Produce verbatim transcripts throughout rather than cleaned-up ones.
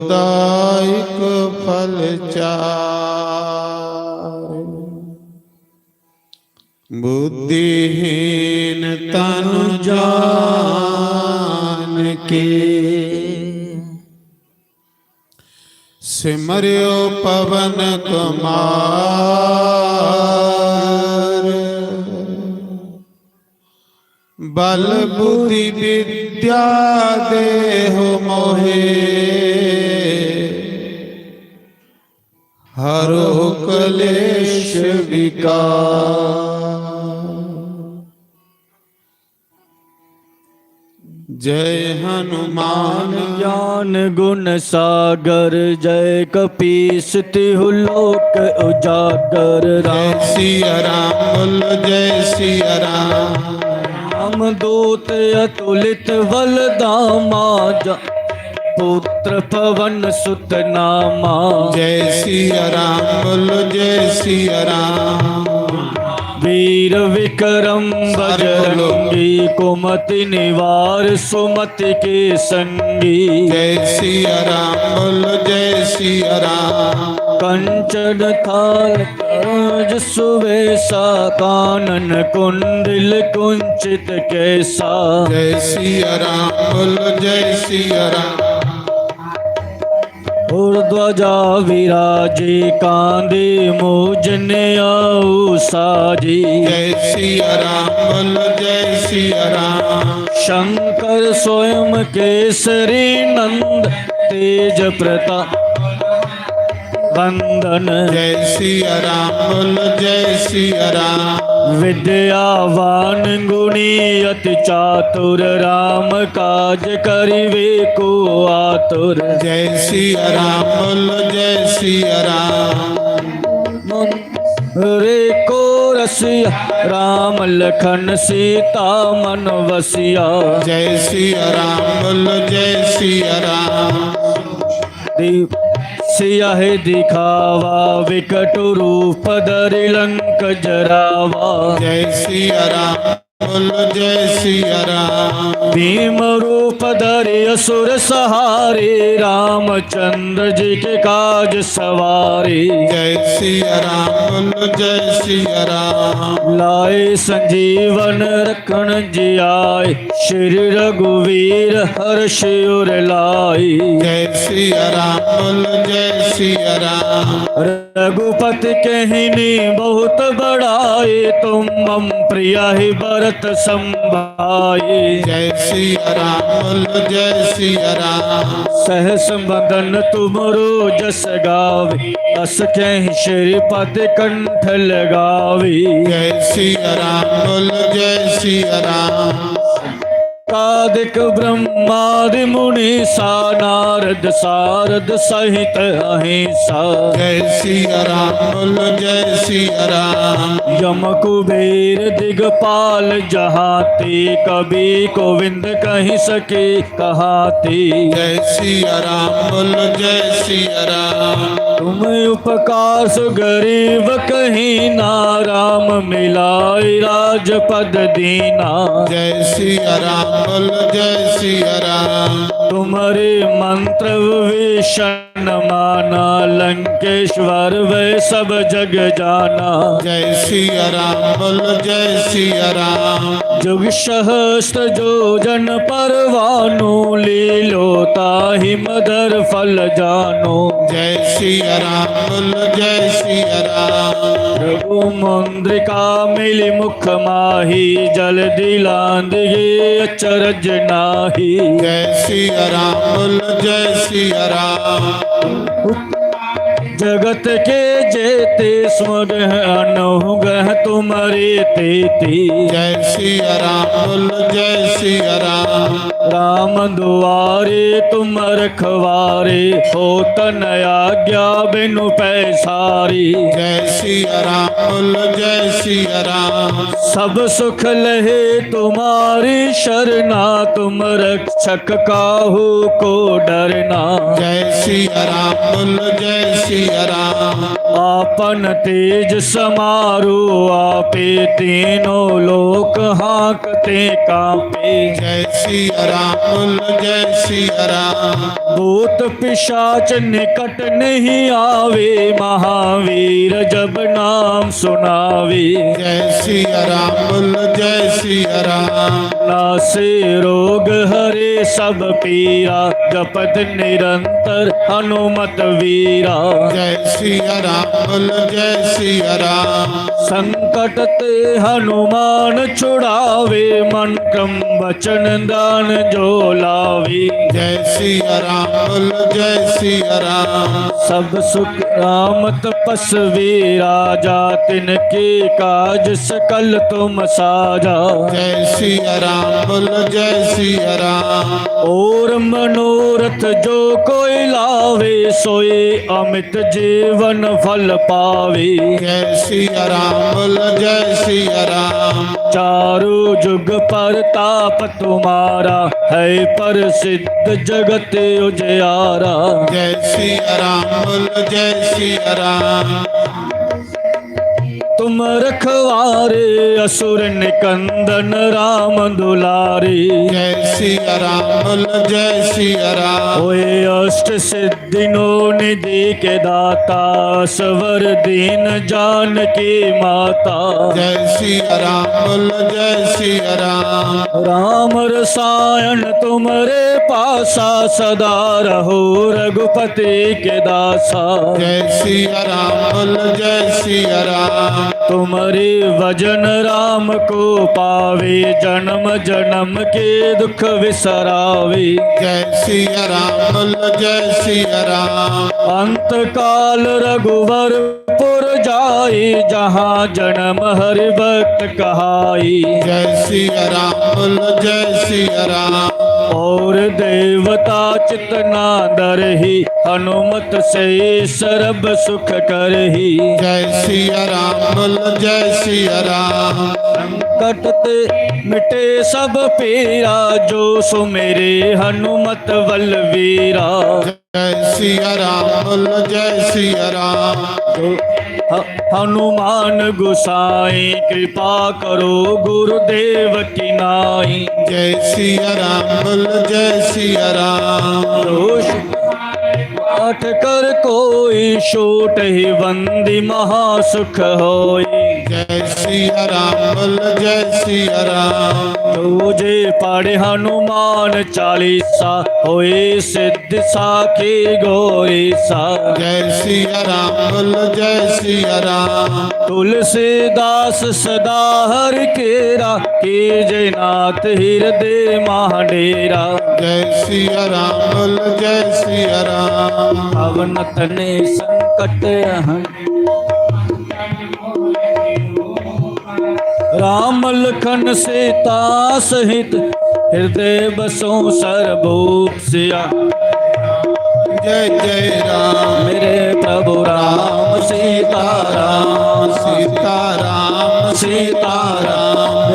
दायक फल चार। बुद्धिहीन तनु जान के, सिमरियो पवन कुमार। बल बुद्धि विद्या देहु मोहे, हरो कलेश विकार। जय हनुमान। ज्ञान गुण सागर जय कपीस, तिहु लोक उजागर। जय सिया राम बोलो, जय सिया राम। राम दूत अतुलित बल धामा, जा पुत्र पवन सुत नामा। जय सिया राम बोलो, जय सिया राम। वीर विक्रम सारे बोलो। बजरंगी, कुमति निवार सुमति के संगी। जय सिया राम बोलो, जय सिया राम। कंचन थाल ध्वज सुवेसा, कानन कुंडल कुंचित केसा। जय सिया राम बोलो, जय सिया राम। और ध्वजा विराजे, कांधे मूज नेऊ साजी। जय सिया राम बोलो, जय सिया राम। शंकर स्वयं केसरी नंद, तेज प्रताप वंदन। जय सिया राम बोलो, जय सिया राम। विद्यावान गुणी अति चातुर, राम काज करिवे को आतुर। जय सिया राम बोलो, जय सिया राम। रे को रसिया, राम लखन सीता मन वसिया। जय सिया राम बोलो, जय सिया राम। दीप सिया है दिखावा, विकट रूप धरि लंक जरावा। जय सिया राम बोलो, जय सिया राम। भीम रूप धरि असुर सहारे, रामचंद्र जी के काज सवारे। जय सिया राम बोलो, जय सिया राम। लाए संजीवन रखन जी आए, श्री रघुवीर हर्ष उर लाए। जय सिया राम बोलो, जय सिया राम। रघुपति कहनी बहुत बड़ाई, तुम मम प्रिय ही भरत संभाई। जय सिया राम बोलो, जय सिया राम। सहस बदन तुमरो जस गावे, अस कहि श्रीपद कंठ लगावे। जय सिया राम बोलो, जय सिया राम। कादिक ब्रह्मादि मुनीसा, नारद सारद सहित अहिसा। जय सिया राम बोलो, जय सिया राम। यम कुबेर दिगपाल जहाते, कवि गोविंद कहि सके कहाते। जय सिया राम बोलो, जय सिया राम। तुम उपकार सु गरीब कहीना, राम मिलाए राजपद दीना। जय सिया राम बोलो, जय सिया राम। तुम्हरे मंत्र विभीषण माना, लंकेश्वर वै सब जग जाना। जय सिया राम बोलो, जय सिया राम। जुग सहस्त्र जोजन परवानु, लीलो ताहि मधुर फल जानु। जय सिया राम बोलो, जय सिया राम। प्रभु मुद्रिका मिली मुख माही, जलधि लांघि गए अचरज नाही। जय सिया राम बोलो, जय सिया राम। जगत के जेते सुमग अनहु गह तुम्हरे तेती। जय सिया राम बोलो, जय सिया राम। राम दुआरे तुम रखवारे, होत न आज्ञा बिनु पैसारी। जय सिया राम बोलो, जय सिया राम। सब सुख लहे तुम्हारी शरणा, तुम रक्षक काहू को डरना। जय सिया राम बोलो, जय सिया राम। आपन तेज समारो आपे, तीनों लोक हाँकते कांपे। जय सिया राम बोलो जय सिया राम। भूत पिशाच निकट नहीं आवे, महावीर जब नाम सुनावे। जय सिया राम बोलो जय सिया राम। नासे रोग हरे सब पीरा, जपत निरंतर हनुमत वीरा। जय सिया राम बोलो जय सिया राम। संकट ते हनुमान छुड़ावे, मन क्रम वचन दान जो लावे। जय सिया राम बोलो जय सिया राम। सब सुख राम तपस्वी राजा, तिनके काज सकल तुम साजा। जय सिया राम बोलो जय सिया राम। और मनोरथ जो कोई लावे, सोई अमित जीवन फल पावे। जय सिया राम बोलो जय सिया राम। चारों जुग परताप तुम्हारा, है प्रसिद्ध जगत उजियारा। जय सिया राम बोलो जय सिया राम। तुम रखवारे असुर निकंदन राम दुलारे। जय सिया राम बोलो जय सिया राम। होए अष्ट सिद्धि नौ निधि के दाता, सवर दीन जानकी माता। जय सिया राम बोलो जय सिया राम। राम रसायन तुम्हरे पासा, सदा रहो रघुपति के दासा। जय सिया राम बोलो जय सिया राम। तुम्हरे भजन राम को पावे, जन्म जन्म के दुख विसरावे। जय सिया राम बोलो जय सिया राम। अंत काल रघुवर पुर जाई, जहाँ जन्म हरि भक्त कहाई। जय सिया राम बोलो जय सिया राम। और देवता चित ना डरही, हनुमत से सर्व सुख करही। जय सिया राम बोलो जय सिया राम। संकट ते मिटे सब पीरा, जो सुमिरे हनुमत बलवीरा। जय सिया राम बोलो जय सिया राम। जो ह-, हनुमान गुसाई, कृपा करो गुरुदेव की नाई। जय सिया राम बोलो जय सिया राम। दोष पाठ कर कोई, सोटहि बंदी महासुख होई। जय सिया राम बोलो जय सिया राम। दूजे पढ़े हनुमान चालीसा, होई सिद्ध साखी गौरीसा। जय सिया राम बोलो जय सिया राम। तुलसीदास सदा हर केरा, कीजे नाथ हृदय महा डेरा। जय सिया राम बोलो जय सिया राम। पवन तने संकट हन। राम लखन सीता सहित, हृदय बसों सर्वभूप सिया। जय जय राम। मेरे प्रभु राम सीता राम। सीता राम सीता राम।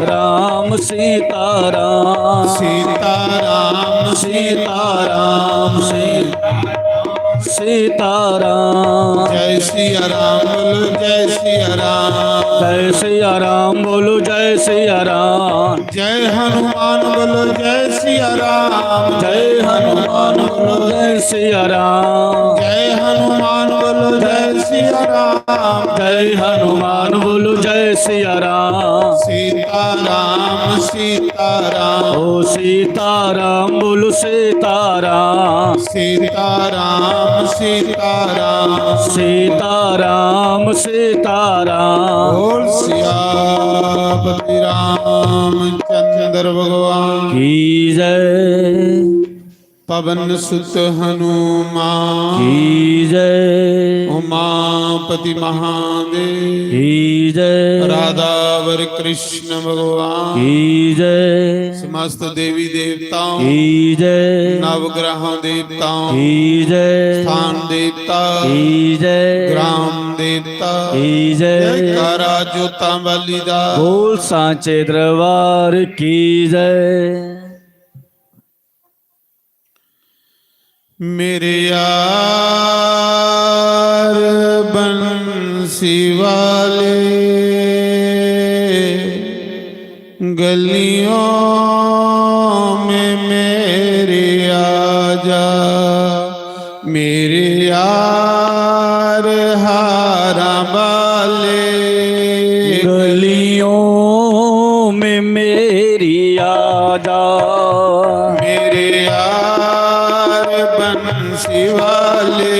राम सीता राम। सीता राम सीता राम। सीता राम। जय सिया राम बोलो जय सिया राम। जय सिया राम बोलो जय सिया राम। जय हनुमान बोलो जय सिया राम। जय हनुमान बोलो जय सिया राम। जय हनुमान बोलो जय सिया राम। जय हनुमान बोलो जय सिया राम। सीता राम सीता राम। ओ सीता राम बोलो सीता राम। सीता राम सीता राम। सीता राम सीता राम। बोल सियापति रामचंद्र भगवान की जय। पवन सुत हनुमान की जय। उमापति महादेव की जय। राधावर कृष्ण भगवान की जय। समस्त देवी देवताओं की जय। नवग्रहों देवताओं की जय। स्थान देवता की जय। ग्राम देवता की जय। जयकारा जोतां वाली दा। बोल सांचे दरबार की जय। मेरे यार बंसी वाले गलियों मेरे यार हारां वाले, गलियों में मेरी आजा। मेरे यार बंसी वाले,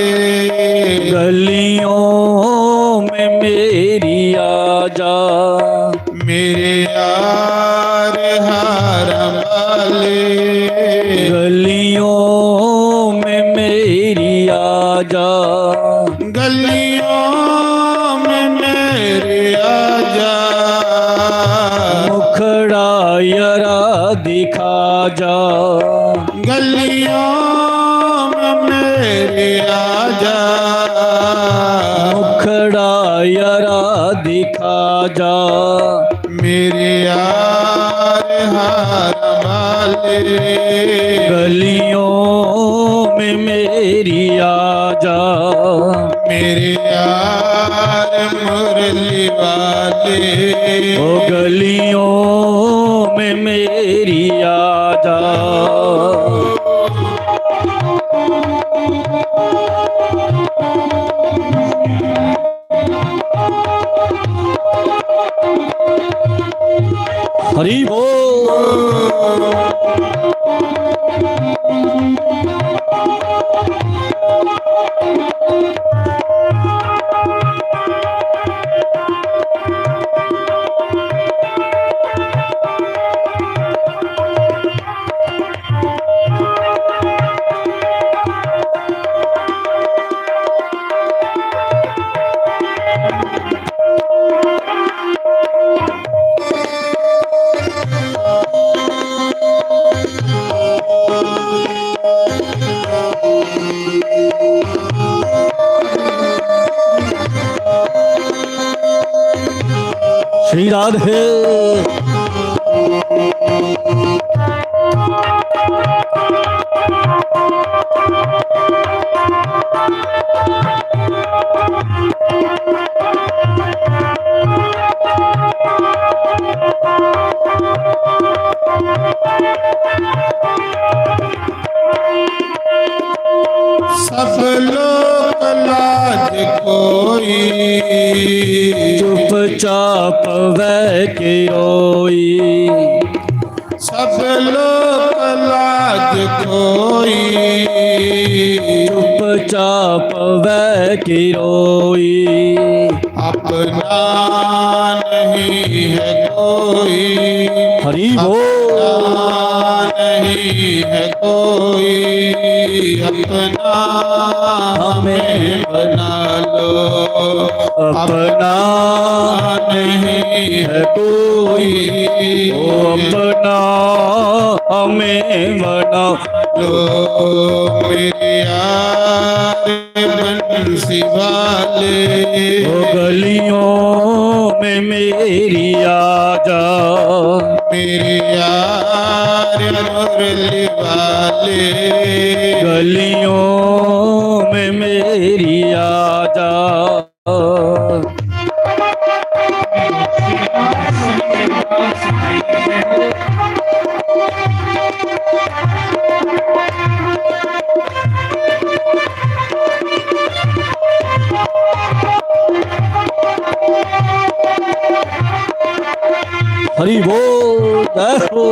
गलियों में मेरी आजा। मेरे यार हारां वाले, गलियों में मेरी आजा। गलियों में मेरी आजा। मुखड़ा यारा दिखा जा। गलियों में मेरी आजा। मुखड़ा यारा दिखा जा। मेरे यार हार वाले, गलियों में मेरी आजा। मेरे यार मुरली वाले, ओ गलियों में मेरी आजा। हरि बोल। श्री राधे। सब लोक लाज कोई, चुपचाप वह के रोई। सब लोक लाज कोई, चुपचाप वह के रोई। अपना नहीं है कोई। हरि बोल। अपना नहीं है कोई, अपना हमें बना लो। अपना नहीं है कोई, ओ अपना हमें बना लो। मेरे यार बंसी वाले, ओ गलियों में मेरी आजा। मेरे यार मुरली वाले, गलियों में मेरी आजा। हरि बोल, जय हो।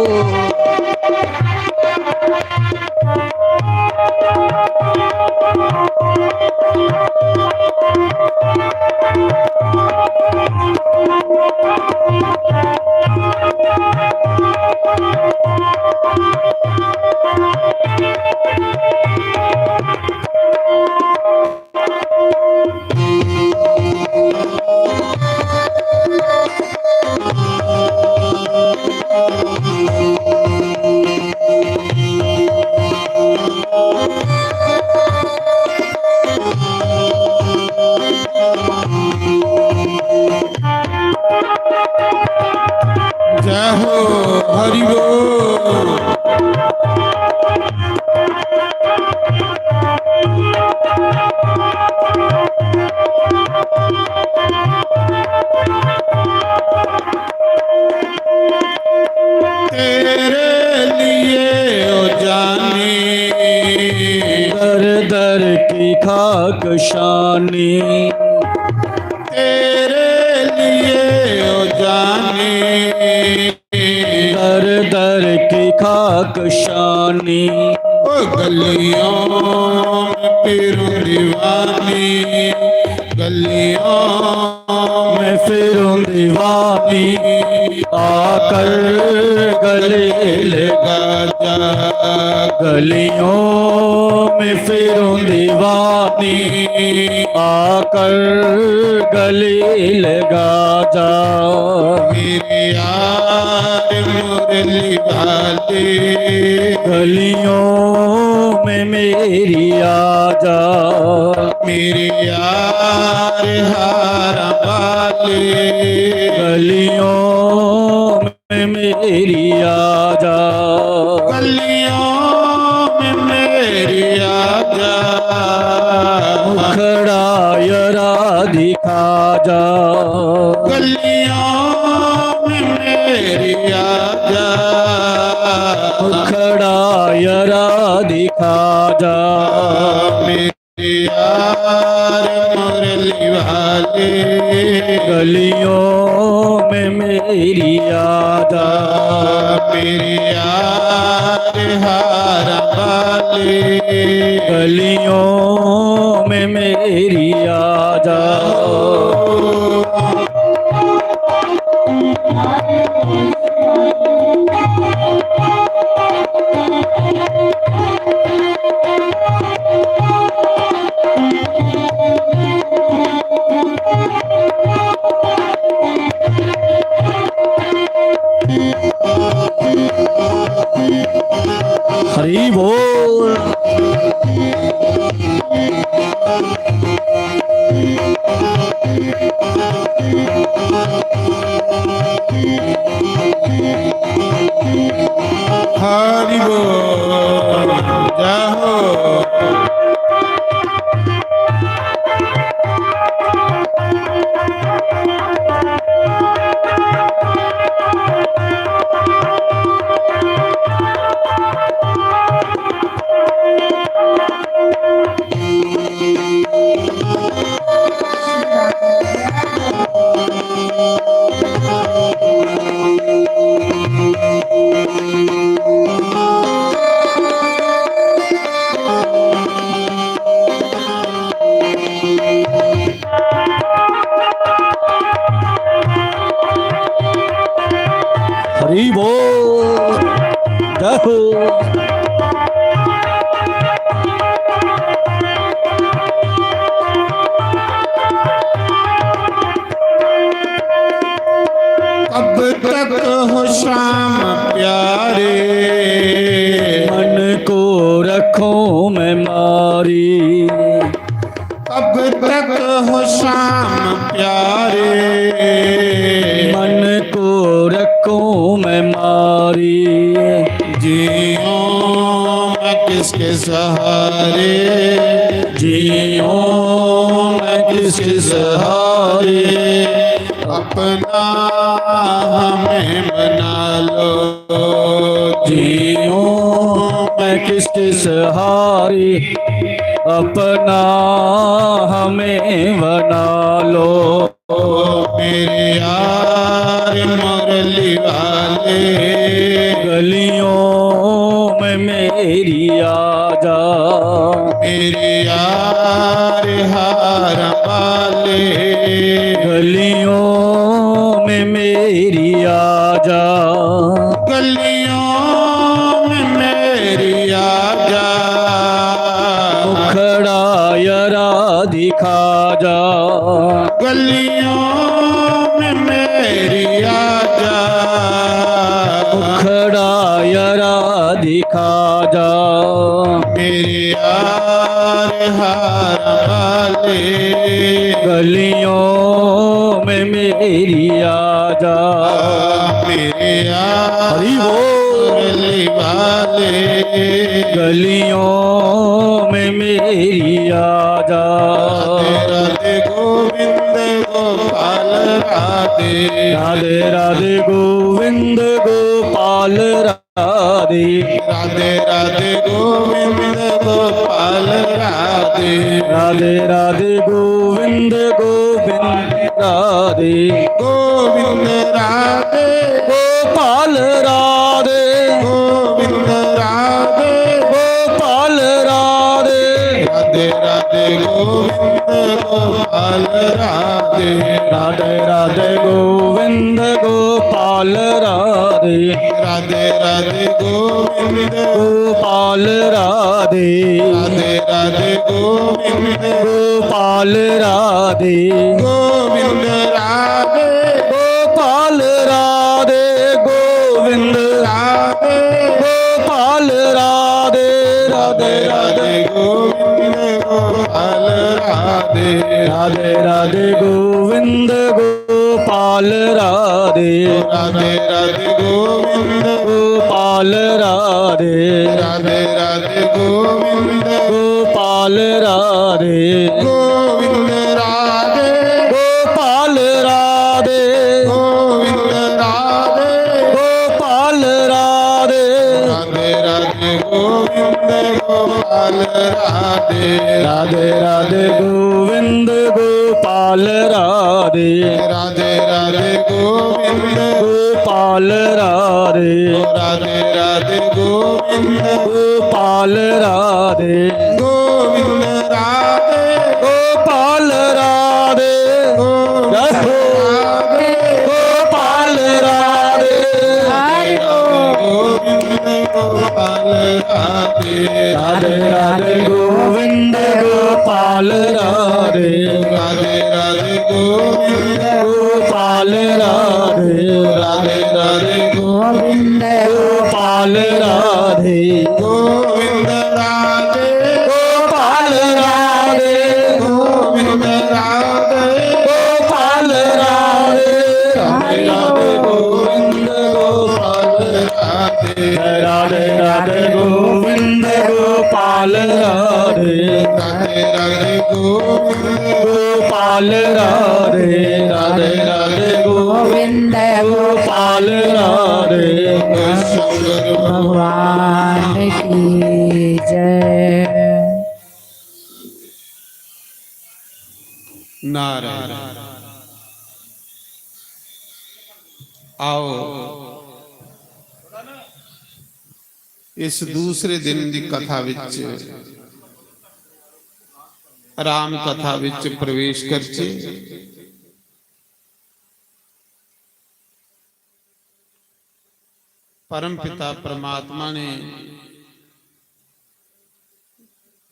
की खाक शानी, तेरे लिए ओ जानी। दर दर की खाक शानी, ओ गलियों में फिरूं दीवानी, गलियों में फिरूं दीवानी, आकर गले लगा जा। गलियों में फिरूं दीवानी, आकर गले लगा जा। मेरे यार मुरली वाले, गलियों में मेरी आजा। मेरे यार हारा वाले, गलियों में मेरी आजा। गलियों में मेरी आजा। मुखड़ा यरा दिखा जा। गलियों में मेरी आजा। मुखड़ा यरा दिखा जा। मेरे यार मुरली वाले, गलियों में मेरी आजा। मेरे यार हारा वाले, गलियों में मेरी आजा। हरी बोल। हरि बोल। जय हो। हरि बोल। जय हो। कब तक हो श्याम प्यारे, मन को रखूं मैं मारी। कब तक हो श्याम प्यारे, मन को रखूं मैं मारी। जीऊं मैं किसके सहारे, जीऊं मैं किसके सहारे, अपना हमें बना लो। जीऊं मैं किसके सहारे, अपना हमें बना लो। ओ मेरे यार मुरली वाले, गलियों में मेरी आजा। मेरे यार हार वाले, गलियों में मेरी आजा। गलियों में मेरी आजा। मुखड़ा यरा दिखा जा। गलियों में मेरी आजा। मुखड़ा यरा दिखा जा। मेरे यार हार वाले, गलियों में मेरी आजा। मेरे यार हरि बोल। मुरली वाले, गलियों में मेरी आजा। राधे राधे गोविंद गोपाल राधे। राधे राधे गोविंद गोपाल राधे। राधे राधे गोविंद गोपाल राधे। राधे राधे गोविंद गोविंद राधे। गोविंद राधे। गोपाल राधे। गोविंद राधे। गोपाल राधे। राधे राधे गोविंद गोपाल राधे। राधे राधे गोविंद गोपाल राधे। राधे राधे गोविंद गोपाल राधे। राधे राधे गोविंद गोपाल राधे। गोविंद राधे। गोपाल राधे। गोविंद राधे। गोपाल राधे। राधे राधे गोविंद गोपाल राधे। राधे राधे गोविंद गोपाल राधे। राधे राधे गोविंद गोपाल राधे। राधे राधे गोविंद गोपाल राधे। गोविंद राधे। गोपाल राधे। गोविंद राधे। गोपाल राधे। राधे राधे गोविंद गोपाल राधे। राधे राधे गोविंद गोपाल राधे। राधे राधे गोविंद गोपाल राधे। राधे राधे गोविंद गोपाल राधे। गोविंद राधे। गोपाल राधे। गोविंद राधे। गोपाल राधे। हरि ओम। गोविंद गोपाल राधे। राधे राधे गोविंद गोपाल राधे। राधे राधे गोविंद गोपाल राधे। राधे राधे गोविंद गोपाल राधे। गोविंद राधे। गोपाल राधे। गोविंद राधे। गोपाल राधे। राधे राधे गोविंद गोपाल राधे। राधे राधे गोविंद गोपाल राधे। राधे राधे गोविंद गोपाल राधे। राधे राधे गोविंद गोपाल राधे। शंकर भगवान की जय। नारायण। आओ, इस दूसरे दिन दी कथा विच, राम कथा विच प्रवेश करचे। परम पिता परमात्मा ने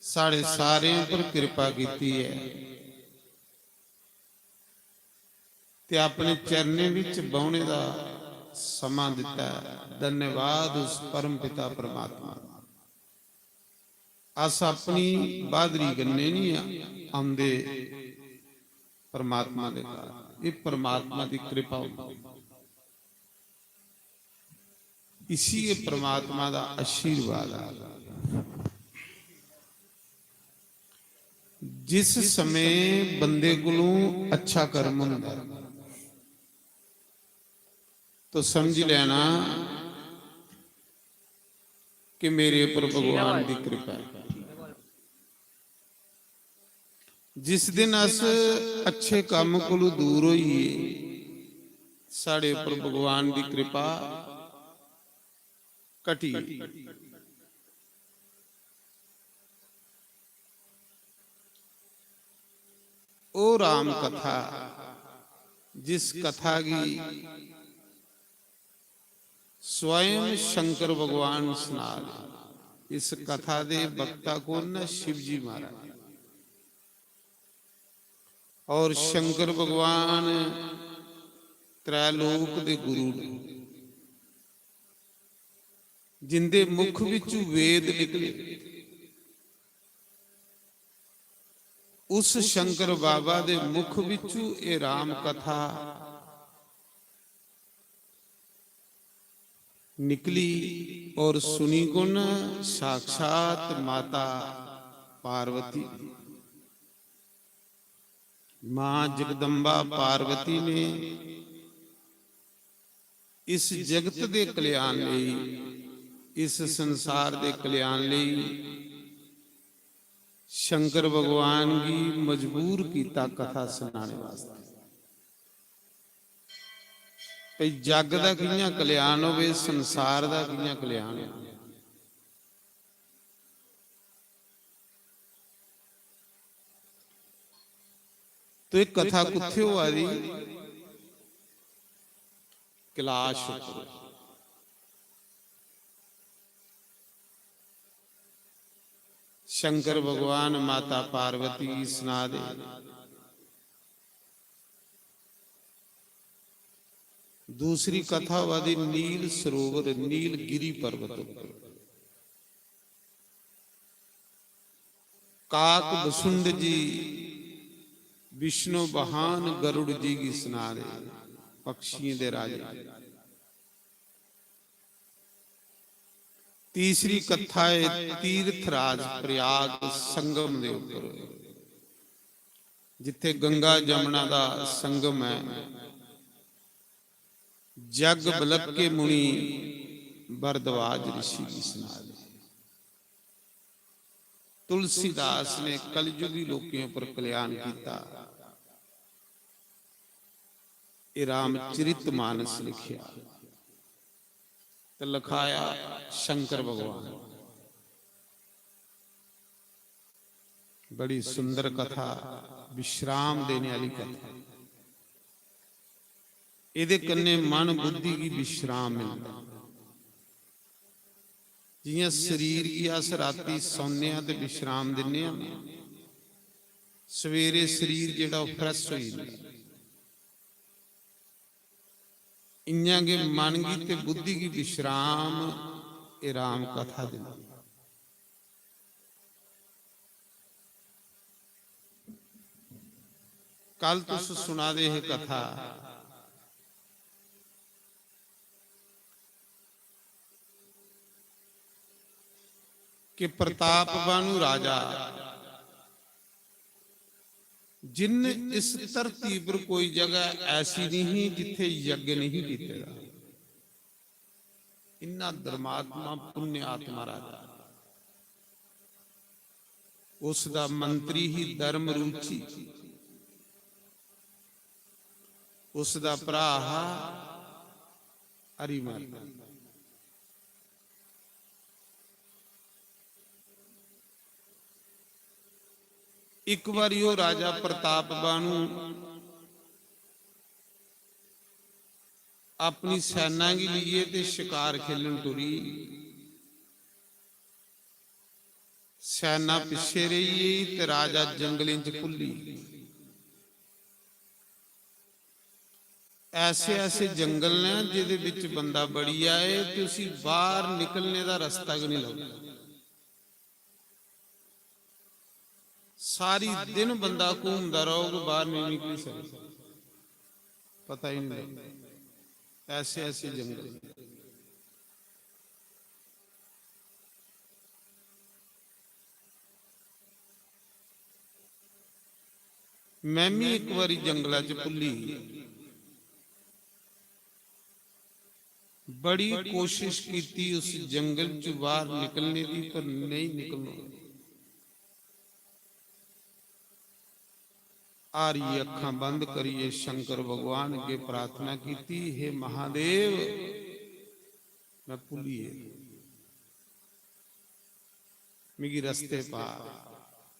साढ़े सारें पर कृपा कीती है ते अपने चरणें विच बौहने दा समां दिता है। धन्यवाद उस परम पिता परमात्मा दा। अस अपनी बहादरी कन्नै नहीं आ-, आंदे परमात्मा दे घर। ये परमात्मा दी कृपा होंदी है। इसी ये परमात्मा दा आशीर्वाद है। जिस समय बंदे कोलों अच्छा कर्म होंदा है, तो समझ लेना कि मेरे ऊपर भगवान की कृपा है। जिस दिन अस अच्छे काम कोलू दूर होइए, साढ़े उपर भगवान की कृपा घटी। ओ राम कथा, जिस कथा की स्वयं शंकर भगवान सुना दे। इस कथा दे वक्ता कौन न? शिव जी महाराज। और शंकर भगवान त्रैलोक दे गुरु ने, जिंदे मुख विचु वेद निकले। उस शंकर बाबा दे मुख विचु ए राम कथा निकली और सुनी कुण? साक्षात माता पार्वती। मां जगदम्बा पार्वती ने इस जगत दे कल्याण लई, इस संसार दे कल्याण लई शंकर भगवान गी मजबूर कीता कथा सनाने वास्तै, भई जग दा कि'यां कल्याण होवे, संसार दा कि'यां कल्याण होवे। तो एह् कथा कुत्थै होआ दी? कैलाश उप्पर। शंकर भगवान माता पार्वती गी सना दे। दूसरी कथा होआ दी नील सरोवर, नीलगिरी पर्वत उप्पर। काक बसुंड जी, विष्णु वाहन गरुड़ जी गी सना दे, पक्षियें दे राजे। तीसरी कथा है तीर्थराज प्रयाग संगम दे ऊपर, जिथे गंगा जमुना दा संगम है। जग बलक के मुनि भरद्वाज ऋषि गी सना दे। तुलसीदास ने कलयुगी लोकें पर कल्याण किया। ये रामचरित मानस लिखिया ते लिखाया शंकर भगवान। बड़ी सुंदर कथा, विश्राम देने वाली कथा। एदे कन्ने मन बुद्धि गी विश्राम मिलदा। जियां शरीर गी अस राती सौने आं ते विश्राम दिन्ने आं, सवेरे शरीर जेह्ड़ा ओह् fresh होई जंदा। इयां गै मन गी ते बुद्धि गी विश्राम एह् राम कथा दिंदी। कल तुस सुना दे हे कथा कि प्रताप बानु राजा, जिन इस धरती पर कोई जगह ऐसी नहीं जिथे यज्ञ नहीं कीते दा। इन्ना धर्मात्मा पुण्य आत्मा राजा। उसदा मंत्री ही धर्म रुचि, उसदा भरा हा हरिमर्दन। एक बारी ओह राजा प्रताप बाणु अपनी सेना गी लेइयै ते शिकार खेलन टुरी। सेना पिच्छे रेही गेई ते राजा जंगलें च भुल्ली। ऐसे ऐसे जंगल न जेह्दे बिच बंदा बड़ी जाए ते उसी बाहर निकलने दा रस्ता गै नहीं लगदा। सारी दिन बंदा घूमदा रौह्ग, बाहर नहीं निकली सकदा, पता ही नहीं लगदा। ऐसे ऐसे जंगल। मैं भी एक बारी जंगला च भुल्ली, बड़ी कोशिश कीती उस जंगल च बाहर निकलने दी, पर नहीं निकलना। हारियै अक्खां बंद करियै शंकर भगवान अग्गे प्रार्थना कीती, "हे महादेव, मैं भुल्ली गेआ, मिगी रस्ते पा।"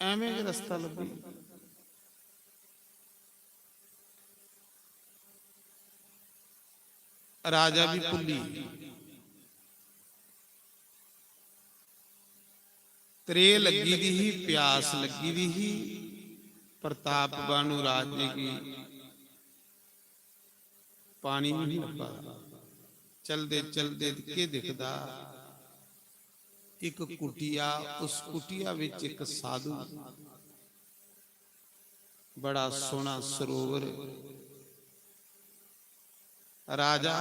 एवें गै रस्ता लब्भी। राजा भी भुल्ली। त्रेह् लग्गी दी ही, प्यास लग्गी दी ही। प्रताप बाणु राजे गी पानी नहीं लब्भा दा। चलदे चलदे केह् दिखदा, इक कुटिया, उस कुटिया विच इक साधु, बड़ा सोहना सरोवर। राजा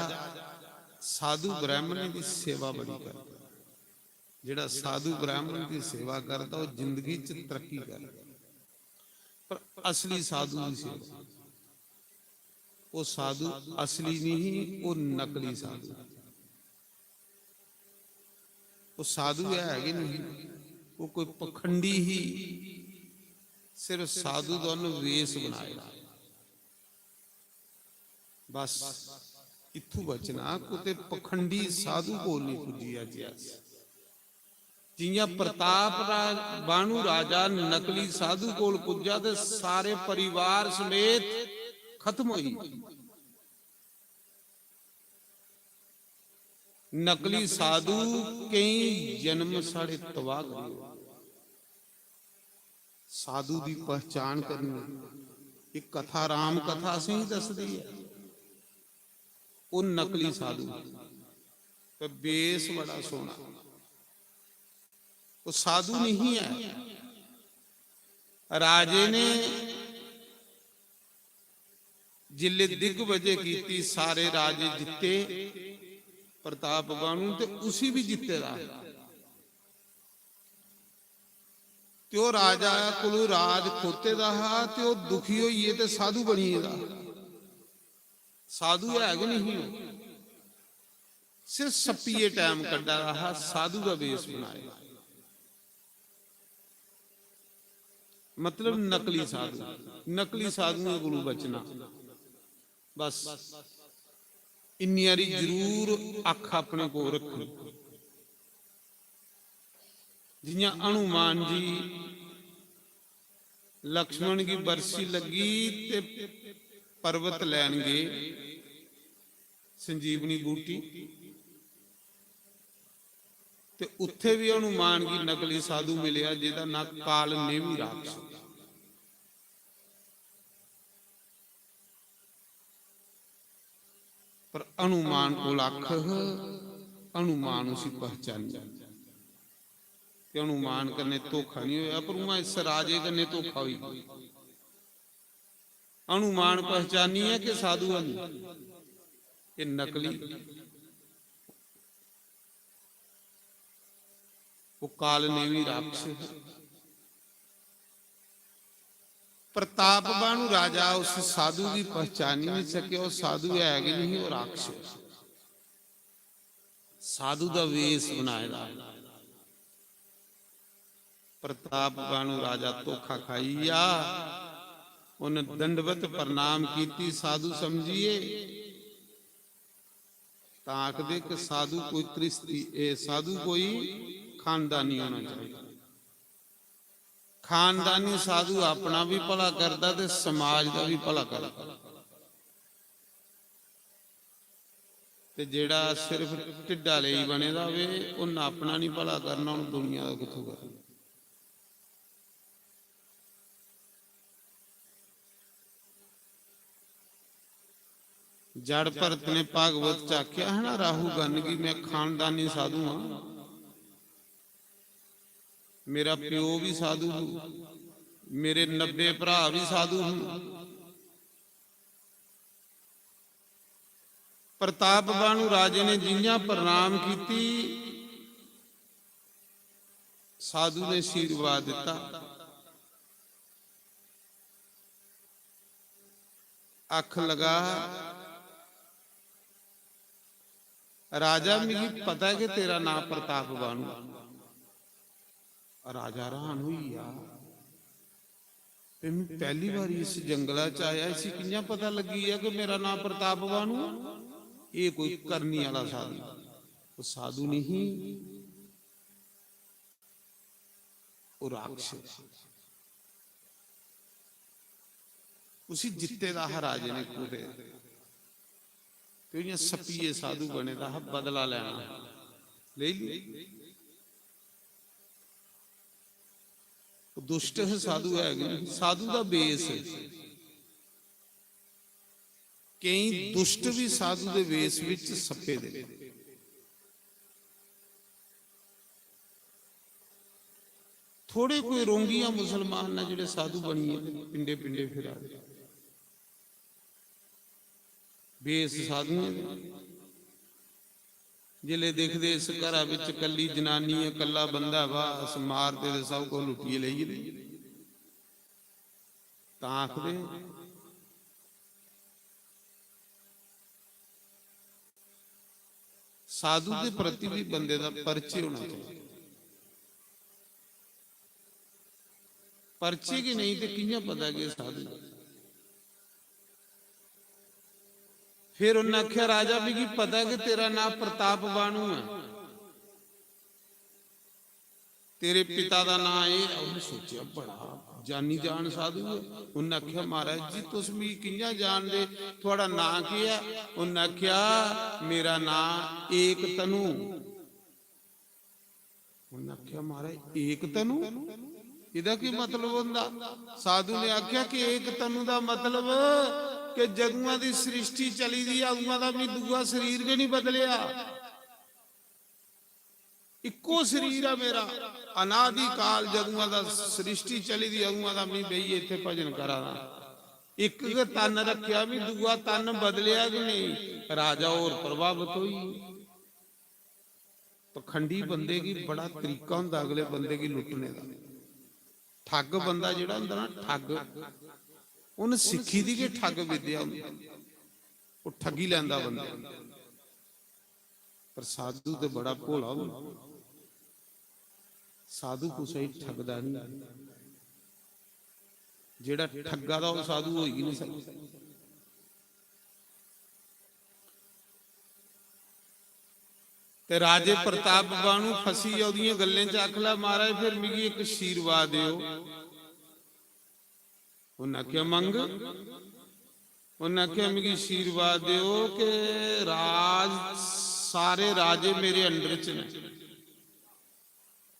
साधु ब्राह्मणें दी सेवा बड़ी करदा। जेह्ड़ा साधु ब्राह्मण दी सेवा करदा, ओह् जिंदगी च तरक्की करदा। पर असली साधु दी सेवा, ओह् साधु असली नहीं, ओह् नकली साधु। ओह् साधु है गै नहीं। ओह् कोई पखंडी ही, सिर्फ साधु दा उन्न वेस बनाए दा। बस इत्थू बचना, कुतै पखंडी साधु कोल नहीं पुज्जी अज्ज अस। जियां प्रताप रा-, बाणु राजा नकली साधु कोल पुज्जा ते सारे परिवार समेत खत्म होई। नकली साधु केई जन्म साढ़े तबाह करी ओड़े। साधु दी पहचान करनी, ये कथा, राम कथा असेंगी दसदी ऐ। ओह् नकली साधु, ते बेस बड़ा सोहना। ओह् साधु नहीं है। राजे ने जिल्ले दिग्विजय कीती, सारे राजे जित्ते, प्रताप बाणु ते उसी भी जित्ते दा। ते ओह् राजा कोलू राज खोते दा हा ते ओह् दुखी होइयै ते साधु बनी गेदा। साधु है गै नहीं ओह्। सिर्फ सप्पिये टाइम कड्ढा दा हा, साधु दा वेस बनाए दा। मतलब नकली साधु, नकली साधुएं कोलू बचना। बस इन्नी हारी जरूर अक्ख अपने कोल रखनी। जियां हनुमान जी लक्ष्मण गी बरसी लग्गी ते पर्वत लैन गे, संजीवनी बूटी, ते उत्थे भी हनुमान गी नकली साधु मिलेआ, जेदा नां काल नेमी राक्षस। पर हनुमान कोल अक्ख ह, हनुमान उसी पहचानी। ते हनुमान कन्नै धोखा नहीं होया, पर उ'आं इस राजे कन्नै धोखा होई। हनुमान पहचानी है कि साधु हन, ये नकली। वो काल नेमी राक्षस। प्रताप बाणु राजा उस साधु की पहचानी नहीं सके, वो साधु है कि नहीं, वो राक्षस। साधु का वेश बनाए दा। प्रताप बाणु राजा धोखा खाई गया, उन्हें दंडवत प्रणाम कीती, साधु समझिए। तां आखदे कि साधु कोई त्रिस्ती, ए, साधु कोई खानदानी होना चाहिए। खानदानी साधु अपना भी भला करदा ते समाज दा भी भला करदा। ते जेड़ा सिर्फ ढिड्डा लेई बने दा होवे, उन्नै अपना नहीं भला करना, उन्नै दुनिया दा कुत्थों करना? जड़ भरत ने भागवत च आख्या है ना, राहु गण गी, मैं खानदानी साधु हां, मेरा प्यो भी साधु हूं, मेरे नब्बे भरा भी साधु हूं। प्रताप बाणु राजे ने जियां प्रणाम कीती, साधु ने आशीर्वाद दिता। अख लगा, राजा, मिगी पता है कि तेरा नाम प्रताप बाणु। राजा हैरान होई गया, "ते मैं पहली बारी इस जंगला च आया, इसी कियां पता लगी गया कि मेरा नाम प्रताप बाणु है?" ये कोई करनी वाला साधु, वो साधु नहीं। ओह् राक्षस। उसी जित्ते दा हा राजे ने कुतै। ते इ'यां सप्पिये साधु बने दा हा, बदला लैना। लेई लेई। ओह् दुष्ट है, साधु है गै नहीं। साधु दा बेस है। केईं दुष्ट भी साधु दे वेस विच सप्पे दे। थोड़े कोई रोंगियां मुसलमान न जेह्ड़े साधु बनियै पिंडे पिंडे फिरा दे। बेस साधुएं दे। जिसलै दिखदे इस घरा बिच कल्ली जनानी ऐ, कल्ला बंदा ऐ, बस मारदे ते सब कुछ लुट्टियै लेई जंदे। तां आखदे, साधु दे प्रति भी बंदे दा परिचय होना चाहिए। परचे गै नेईं ते कि'यां पता कि एह् साधु ऐ? फिर उन्नै आखेआ, "राजा, मिगी पता कि तेरा नांऽ प्रताप बाणु ऐ, तेरे पिता दा नांऽ एह् ऐ।" उन्नै सोचेआ, "बड़ा जानी जान साधु ऐ।" उन्नै आखेआ, "महाराज जी, तुस मिगी कि'यां जानदे? थुआढ़ा नांऽ केह् ऐ?" उन्नै आखेआ, "मेरा नांऽ एक तनु।" उन्नै आखेआ, "महाराज, एक तनु, एह्दा केह् मतलब होंदा?" साधु ने आखेआ कि एक तनु दा मतलब कि जदुआं दी सृष्टि चली दी ऐ, उआं दा मी दूआ शरीर गै निं बदलेआ। इक्को शरीर ऐ मेरा, अनादि काल जदुआं दा सृष्टि चली दी, उआं दा मी बेहियै इत्थै भजन करा दा। इक गै तन रक्खेआ, मी दूआ तन बदलेआ कि नेईं? राजा होर प्रभावत होई गे। पखंडी बंदे गी बड़ा तरीका होंदा अगले बंदे गी लुट्टने दा। ठग बंदा जेह्ड़ा होंदा ना, ठग, उन्न सिक्खी दी गै ठग विद्या होंदी, ओह् ठगी लैंदा बंदे गी। पर साधु ते बड़ा भोला होंदा, साधु कुसै गी ठगदा निं। जेह्ड़ा ठग्गा दा, ओह् साधु होई गै निं सकदा। ते राजे प्रताप बाणु फसी गेआ ओह्दियें गल्लें च, आखला, "महाराज, फिर मिगी इक आशीर्वाद देओ।" उन्नै आखेआ, "मंग।" उन्नै आखेआ, "मिगी आशीर्वाद देओ कि राज, सारे राजे मेरे under च न,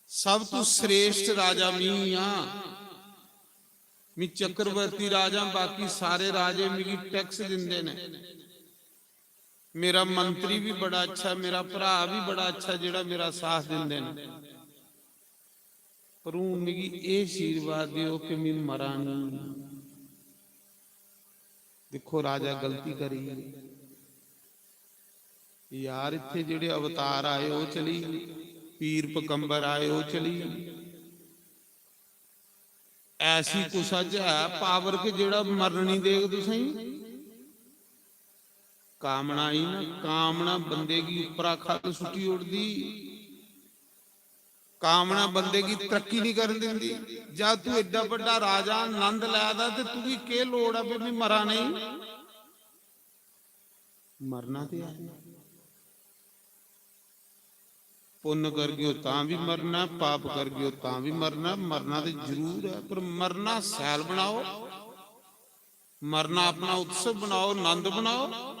सब तू श्रेष्ठ राजा मी आं, मी चक्रवर्ती राजा, बाकी सारे राजे मिगी टैक्स दिंदे न। मेरा मंत्री भी बड़ा अच्छा, मेरा भ्रा भी बड़ा अच्छा, जेह्ड़ा मेरा साथ दिंदे न। पर हून मिगी एह् आशीर्वाद देओ कि में मरां निं।" दिक्खो, राजा गलती करी गे। यार, इत्थै जेह्ड़े अवतार आए, ओह् चली गे, पीर पकंबर आए, ओह् चली गे। ऐसी कुसा च है पावर कि जेह्ड़ा मरन निं देग तुसेंगी? कामना आई ना, कामना बंदे गी उप्परा खल्ल सुट्टी ओड़दी। कामना बंदे गी तरक्की निं करन दिंदी। जा तू एड्डा बड्डा राजा, आनंद लै दा, ते तुगी केह् लोड़ ऐ भी में मरा नेईं? मरना ते है। पुन्न करगेओ तां बी मरना, पाप करगेओ तां बी मरना। मरना ते जरूर ऐ, पर मरना शैल बनाओ, मरना अपना उत्सव बनाओ, आनंद बनाओ।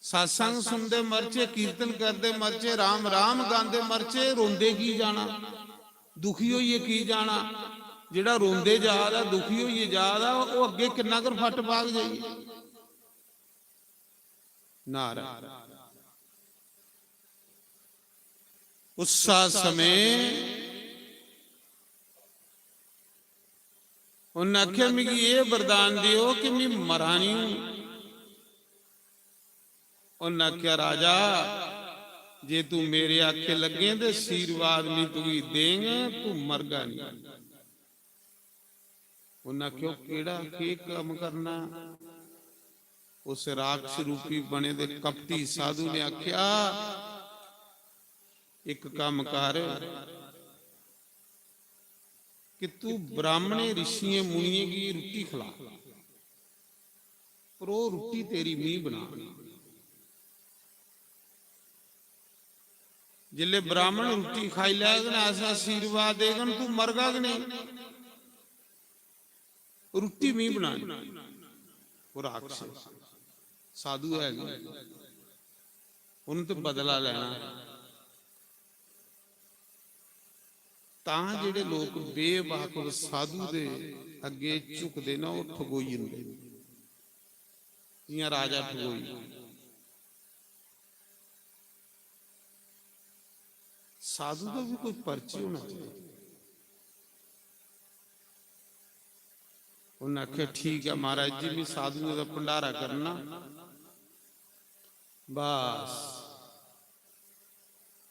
सत्संग सुनदे मरचे, कीर्तन करदे मरचे, राम राम गांदे मरचे, रोंदे की जाना, दुखी होइयै की जाना? जेह्ड़ा रोंदे जा दा, दुखी होइयै जा दा, ओह् अग्गें किन्ना कर फट्ट पाग जाइयै। नारायण। उस्सा समें उन्नै आखेआ, "मिगी एह् वरदान देओ कि मी मरा निं।" उन्नै आखेआ, "राजा, जे तू मेरे आखे लग्गे ते आशीर्वाद मी तुगी देंग, तू मरगा निं।" उन्नै आखेआ, "केह्ड़ा, केह् कम्म करना?" उस राक्षस रूपी बने दे कपटी साधु ने आखेआ, "इक कम्म कर कि तू ब्राह्मणें, ऋषियें, मुनियें गी रुट्टी खला, पर ओह् रुट्टी तेरी मी बना।" जिसलै ब्राह्मण रुट्टी खाई लैग ना, ऐसा आशीर्वाद देगन, तू मरगा गै नेईं। रुट्टी मी बनानी। ओह् राक्षस साधु है नहीं, उन्हें तो बदला लेना। तां जेह्ड़े लोक बेवाकफ साधु दे अग्गे झुकदे न, ओह् ठगोई जंदे, जियां राजा ठगोई। साधु दा भी कोई परिचय होना चाहिए। उन्नै आखेआ, "ठीक ऐ महाराज जी, में साधुएं दा भंडारा करना।" बस,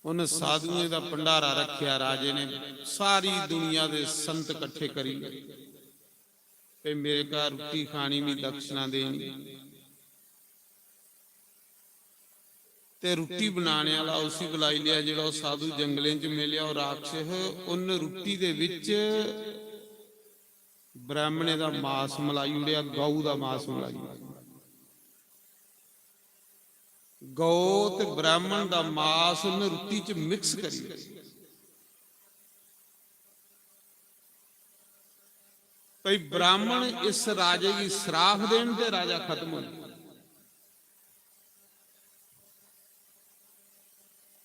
उन्नै साधुएं दा भंडारा रखेआ राजे ने, सारी दुनिया दे संत कट्ठे करी, "ते मेरे घर रुट्टी खानी, मी दक्षिणा देनी।" ते रुट्टी बनाने आह्ला उसी बुलाई लेआ, जेह्ड़ा ओह् साधु जंगलें च मिलेआ, ओह् राक्षस। उन्न रुट्टी दे बिच ब्राह्मणे दा मास मलाई ओड़ेआ, गौ दा मास मलाई ओड़ेआ। गौ ते ब्राह्मण दा मास उन्न रुट्टी च मिक्स करी ओड़ेआ। भाई, ब्राह्मण इस राजे गी श्राप देन ते राजा खत्म हो जाए।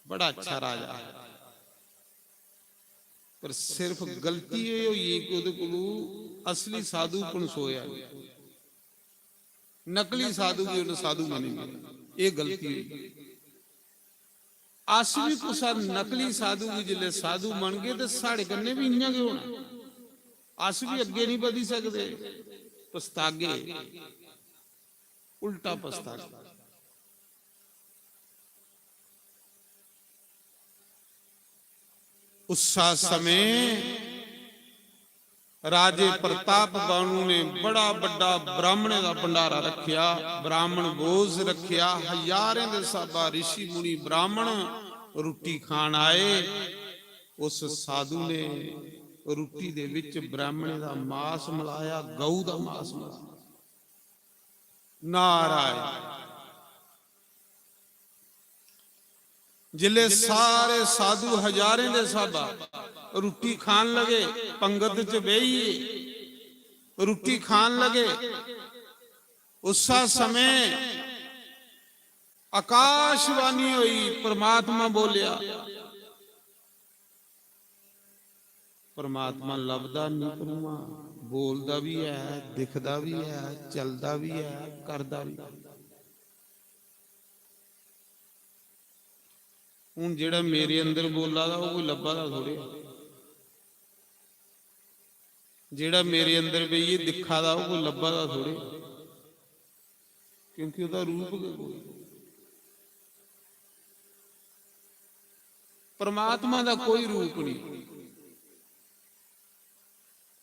बड़ा अच्छा राजा है, पर सिर्फ गलती एह् होई कि ओह्दे कोलू असली साधु पनसोया नहीं। नकली साधु गी उन्हें साधु मन्नी लेआ। एह् गलती होई। अस बी कुसै नकली साधु गी जिसलै साधु मनगे ते साढ़े कन्नै बी इ'यां गै होना। अस बी अग्गें नहीं बधी सकदे, पछतागे, उल्टा पछतागे। उस्सा समें राजे प्रताप बाणु ने बड़ा बड्डा ब्राह्मणें दा भंडारा रखेआ, ब्राह्मण भोज रखेआ। हजारें दे स्हाबा ऋषि मुनि ब्राह्मण रुट्टी खान आए। उस साधु ने रुट्टी दे विच ब्राह्मणें दा मास मिलाया, गऊ दा मास मिलाया। नारायण। जिसले सारे साधु हजारें दे स्हाबा रुट्टी खान लगे, पंगत च बेहियै रुट्टी खान लगे, उस्सा समें आकाशवाणी होई, परमात्मा बोलेआ। परमात्मा लभदा निं भ्रूआ, बोलदा बी ऐ, दिखदा बी ऐ, चलदा बी ऐ, करदा बी ऐ। हून जेह्ड़ा मेरे अंदर बोला दा, ओह् कोई लब्भा दा थोड़े। जेह्ड़ा मेरे अंदर बेहियै दिक्खा दा, ओह् कोई लब्भा दा थोड़े, क्योंकि ओह्दा रूप गै कोई। परमात्मा दा कोई रूप नहीं।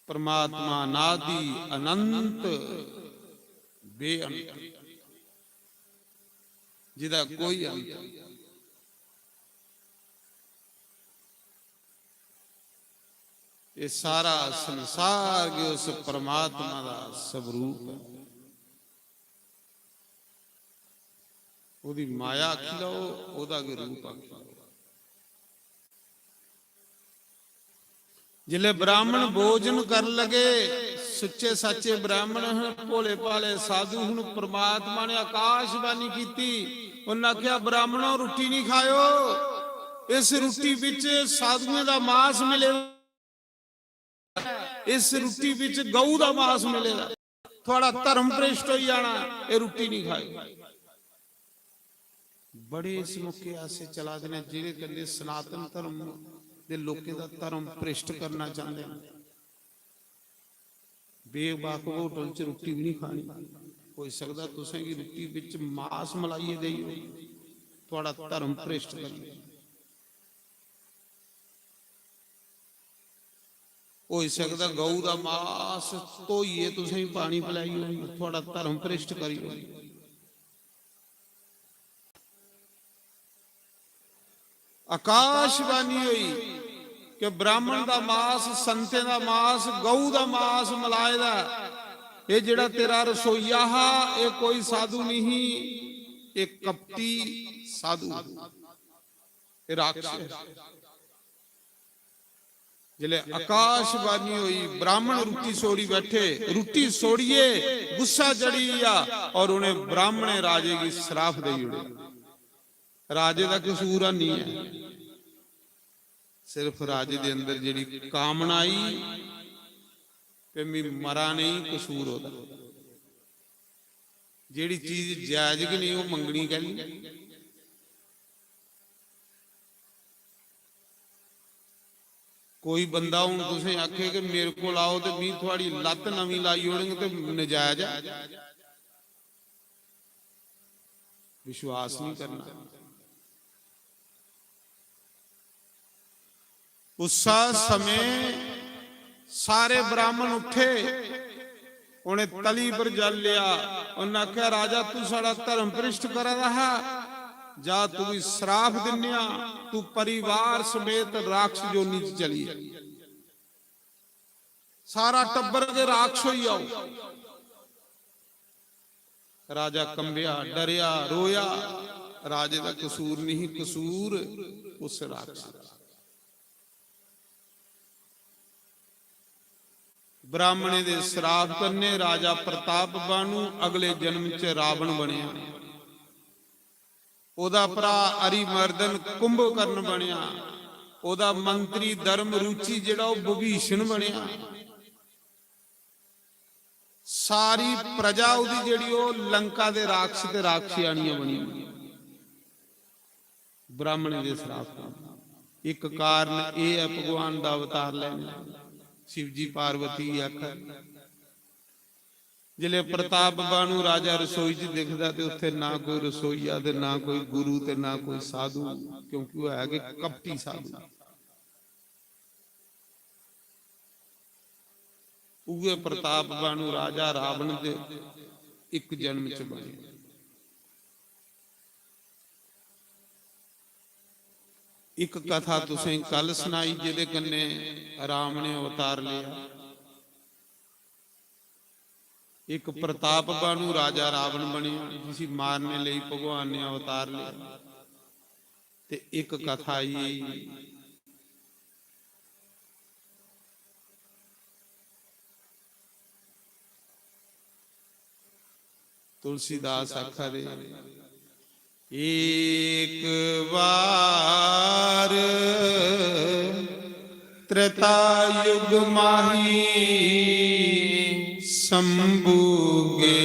परमात्मा अनादि अनंत बेअंत, जिदा कोई अंत नहीं। ये सारा संसार गै उस परमात्मा दा स्वरूप है। ओदी माया आखी लैओ, ओदा गै रूप आखी लैओ। जिसले ब्राह्मण भोजन कर लगे, सुच्चे साचे ब्राह्मण हन, भोले भाले साधु हन, परमात्मा ने आकाशवाणी कीती। उन्हें आख्या, "ब्राह्मणों, रुट्टी नहीं खायो, इस रुट्टी बिच साधुएं दा मांस मिले, इस रुट्टी बिच गऊ दा मांस मिले दा।" थुआड़ा धर्म भ्रष्ट होई जाना, एह् रुट्टी नहीं खाएगा। बड़े इस मौके ऐसे चला दे ने, जेह्दे कन्नै सनातन धर्म दे लोकें दा धर्म भ्रष्ट करना चांह्दे न। बेबाक होटल च रुट्टी बी नहीं खानी। होई सकदा तुसें गी रुट्टी बिच मास मलाइयै देई ओड़े, थुआड़ा धर्म भ्रष्ट करियै। होई सकदा गऊ दा मास धोइयै तुसें गी पानी पलाई ओड़े, थुआड़ा धर्म भ्रष्ट करी ओड़े। आकाशवाणी होई कि ब्राह्मण दा मास, संतें दा मास, गऊ दा मास मलाए दा ऐ। एह् जेह्ड़ा तेरा रसोईया हा, एह् कोई साधु नहीं, एह् कपटी साधु, एह् राक्षस। जिसलै आकाशवाणी होई, ब्राह्मण रुट्टी छोड़ी बैठे, रुट्टी छोड़ियै गुस्सा चढ़ी गेआ और उन्हें ब्राह्मणें राजे गी श्राप देई ओड़ेआ। राजे दा कसूर नहीं है, सिर्फ राजे दे अंदर जेह्ड़ी कामना आई कि मैं मरा नहीं, कसूर ओह्दा। जेह्ड़ी चीज जायज गै नहीं, ओह् मंगनी कैह्ली? कोई बंदा हून तुसें आखे कि मेरे कोल आओ ते मी थुआड़ी लत्त नमीं लाई ओड़ङ ते नजायज ऐ? विश्वास नहीं करना। उस्सा समें सारे ब्राह्मण उठे, उ'नें तली पर जल लेआ। उ'नें आखेआ, "राजा, तू साढ़ा धर्म भ्रष्ट करा दा हा, जा तुगी श्राप दिन्ने आं, तू परिवार समेत राक्षस योनि च चली जा, सारा टब्बर गै राक्षस होई जाओ। राजा कंबेआ, डरेआ, रोया। राजे दा कसूर नहीं, कसूर उस राक्षस दा। ब्राह्मणे दे श्राप कन्नै राजा प्रताप बाणु अगले जन्म च रावण बनेआ। ओदा भरा अरिमर्दन कुंभकर्ण बनेआ। ओदा मंत्री धर्म रुचि जेड़ा, ओह विभीषण बनेआ। सारी प्रजा ओदी जेड़ी, ओह लंका दे राक्षस ते राक्षियाणियां बनी। ब्राह्मणें दे श्राप दा इक कारण एह ऐ भगवान दा अवतार लैने दा। शिव जी पार्वती गी आखा, जिसलै प्रताप बाणु राजा रसोई च दिखदा ते उत्थे ना कोई रसोईया ते ना कोई गुरु ते ना कोई साधु, क्योंकि ओह है कि कपटी साधु। उए प्रताप बाणु राजा रावण दे इक जन्म च बने। इक कथा तुसें कल सनाई, जेदे कन्ने राम ने अवतार लिया। इक प्रताप बाणु राजा रावण बनेआ, जिसी मारने लेई भगवान ने अवतार लिया। ते इक कथा आई तुलसीदास आखा दे, एक बार त्रेता युग माही, शंभु गे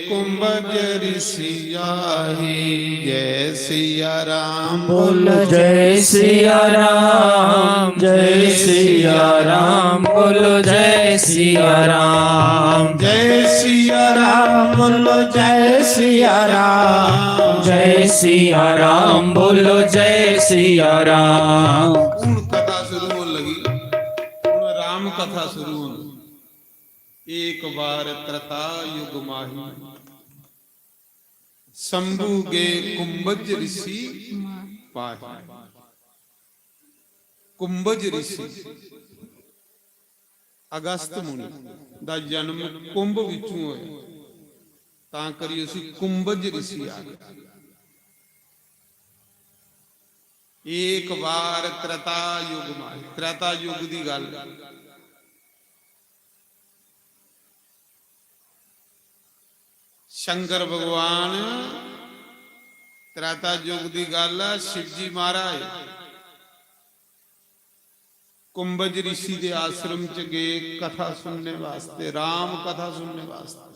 कुंभज ऋषि आही। जय सिया राम बोलो, जय सिया राम, जय सिया राम बोलो, जय सिया राम। जय सिया राम बोलो, जय सिया राम। जय सिया राम बोलो, जय सिया राम। हुण कथा शुरू होण लगी, हुण राम कथा शुरू होण। एक बार त्रेता युग माही, शंभु गे कुंभज ऋषि पाही। कुंभज ऋषि अगस्त मुनि दा जन्म कुंभ विचों होया, तां करियै उसी कुंभज ऋषि आखदे। एक बार त्रेता युग माही, त्रेता युग दी गल्ल। शंकर भगवान त्रेता युग दी गल्ल ऐ, शिवजी महाराज कुंभज ऋषि दे आश्रम च गए कथा सुनने वास्ते, राम कथा सुनने वास्ते।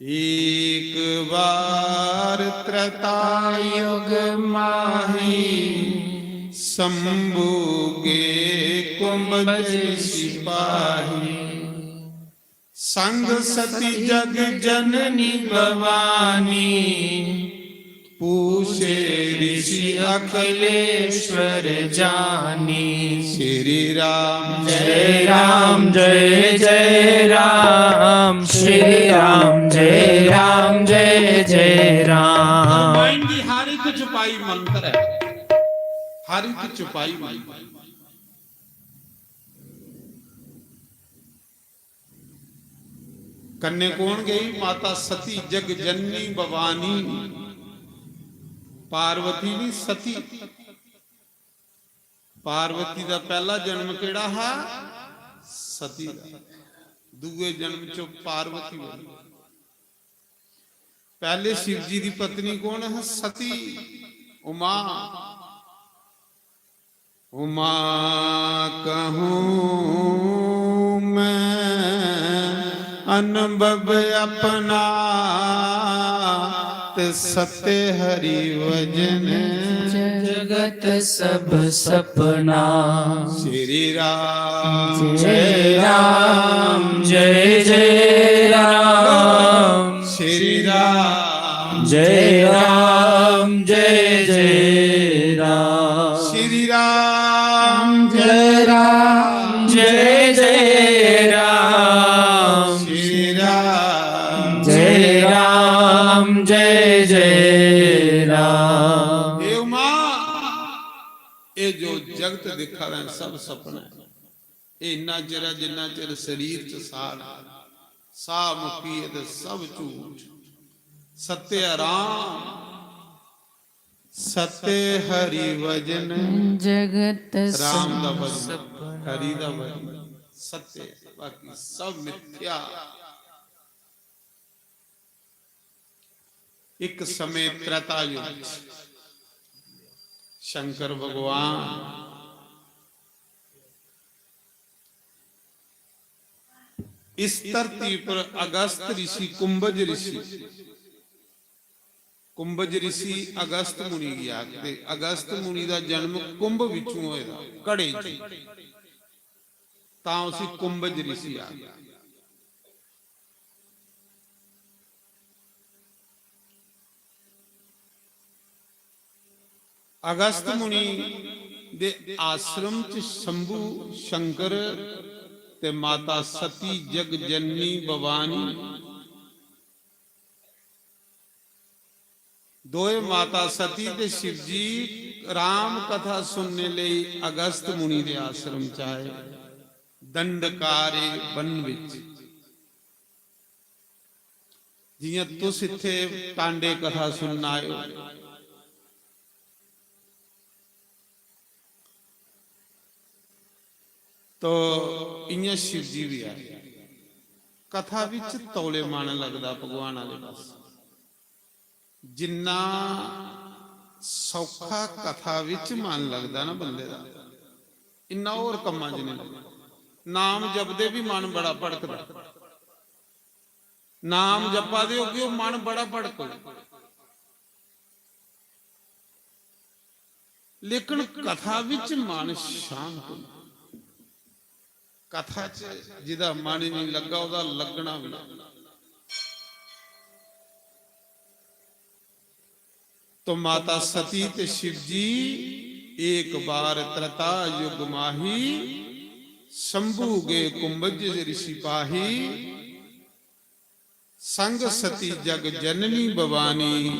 एक बार त्रेता युग माही, शंभु गे कुंभज ऋषि पाही। संग सती जग जननी भवानी, पूछे ऋषि अखिलेश्वर जानी। श्री राम जय राम, जय जय राम, श्री राम जय राम, जय जय राम। रामायण की हर एक चौपाई मंत्र है, हर एक चौपाई मंत्र। कन्ने कौन गई? माता सती जग जननी भवानी। पार्वती नहीं, सती। पार्वती दा पहला जन्म केड़ा हा? सती दा। दूए जन्म च पार्वती बनी। पहले शिव जी दी पत्नी कौन है? सती उमा। उमा कहूँ मैं अनुभव अपना, ते सत्य हरि वजन जगत सब सपना। श्री राम जय राम, जय जय राम। श्री राम जय राम, जय जय राम। श्री राम जय राम, जय जय राम। श्री राम जय राम, जय जय जगत दिक्खा दा ऐ, सब सपना ऐ। एह् इन्ना चिर ऐ जिन्ना चिर शरीर च साह् न। साह् मुक्की गे ते सब झूठ। सत्य ऐ राम, सत्य हरि भजन। जगत राम दा भजन, सपना। हरि दा भजन सत्य ऐ, बाकी सब मिथ्या। एक समय त्रेता युग च शंकर भगवान इस धरती पर अगस्त ऋषि, कुंभज ऋषि, कुंभज ऋषि अगस्त मुनि गी आखदे। अगस्त मुनि दा जन्म कुंभ विचों होए दा, घड़े च, तां उसी कुंभज ऋषि आखदे। अगस्त मुनि दे आश्रम च शंभु शंकर ते माता सती जग जननी भवानी दोए माता सती ते शिवजी राम कथा सुनने लेई अगस्त मुनि दे आश्रम च आए। दंडकारे वन विच, जियां तुस इत्थे टांडे कथा सुनन आए हो, तो इयां शिवजी भी आए। कथा विच तौले मन लगदा भगवान आले पास। जिन्ना सौखा कथा विच मन लगदा ना बंदे दा, इन्ना होर कम्मां च नहीं लगदा। नाम जपदे भी मन बड़ा भड़कदा। नाम जपा दे होगे, ओह् मन बड़ा भड़कदा। लेकिन कथा विच मन शांत होंदा। कथा च जिदा मन नहीं लग्गा, ओह्दा लग्गना भी नहीं। तो माता सती ते शिवजी एक बार त्रेता युग माही, शंभु गे कुंभज ऋषि पाही। संग सती जग जननी भवानी,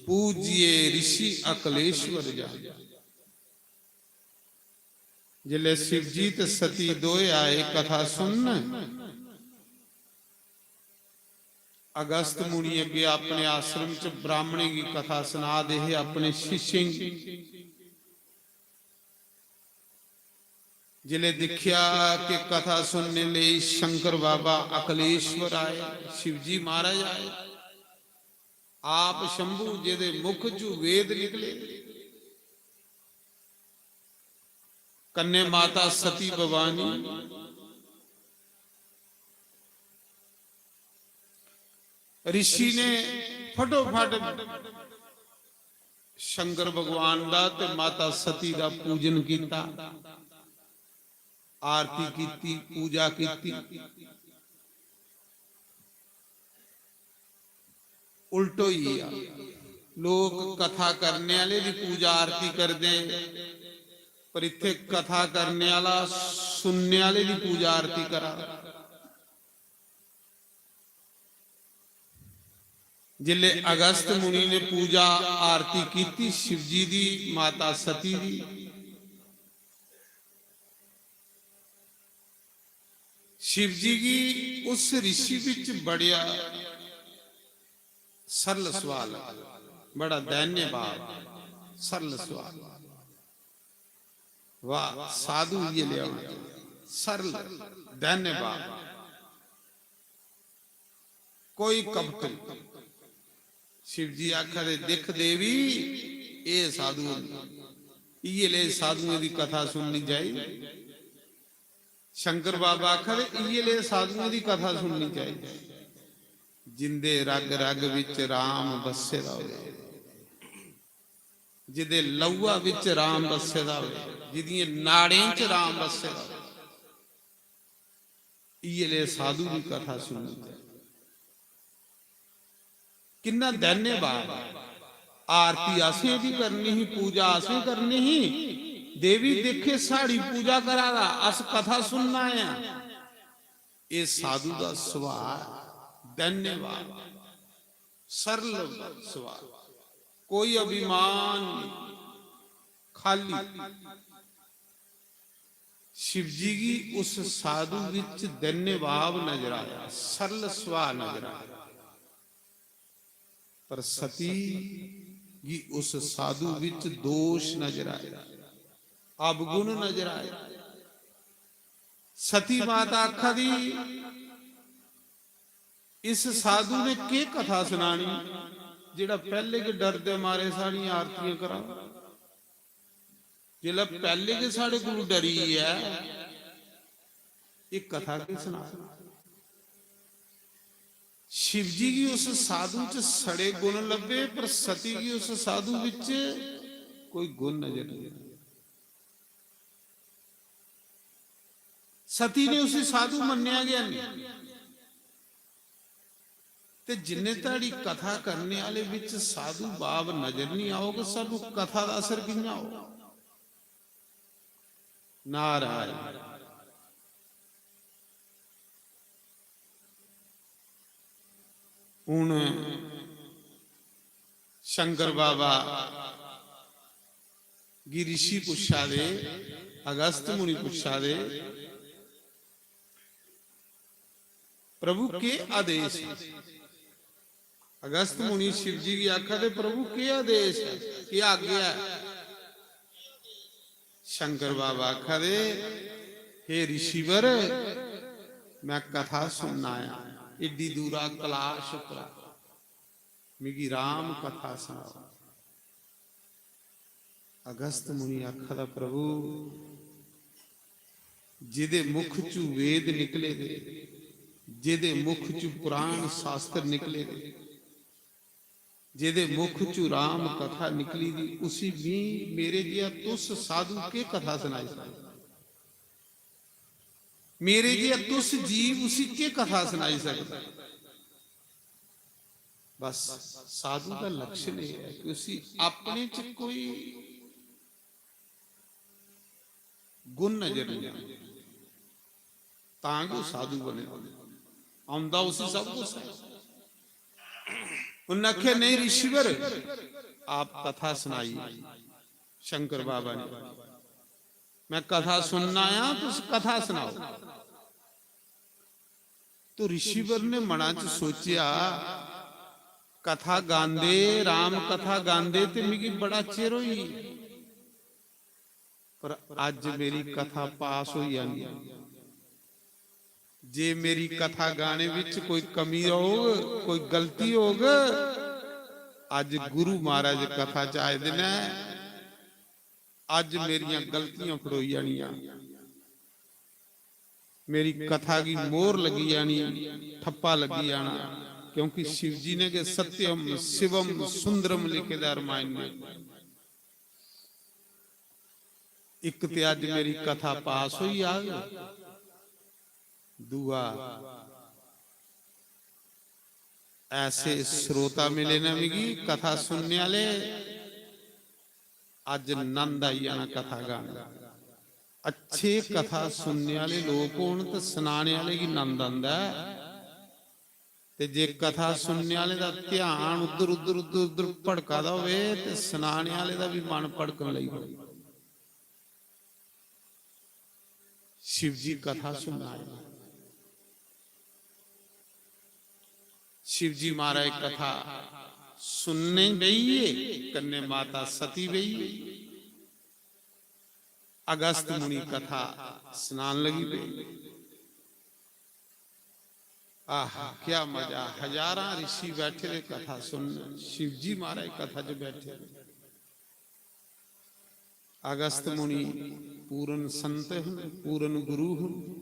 पूजिए ऋषि अकलेश्वर जानी। जिसलै शिवजी ते सती दोए आए कथा सुनन, अगस्त मुनि अग्गे अपने आश्रम च ब्राह्मणें गी कथा सना दे हे, अपने शिष्यें गी। जिसलै दिक्खेआ कि कथा सुनने लेई शंकर बाबा अकलेश्वर आए, शिवजी महाराज आए, आप शंभु, जेदे मुख चू वेद निकले, कन्ने माता सती भवानी, ऋषि ने फटोफट शंकर भगवान दा ते माता सती दा पूजन कीता, आरती कीती, पूजा कीती। उल्ट होई गेआ। लोक कथा करने आह्ले दी पूजा आरती करदे, पर इत्थे कथा करने आह्ला सुनने आह्ले दी पूजा आरती करा। जिसले अगस्त मुनि ने पूजा आरती कीती शिवजी दी, माता सती दी, शिव जी गी उस ऋषि बिच बड़िया सरल सवाल, बड़ा दैन्य भाव, सरल सवाल। वाह, साधु इयै लेआ होना चाहिए, सरल, दैन्य भाव, कोई कपट नहीं। शिव जी आखा दे, "दिक्ख देवी, एह् साधु होंदे, इयै ले साधुएं दी कथा सुननी चाहिदी।" शंकर बाबा आखा दे, "इयै ले साधुएं दी कथा सुननी चाहिदी, जिंदे रग रग विच राम बस्से दा होवे, जिदे लौआ विच राम बस्से दा होवे, जिदियें नाड़ें च राम बस्से दा होवे, इयै ले साधु दी कथा सुननी चाहिदी।" किन्ना धन्यवाद। आरती असें भी करनी ही, पूजा असें करनी ही। देवी दिक्खे साढ़ी पूजा करा दा, अस कथा सुनना आए आं। एह् साधु दा सुभाऽ, धन्यवाद। सरल सुभाऽ, कोई अभिमान नहीं, खाली। शिव जी गी उस साधु विच दैन्य भाव नजर आया, सरल सुभाऽ नजर आया, पर सती गी उस साधु विच दोष नजर आया, अवगुण नजर आया। सती माता आखा दी, इस साधु ने केह् कथा सनानी, जेह्ड़ा पैह्ले गै डर दे मारे साढ़ियां आरतियां करा। जिसलै पैह्ले गै साढ़े कोलू डरी ऐ, एह् कथा केह् सना? शिव जी गी उस साधु च सड़े गुण लब्भे, पर सती गी उस साधु विच कोई गुण नजर नहीं आया। सती ने उसी साधु मन्नेआ गै नहीं। ते जिन्ने धड़ी कथा करने आह्ले विच साधु भाव नजर नहीं आओग, सानू कथा दा असर कि'यां होग? नारायण। हुन शंकर बाबा गी ऋषि पुच्छा दे, अगस्त मुनि पुच्छा दे, "प्रभु, केह् आदेश है?" अगस्त मुनि शिव जी गी आखा दे, "प्रभु, केह् आदेश है, केह् आज्ञा है?" शंकर बाबा आखा दे, "हे ऋषिवर, मैं कथा सुनना आया, एड्डी दूरा कैलाश उप्परा, मिगी राम कथा सनाओ।" अगस्त मुनि आखा दा, "प्रभु, जेह्दे मुख चू वेद निकले दे, जेह्दे मुख चू पुराण शास्त्र निकले दे, जेह्दे मुख चू राम कथा निकली दी, उसी मी, मेरे जेहा तुस साधु केह् कथा सनाई सकदा? मेरे जेहा तुस जीव उसी केह् कथा सनाई सकदा?" बस, साधु दा लक्षण एह् ऐ कि उसी अपने च कोई गुण नजर नहीं आंदा, तां गै ओह् साधु बने। औंदा उसी सब कुछ है। उन्नै आखेआ, "नहीं ऋषिवर, आप कथा सुनाइए।" शंकर बाबा ने, "मैं कथा सुनना आया, तुस कथा सनाओ।" तो ऋषिवर ने मना च सोचेआ, "कथा गांदे, राम कथा गांदे ते मिगी बड़ा चिर होई, पर अज्ज मेरी कथा पास होई जानी। जे मेरी कथा गाने विच कोई कमी होग, कोई गलती होग, अज्ज गुरु महाराज कथा च आए दे न, अज्ज मेरियां गलतियां फड़ोई जानियां।" मेरी कथा गी मोहर लग्गी जानी, ठप्पा लग्गी जाना, क्योंकि शिव जी ने गै सत्यम शिवम सुंदरम लिखे दा रामायण में। इक ते अज्ज मेरी कथा पास होई जाग, दूआ ऐसे श्रोता मिले न मिगी, कथा सुनने आह्ले, अज्ज नंद आई जाना कथा गाने। अच्छे कथा सुनने आह्ले लोक होन ते सनाने आह्ले गी नंद आंदा ऐ। ते जे कथा सुनने आह्ले दा ध्यान उद्धर, उद्धर, उद्धर, उद्धर भड़का दा होवे ते सनाने आह्ले दा बी मन भड़कन लगी पवे। शिव जी कथा सुनना आए। शिव जी महाराज कथा सुनने बेहिये, कन्ने माता सती बेहिये। अगस्त मुनि कथा सनान लगी पे। आह, क्या मजा, हजारां ऋषि बैठे दे कथा सुन, शिव जी महाराज कथा च बैठे दे। अगस्त मुनि पूर्ण संत हन, पूर्ण गुरु हन,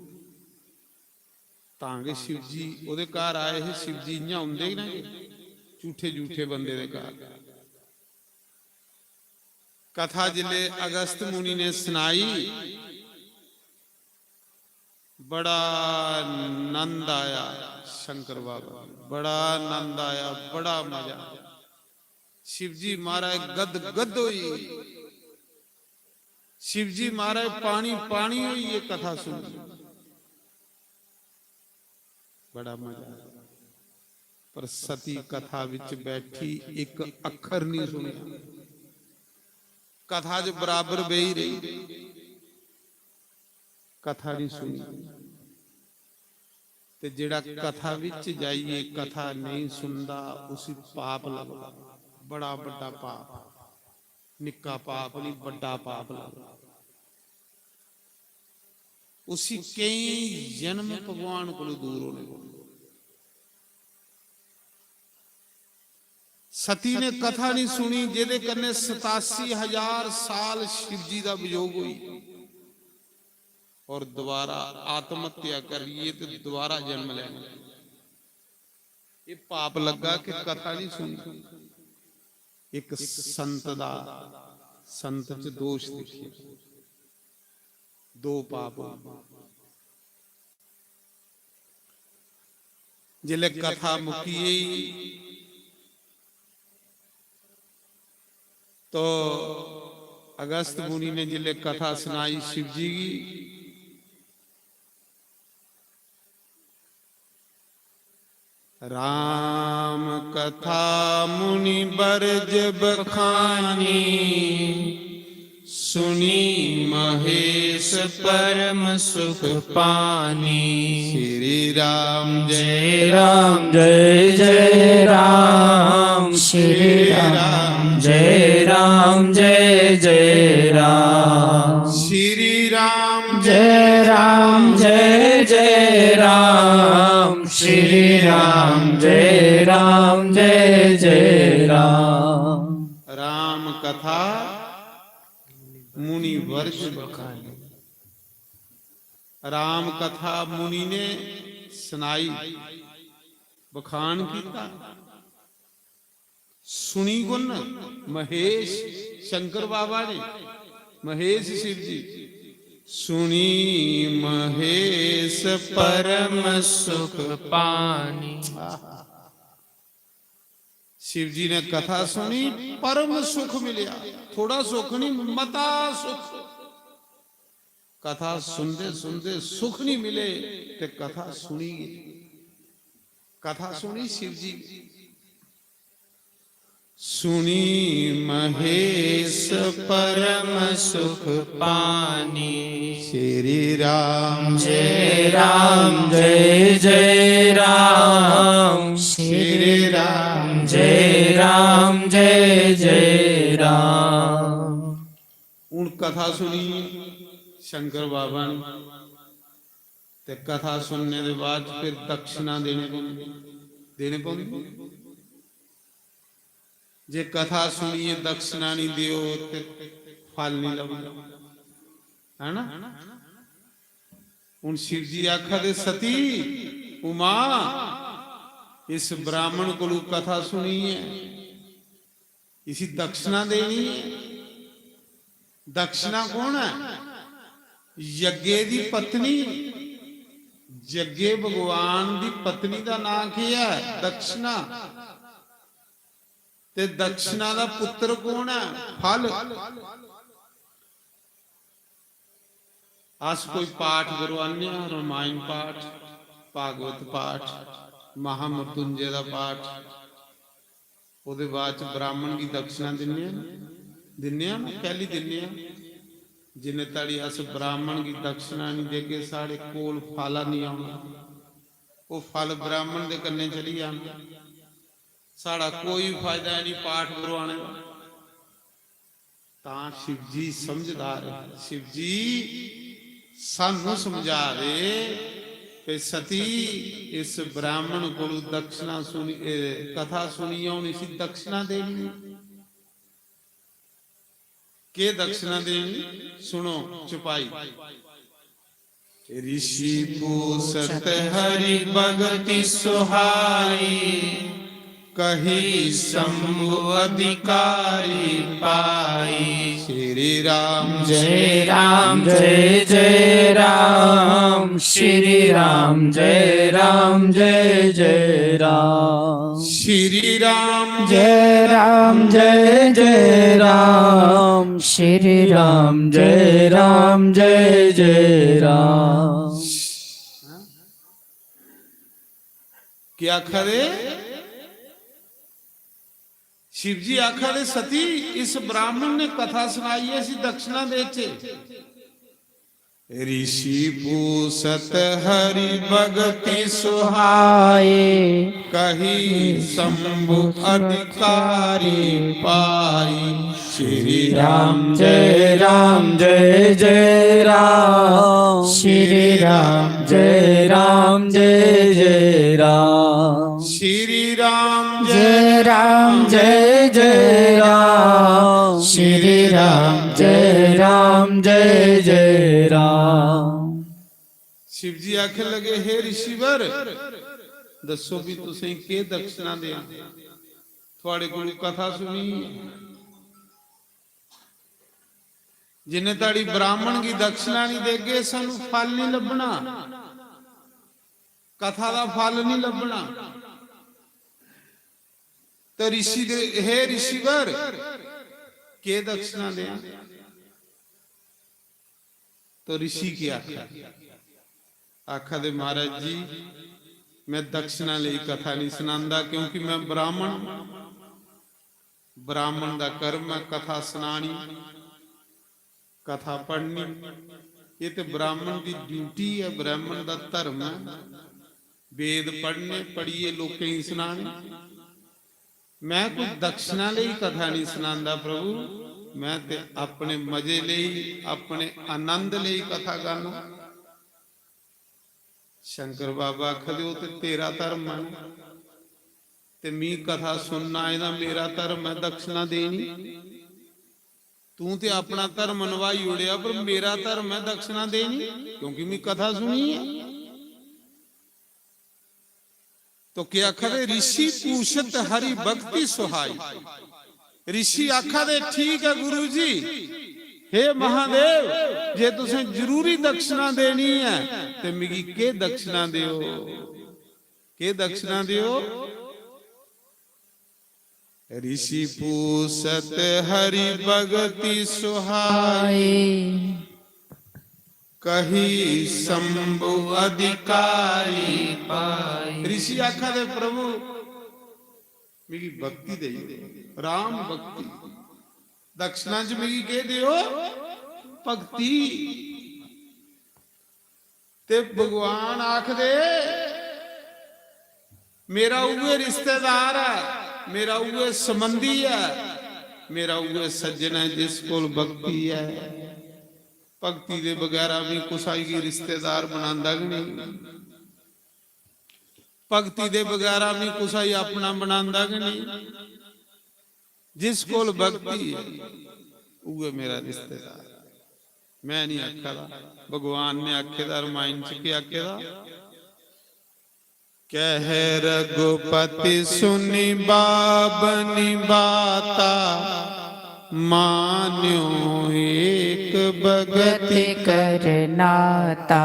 तां गै शिव जी ओह्दे घर आए हे। शिव जी इ'यां औंदे गै ना, झूठे झूठे बंदे दे घर। कथा जिसलै अगस्त मुनि ने सनाई, बड़ा नंद आया शंकर बाबा गी, बड़ा नंद आया, बड़ा मजा आया। शिव जी महाराज गद गद होई गे। शिव जी महाराज पानी पानी होई गे कथा सुनियै। बड़ा मजा आया। पर सती कथा विच बैठी, इक अक्खर नहीं सुनेआ। कथा च बराबर बेही रेही। कथा नहीं सुनी। ते जेड़ा कथा विच जाइए कथा नहीं सुनदा, उसी पाप लगदा, बड़ा बड्डा पाप। निक्का पाप नहीं, बड्डा पाप लगदा। उसी कई जन्म भगवान कोलों दूर होने पौंदे। सती ने कथा नहीं सुनी, जेदे कन्ने सतासी हजार साल शिव जी दा वियोग होई, और दोबारा आत्महत्या करिए ते दोबारा जन्म लैना। ये पाप लग्गा कि कथा नहीं सुनी। एक संत दा, संत च दोष दिखिया, दो पाप होए। जिसले कथा मुक्की गई तो अगस्त मुनि ने जिसले कथा सुनाई शिव जी की, राम कथा मुनि बरज बखानी, सुनी महेश परम सुख पानी। श्री राम जय राम जय जय राम, श्री राम जय राम जय जय राम। श्री राम जय राम जय जय राम, श्री राम जय राम जय जय राम। राम कथा मुनि वर्ष बखानी। राम कथा मुनि ने सुनाई, बखान किया। सुनी कुन? महेश शंकर बाबा ने, महेश शिव जी। सुनी महेश परम सुख पानी। आहा। शिव जी ने कथा सुनी, परम सुख मिलया। थोड़ा सुख नहीं, मता सुख। कथा सुनदे सुनदे सुख नहीं मिले ते कथा सुनी। कथा सुनी शिव जी। सुनी महेश परम सुख पानी। श्री राम जय राम जय जय राम, श्री राम जय राम जय जय राम। हुण कथा सुनी शंकर बाबा ने, ते कथा सुनने दे बाद फिर दक्षिणा देने पौंदी, देने पौंदी। जे कथा सुनिए दक्षिणा नहीं दियो ते फल नहीं लभदा, है ना? हुण शिव जी आखा दे, सती, उमा, इस ब्राह्मण कोलू कथा सुनी है, इसी दक्षिणा देनी है। दक्षिणा कौन है? यज्ञे दी पत्नी। यज्ञे भगवान दी पत्नी दा नां केह् है? दक्षिणा। ते दक्षिणा दा पुत्र कौन है? फल। अस कोई पाठ करवाने आं, रामायण पाठ, भागवत पाठ, महामृत्युंजय दा पाठ, ओह्दे बाद च ब्राह्मण गी दक्षिणा दिन्ने आं, दिन्ने आं ना, कैह्ली दिन्ने आं? जिन्ने धड़ी अस ब्राह्मण गी दक्षिणा निं देगे, साढ़े कोल फल निं औना, ओह् फल ब्राह्मण दे कन्नै चली जाना। साढ़ा कोई फायदा निं पाठ करवाने दा। तां शिव जी समझदार ऐ। शिव जी सानू समझा दे कि सती, इस ब्राह्मण कोलू दक्षिणा सुनी, ए, कथा सुनियै हून इसी दक्षिणा देनी ऐ। केह् दक्षिणा देनी? सुनो चौपाई। ऋषि पूछत हरि भगति सुहाई, कहि शंभु अधिकारी पाई। श्री राम जय राम जय जय राम, श्री राम जय राम जय जय राम। श्री राम जय राम जय जय राम, श्री राम जय राम जय जय राम। क्या आखा दे? शिव जी आखा दे, सती, इस ब्राह्मण ने कथा सुनाई है, इसी दक्षिणा देचे। ऋषि पूछत हरि भगति सुहाए, कही शंभु अधिकारी पाई। श्री राम जय राम जय जय राम, श्री राम जय राम जय जय राम। श्री राम जय राम जय जय राम, श्री राम जय राम जय जय राम। शिव जी आखन लगे, हे ऋषिवर, दसो भी तुसें के दक्षिणा देआं? थुआड़े कोल कथा सुनी, जिन्ने ताड़ी ब्राह्मण गी दक्षिणा नहीं देगे, सानू फल नहीं लभना, कथा दा फल नहीं लभना। तो ऋषि दे, हे ऋषिवर, के दक्षिणा देआं? तो ऋषि की आखा, आखा दे, महाराज जी, मैं दक्षिणा लेई कथा नहीं सुनांदा, क्योंकि मैं ब्राह्मण, ब्राह्मण दा कर्म है कथा सुनानी, कथा पढ़नी। ये ते ब्राह्मण दी ड्यूटी है, ब्राह्मण दा धर्म है। वेद पढ़ने, पढ़िए लोकें गी सुनाने। मैं कोई दक्षिणा लेई कथा नहीं सुनांदा प्रभु, मैं ते अपने मजे लेई, अपने आनंद लेई कथा गाना। शंकर बाबा आखदे, "ओह् ते तेरा धर्म ऐ ना, ते मी कथा सुनना आए दा, मेरा धर्म ऐ दक्षिणा देनी। तूं ते अपना धर्म नभाई ओड़ेआ, पर मेरा धर्म ऐ दक्षिणा देनी, क्योंकि मी कथा सुनी ऐ।" तो केह् आखा दे? "ऋषि पूछत हरि भक्ति सुहाई।" ऋषि आखा दे, "ठीक ऐ गुरु जी, हे महादेव, जे तुसें जरूरी दक्षिणा देनी ऐ, ते मिगी केह् दक्षिणा देओ, केह् दक्षिणा देओ?" ऋषि पूछत हरि भगति सुहाई, कही शंभु अधिकारी पाई। ऋषि आखा दे, "प्रभु, मिगी भक्ति देई दे, राम भक्ति। दक्षिणा च मिगी केह् देओ? भक्ति।" ते भगवान आखदे, "मेरा उ'ऐ रिश्तेदार ऐ, मेरा उ'ऐ संबंधी ऐ, मेरा उ'ऐ सज्जन ऐ जिस कोल भक्ति ऐ।" भक्ति दे बगैरा भी कुसै गी रिश्तेदार बनांदा गै नेईं। भक्ति दे बगैरा भी कुसै गी अपना बनांदा गै नेईं। जिस कोल भक्ति ऐ, उ'ऐ मेरा रिश्तेदार। मैं नहीं आखा दा, भगवान ने आखे दा, रामायण च केह् आखे दा? कह रघुपति सुनि बाबनि बाता, मान्यो एक भगति करनाता।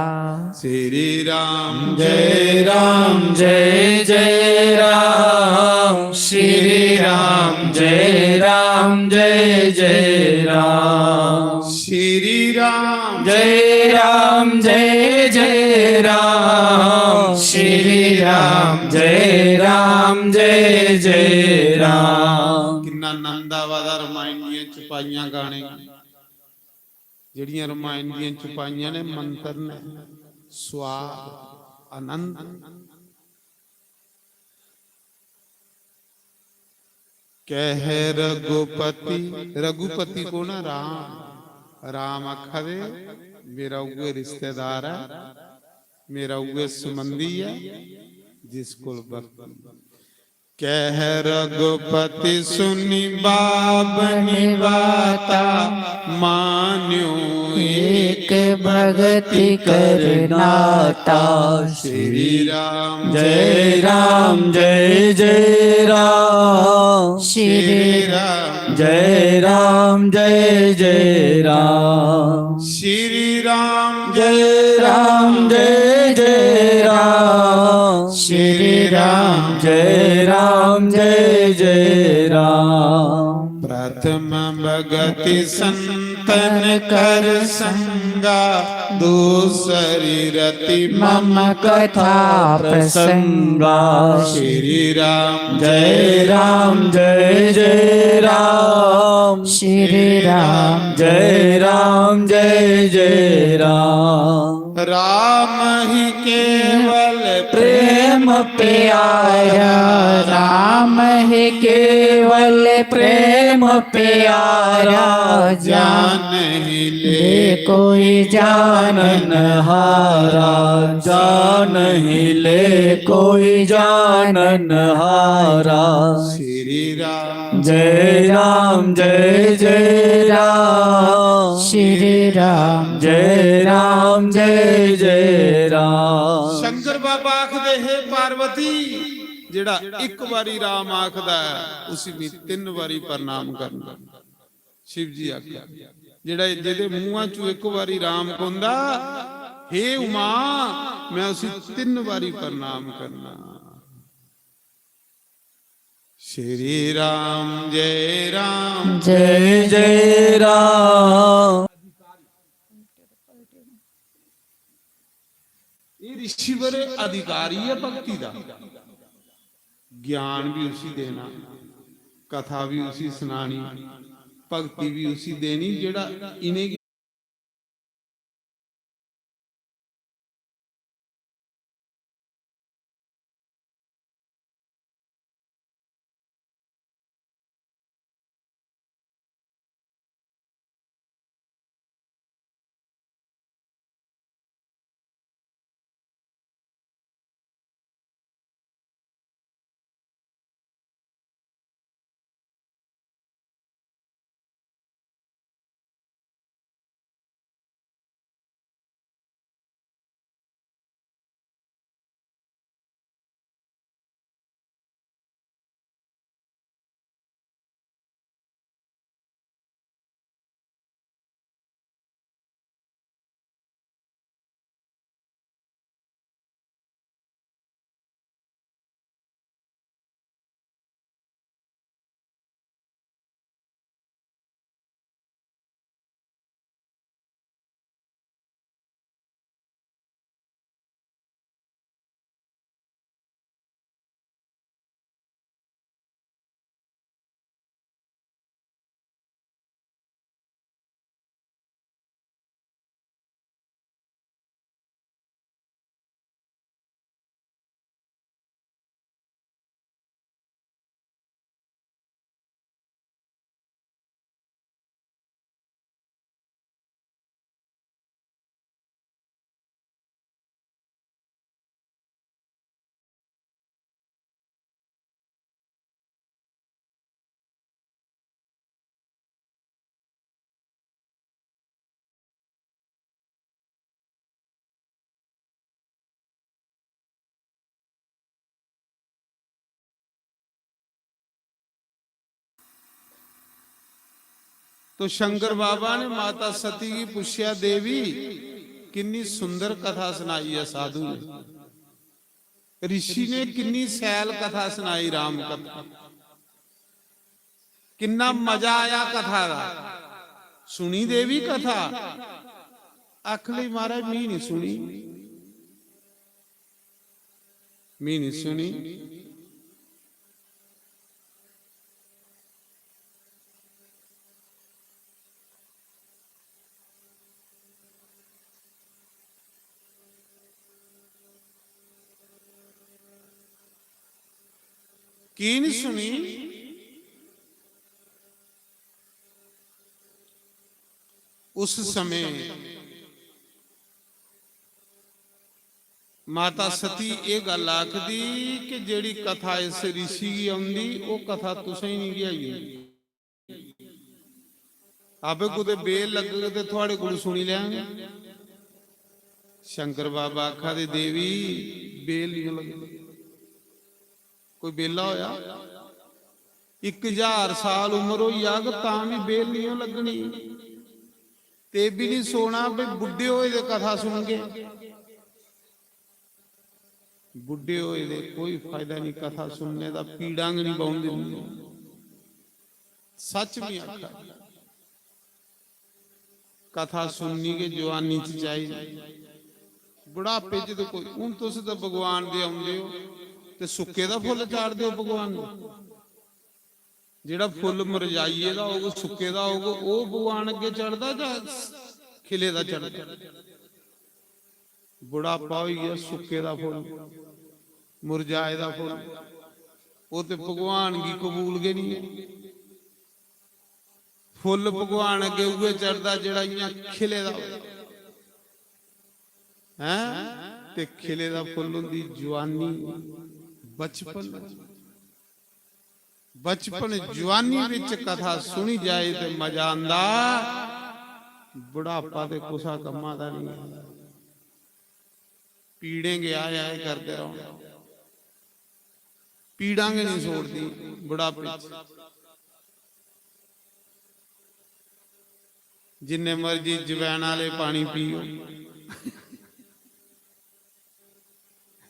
श्री राम जय राम जय जय राम, श्री राम जय राम जय जय राम। श्री राम जय राम जय जय राम, श्री राम जय राम जय जय राम। किन्ना आनंद आवा दा रामायण दियां चौपाइयां गाने। जेह्ड़ियां रामायण दियां चौपाइयां ने, मंत्र ने, स्वाद, आनंद। कह रघुपति, रघुपति कौन ऐ? राम। राम आखा दे, "मेरा उ'ऐ रिश्तेदार ऐ, मेरा उ'ऐ संबंधी ऐ, जिस कोल भक्ति।" कह रघुपति सुनि बाबनि बाता, मान्यो एक भगति करनाता। श्री राम जय राम जय जय राम, श्री राम जय राम जय जय राम। श्री राम जय राम जय जय राम, श्री राम जय राम जय जय राम। प्रथम भगति संत तन कर संगा, दूसरी रति मम कथा प्रसंगा। श्री राम जय राम जय जय राम। श्री राम जय राम जय जय राम। राम ही केवल प्रेम प्यारा, राम ही केवल प्रेम प्यारा। जान ही ले कोई जानन हारा, जान ही ले कोई जानन हारा। श्री राम जय राम जय जय राम। श्री राम जय राम जय जय राम। शंकर बाबा आखदे, हे पार्वती, जेड़ा इक बारी राम आखदा है, उसी मैं तीन बारी प्रणाम करना। शिव जी आख्या, जेड़ा, जेदे मुंहां चों इक बारी राम कोंदा, हे उमा, मैं उसी तीन बारी प्रणाम करना। श्री राम जय राम जय जय राम। ये ऋषिवर अधिकारी है भक्ति दा। ज्ञान भी उसी देना, कथा भी उसी सुनानी, भक्ति भी उसी देनी, जेड़ा इन्हें तो शंकर बाबा ने माता सती गी पुच्छेआ, "देवी, किन्नी सुंदर कथा सनाई ऐ साधु ने, ऋषि ने किन्नी सैल कथा सनाई, राम कथा, किन्ना मजा आया कथा दा, सुनी देवी कथा?" आखन लगी, "महाराज, मी नहीं सुनी, मी नहीं सुनी।" की नहीं सुनी? उस समय माता सती एह गल्ल आखदी कि जेहड़ी कथा इस ऋषि गी औंदी, ओह कथा तुसें गी नहीं आई होंदी। आपे कुतै बेल लगग ते थुआड़े कोल सुनी लैंग। शंकर बाबा आखा दे, "देवी, बेल नहीं लगदी।" कोई बेला होया? इक हजार साल उम्र होई जाग, तां भी बेल नहीं लगनी। ते भी नहीं सोना, भी बुड्ढे होए दे कथा सुनगे। बुड्ढे होए दे कोई फायदा नहीं, कथा सुनने दा, पीड़ां गै नहीं बौन दिंदी। सच में आखा। कथा सुननी गै जुआनी च चाहिदी। बुढ़ापे च ते कोई, हून तुस ते भगवान दे औंदे ओ ते सुक्के दा फुल्ल चाढ़दे ओ भगवान दे। जेह्ड़ा फुल्ल मुरझाइये दा होग, सुक्के दा होग, ओह् भगवान अग्गें चढ़दा जां खिले दा चढ़दा? बुढ़ापा होई गेआ, सुक्के दा फुल्ल, मुरझाए दा फुल्ल, ओह् ते भगवान गी कबूल गै निं ऐ। फुल्ल भगवान अग्गें उ'ऐ चढ़दा जेह्ड़ा इ'यां खिले दा होऐ। हैं? ते खिले दा फुल्ल होंदी जुआनी, बचपन। बचपन जुआनी विच कथा सुनी जाए ते मजा आंदा, बुढ़ापा ते कुसा कम्मा दा नहीं। पीड़ें गै आए आए करदे रौहना, पीड़ां गै नहीं छोड़दी बुढ़ापे च। जिन्ने मर्जी जवैन आह्ले पानी पियो,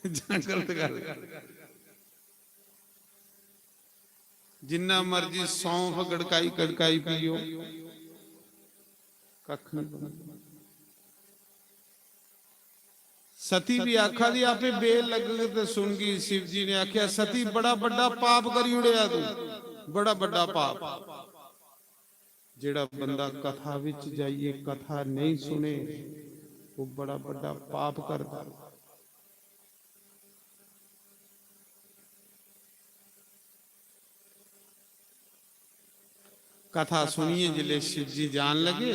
जां गलत गल्ल। जिन्ना मर्जी सौंफ गड़काई गड़काई पियो, कक्ख नहीं बनदा। सती भी आखा दी, "आपे बेल लगग ते सुनगी।" शिव जी ने आख्या, "सती, बड़ा बड्डा पाप करी ओड़ेआ तू, बड़ा बड्डा पाप।" जेड़ा बंदा कथा विच जाइए कथा नहीं सुने, वो बड़ा बड्डा पाप करदा। कथा सुनिए जिसले शिव जी जान लगे,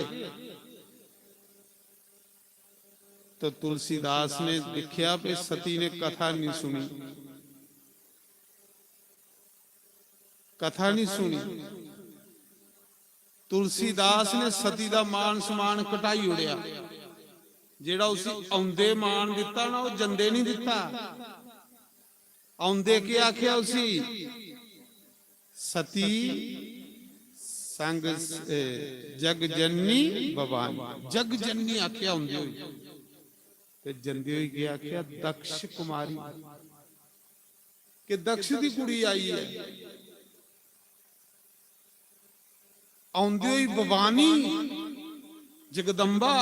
तो तुलसीदास ने दिखया कि सती ने कथा नहीं सुनी, कथा नहीं सुनी। तुलसीदास ने सती दा मान सम्मान घटाई ओड़ेआ। जेड़ा उसी औंदे मान दिता ना, वो जंदे नहीं दिता। औंदे के आख्या उसी? सती संग, ए, जग जननी भवानी, जग जननी आख्या औंदे होई। ते जंदे होई के आख्या? दक्ष कुमारी, के दक्ष दी कुड़ी आई है। औंदे होई भवानी, जगदम्बा,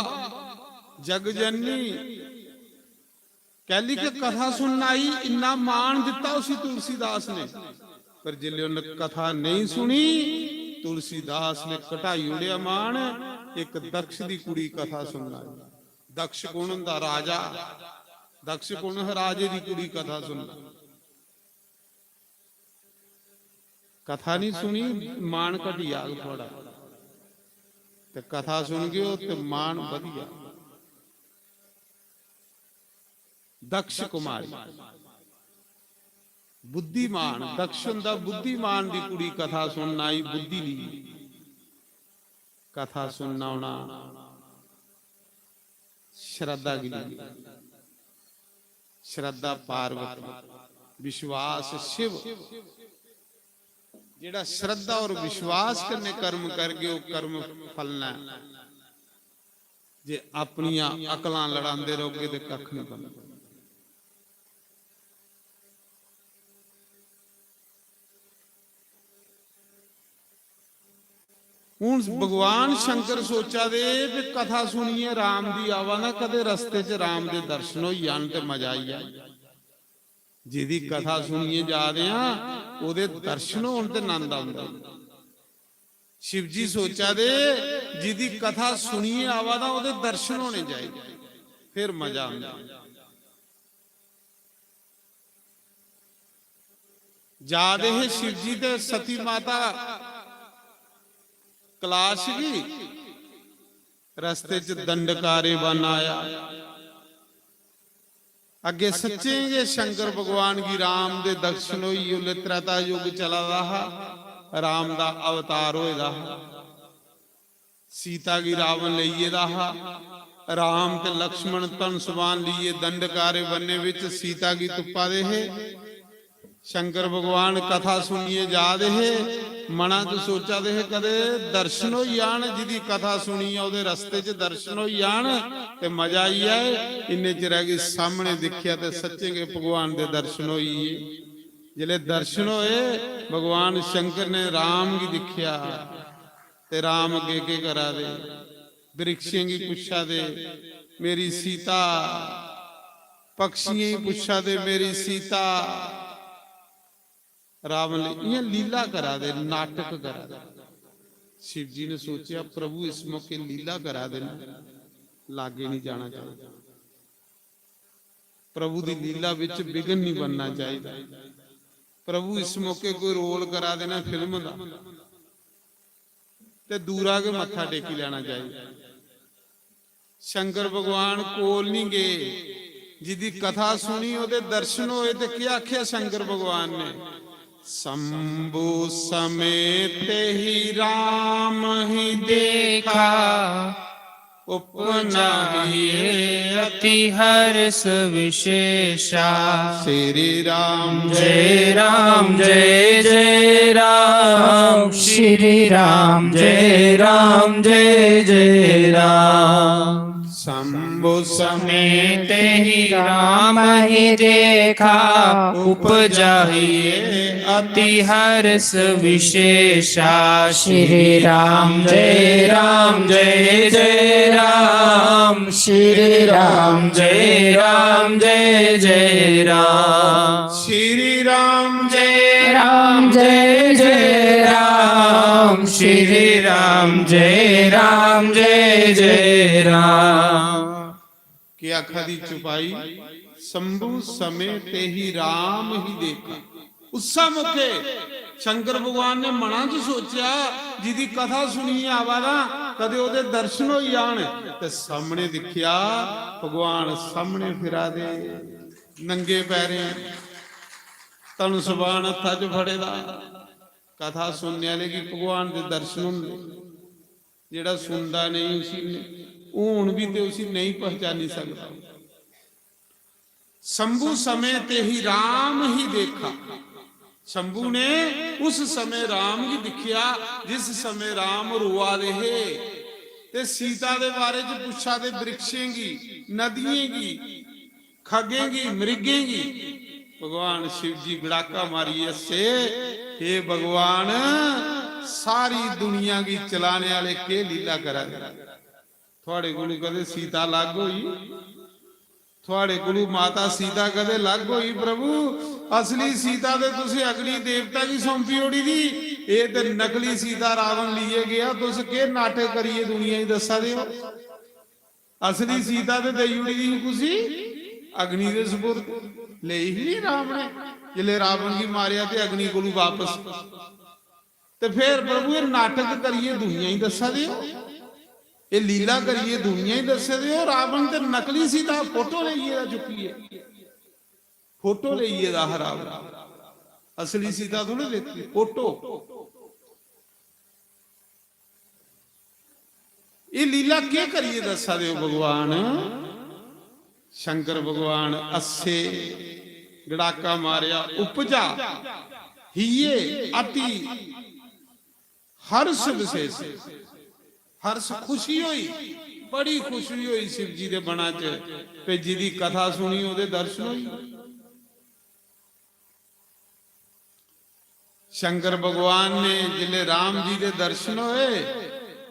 जग जननी, कैली के कथा सुनन आई, इन्ना मान दिता उसी तुलसीदास ने। पर जिसले उन्हें कथा नहीं सुनी, तुलसीदास ने घटाई उड़ेआ मान। एक दक्ष दी कुड़ी कथा सुनन आई। दक्ष कौन हुंदा? राजा। दक्ष कौन है? राजे दी कुड़ी कथा सुनन। कथा नहीं सुनी, मान घटी जाग थुआड़ा। ते कथा सुनगे ओ ते मान बधी जाग। दक्ष कुमारी, बुद्धिमान, दक्ष हुंदा बुद्धिमान दी कुड़ी कथा सुनन आई, बुद्धि दी। कथा सुनना औना, श्रद्धा गी लेइयै। श्रद्धा पार्वती, विश्वास शिव। जेड़ा श्रद्धा और विश्वास कन्नै कर्म करगे, ओह् कर्म फलना है। जे अपनियां अकलां लड़ांदे रहोगे ते कक्ख नहीं बनदा। हुन भगवान शंकर सोचा दे कि कथा सुनिए राम दी आवा ना, कदे रस्ते च राम दे दर्शन होई जान ते मजा आई जाए। जिदी कथा सुनिए जा दे हां, ओदे दर्शन होन ते नंद आंदा। शिव जी सोचा दे, जिदी कथा सुनिए आवा दा, ओदे दर्शन होने चाहिए, फिर मजा आंदा। जा दे हे शिव जी ते सती माता कलाश गी, रस्ते च दंडकारे बन आया। अग्गे सच्चें गै शंकर भगवान गी राम दे दर्शन होई, उसलै त्रेता युग चला दा हा, राम दा अवतार होए दा हा। सीता गी रावण लेई गेदा हा। राम ते लक्ष्मण धनुष बाण लेइयै दंडकारे बन्ने विच सीता गी तुप्पा दे हे। शंकर भगवान कथा सुनिए जा दे हे, मना च सोचा दे हे, कदे दर्शन होई जान, जिदी कथा सुनी ऐ, ओदे रस्ते च दर्शन होई जान ते मजा आई जाए। इन्ने चिरा गी सामने दिक्खेआ ते सच्चें गै भगवान दे दर्शन होई गे। जिसले दर्शन होए, भगवान शंकर ने राम गी दिक्खेआ ते राम अग्गे केह् करा दे? वृक्षें गी पुच्छा दे, "मेरी सीता।" पक्षियें गी पुच्छा दे, "मेरी सीता।" रावण इ'यां लीला करा दे, नाटक करा दे। शिव जी ने सोचेआ, "प्रभु इस मौके लीला करा दे न, लागे नहीं जाना चाहिए, प्रभु दी लीला विच विघ्न नहीं बनना चाहिए, प्रभु इस मौके कोई रोल करा दे न फिल्म दा।" ते दूरा गै मत्था टेकी लैना चाहिए। शंकर भगवान कोल नहीं गए, जिदी कथा सुनी, ओदे दर्शन होए, ते क्या आख्या शंकर भगवान ने? "शंभु समेत ही राम ही देखा, उपना ही अति हर्ष विशेषा।" श्री राम जय राम जय जय राम, श्री राम जय राम जय जय राम। शंभु समेत ही राम ही देखा, उपजा ही अति हर्ष विशेषा। श्री राम जय राम जय जय राम, श्री राम जय राम जय जय राम। श्री राम जय राम जय जय राम, श्री राम जय राम जय जय राम। के आखा दी चुपाई, "शंभु समेत ही राम ही देखा।" उस्सा मौके शंकर भगवान ने मना च सोचेआ, "जिदी कथा सुनियै आवा दा, कदे ओदे दर्शन होई जान।" ते सामने दिक्खेआ, भगवान सामने फिरा दे, नंगे पैरें, धनुष बाण हत्था च फड़े दा। कथा सुनने आह्ले गी भगवान दे दर्शन होंदे। जेह्ड़ा सुनदा नहीं, उसी नहीं, हून भी ते उसी नहीं पहचानी सकदा। शंभु समेत ही राम ही देखा। शंभु ने उस समय राम गी दिक्खेआ, जिस समय राम रोआ दे हे ते सीता दे बारे च पुच्छा दे, वृक्षें गी, नदियें गी, खगें गी, मृगें गी। भगवान शिव जी गड़ाका मारियै हस्से, "हे भगवान, सारी दुनिया गी चलाने आह्ले केह् लीला करा दे? थुआड़े कोलू कदें सीता अलग होई? थुआड़े कोलू माता सीता कदें अलग होई, प्रभु? असली सीता ते तुसें अग्नि देवता गी सौंपी ओड़ी दी, एह् ते नकली सीता रावण लेइयै गेआ। तुस केह् नाटक करियै दुनिया गी दस्सा दे ओ?" असली सीता ते देई ओड़ी दी ही कुसी, अग्नि दे सपुर्द। लेई ही नहीं राम ने, जिसले रावण गी मारेआ ते अग्नि कोलू वापस। ते फिर प्रभु, एह् नाटक करियै दुनिया गी दस्सा दे ओ, एह् लीला करियै दुनिया गी दस्सा दे ओ। रावण ते नकली सीता फोटो लेइयै दा चुक्कियै, फोटो लेइयै दा हा रावण, असली सीता थोड़े लेती, फोटो। एह् लीला केह् करियै दस्सा दे ओ भगवान? शंकर भगवान हस्से, गड़ाका मारेआ, उपजा हीए अति हर्ष विशेष, हर्ष, खुशी होई, बड़ी खुशी होई शिव जी दे मना च, ते जिदी कथा सुनी ओह्दे दर्शन होई। शंकर भगवान ने जिसले राम जी दे दर्शन होए,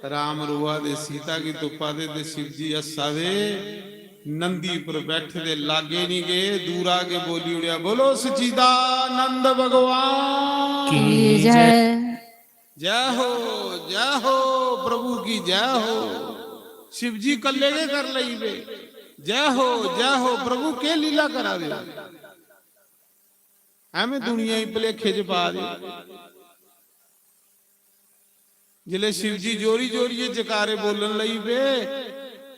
राम रोआ दे, सीता गी तुप्पा दे ते शिव जी हस्सा दे। नंदी पर बैठे दे, लागे नहीं गए, दूरा के बोली उड़िया, "बोलो सच्चिदानंद भगवान की जय।" जय हो, जय हो, प्रभु की जय हो। शिव जी कल्ले के कर लई पे। जय हो, जय हो, प्रभु के लीला करा दे हो? एवें दुनिया गी भलेखे च पा दे। जिसले शिव जी जोरी जोरियै जकारे बोलन लगी पे,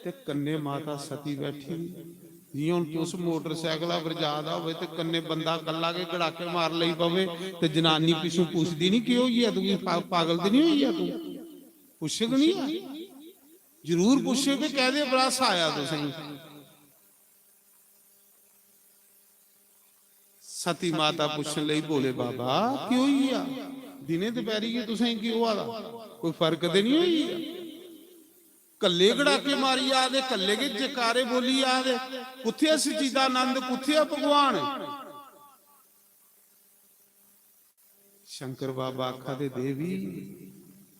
ते कन्ने माता सती बैठी दी। जियां हुन तुस मोटरसाइकला पर जा दा होवे ते कन्ने बंदा कल्ला गै गड़ाके मार लगी पवे, ते जनानी पिच्छों पुछदी नहीं, "केह् होई गेआ तुगी? पा-, पागल ते नहीं होई गेआ तू?" पुछग नहीं ऐ? जरूर पुछग कि कैह्दे पर हासा आया तुसेंगी। सती माता पुच्छन लगी, "भोले बाबा, केह् होई गेआ? दिनें दपैह्री गी तुसें की होआ दा? कोई फर्क ते नहीं होई गेआ? कल्ले गड़ाके मारी आ दे, कल्ले गै जकारे बोली आ दे, कुत्थै ऐ सच्चिदानंद, कुत्थै ऐ भगवान?" शंकर बाबा आखा दे, "देवी,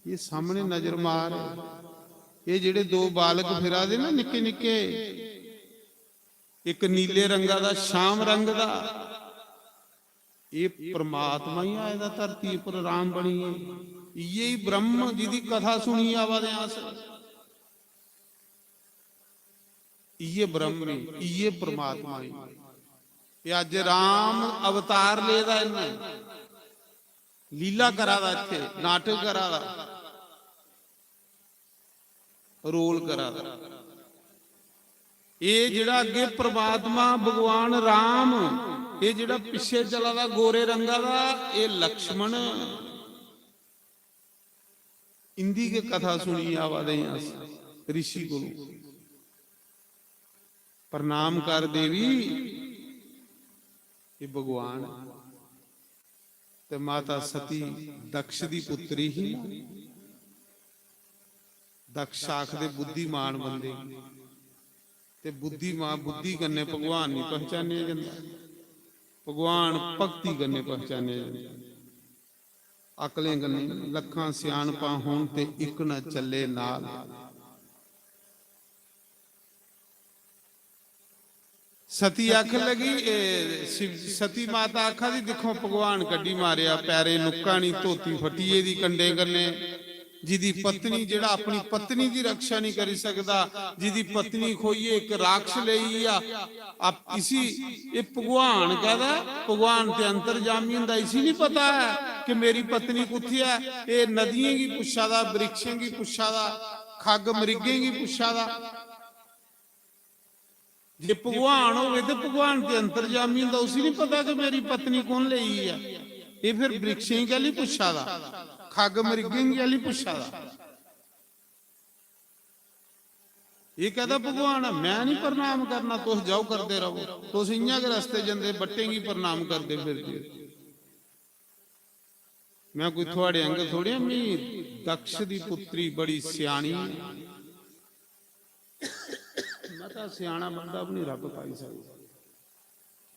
ये सामने नजर मार, एह् जेह्ड़े दो बालक फिरा दे ना निक्के निक्के, इक नीले रंगा दा, श्याम रंग दा, एह् परमात्मा ही आए दा धरती पर राम बनियै। इ'यै ही ब्रह्म जिदी कथा सुनी आवा दे आं अस। इ'यै ब्रह्म ही, इ'यै परमात्मा ही। ते अज्ज राम अवतार लेदा इन्नै, लीला करा दा, इत्थै नाटक करा दा, रोल करा दा। एह् जेह्ड़ा अग्गें परमात्मा भगवान राम, एह् जेह्ड़ा पिच्छे चला दा गोरे रंगा दा, एह् लक्ष्मण। इंदी गै कथा सुनियै आवा दे आं अस ऋषि कोलू। प्रणाम कर देवी, एह् भगवान। ते माता सती दक्ष दी पुत्री ही ना। दक्ष आखदे बुद्धिमान बंदे गी। ते बुद्धिमान, बुद्धि कन्नै भगवान नहीं पहचानेआ जंदा, भगवान भक्ति कन्नै पहचानेआ जंदा। अकलें कन्नै लक्खां स्याणपां होन ते इक न चले नाल। सती आखन लगी, ए, शिव, सती माता आखा दी, "दिक्खो, भगवान कड्ढी मारेआ, पैरें नुक्कां निं, धोती फट्टी गेदी कंडें कन्नै।" जिदी पत्नी, जेह्ड़ा अपनी पत्नी दी रक्षा नहीं करी सकदा, जिदी पत्नी खोइयै इक राक्षस लेई आ, आप इसी, एह् भगवान कहदा, भगवान ते अंतर्जामी हुंदा, इसी नहीं पता है कि मेरी पत्नी कुत्थै ऐ? एह् नदियें गी पुच्छा दा, वृक्षें गी पुच्छा दा, खग मृगें गी पुच्छा दा। जे भगवान होवे ते भगवान ते अंतर्जामी हुंदा, उसी नहीं पता कि मेरी पत्नी कौन लेई ऐ। एह् फिर वृक्षें गी कैली पुच्छा दा, खग मृगें गी कैली पुच्छा दा? एह् कहदा भगवान ऐ, मैं नहीं प्रणाम करना, तुस जाओ करदे रहो, तुस इ'यां गै रस्ते जंदे बट्टें गी प्रणाम करदे फिरदे। मैं कोई थुआड़े आंगर थोड़ी आं, मी दक्ष दी पुत्री बड़ी स्याणी ऐ। मता स्याना बंदा भी नहीं रब पाई सकदा।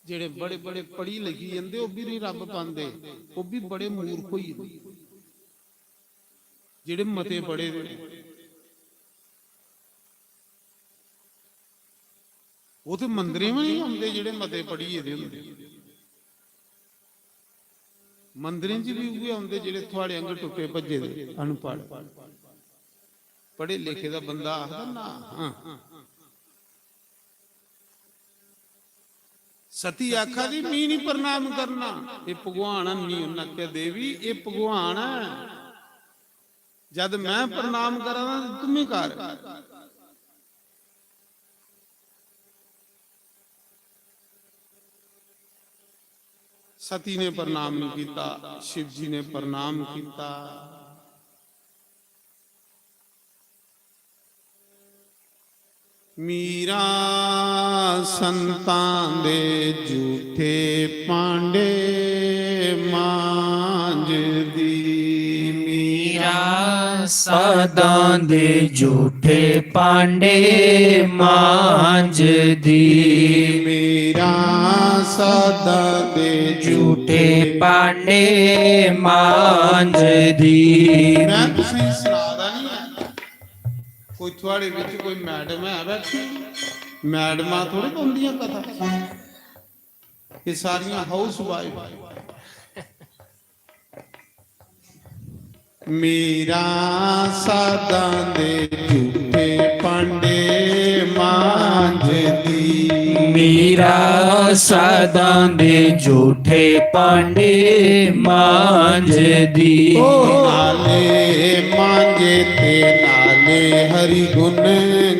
जेड़े बड़े बड़े पढ़ी लिखी जंदे, ओह् भी नहीं रब पांदे, ओह् भी बड़े मूर्ख होई जंदे। जेड़े मते पढ़े दे, ओह् ते मंदरें बी नहीं औंदे जेड़े मते पढ़ी गेदे होंदे। मंदरें च बी उ'ऐ औंदे जेड़े थुआड़े आंगर टुट्टे भज्जे दे, अनपढ़। पढ़े लिखे दा बंदा आखदा, "ना, हां।" सती आखा दी, "मी नहीं प्रणाम करना, एह् भगवान है।" नहीं, उन्नै आखेआ, "देवी, एह् भगवान ऐ। जद मैं प्रणाम करा दा, तुम्मी कर।" सती ने प्रणाम नहीं किया, शिव जी ने प्रणाम किया। मीरा संतां दे झूठे पांडे मांजदी। मीरा सदां दे झूठे पांडे मांजदी। मीरा सदां दे झूठे पांडे मांजदी। मैं तुसें सनादा नहीं है। कोई थुआड़े बिच कोई मैडम है बैठी? मैडमां थोड़ी पौंदियां कथा। ये सारियां हाउस वाइफ। मीरा सदां दे झूठे पांडे मांजदी। मीरा सदां दे झूठे पांडे मांजदी। ओ नाले मांजे ते नाले हरि गुण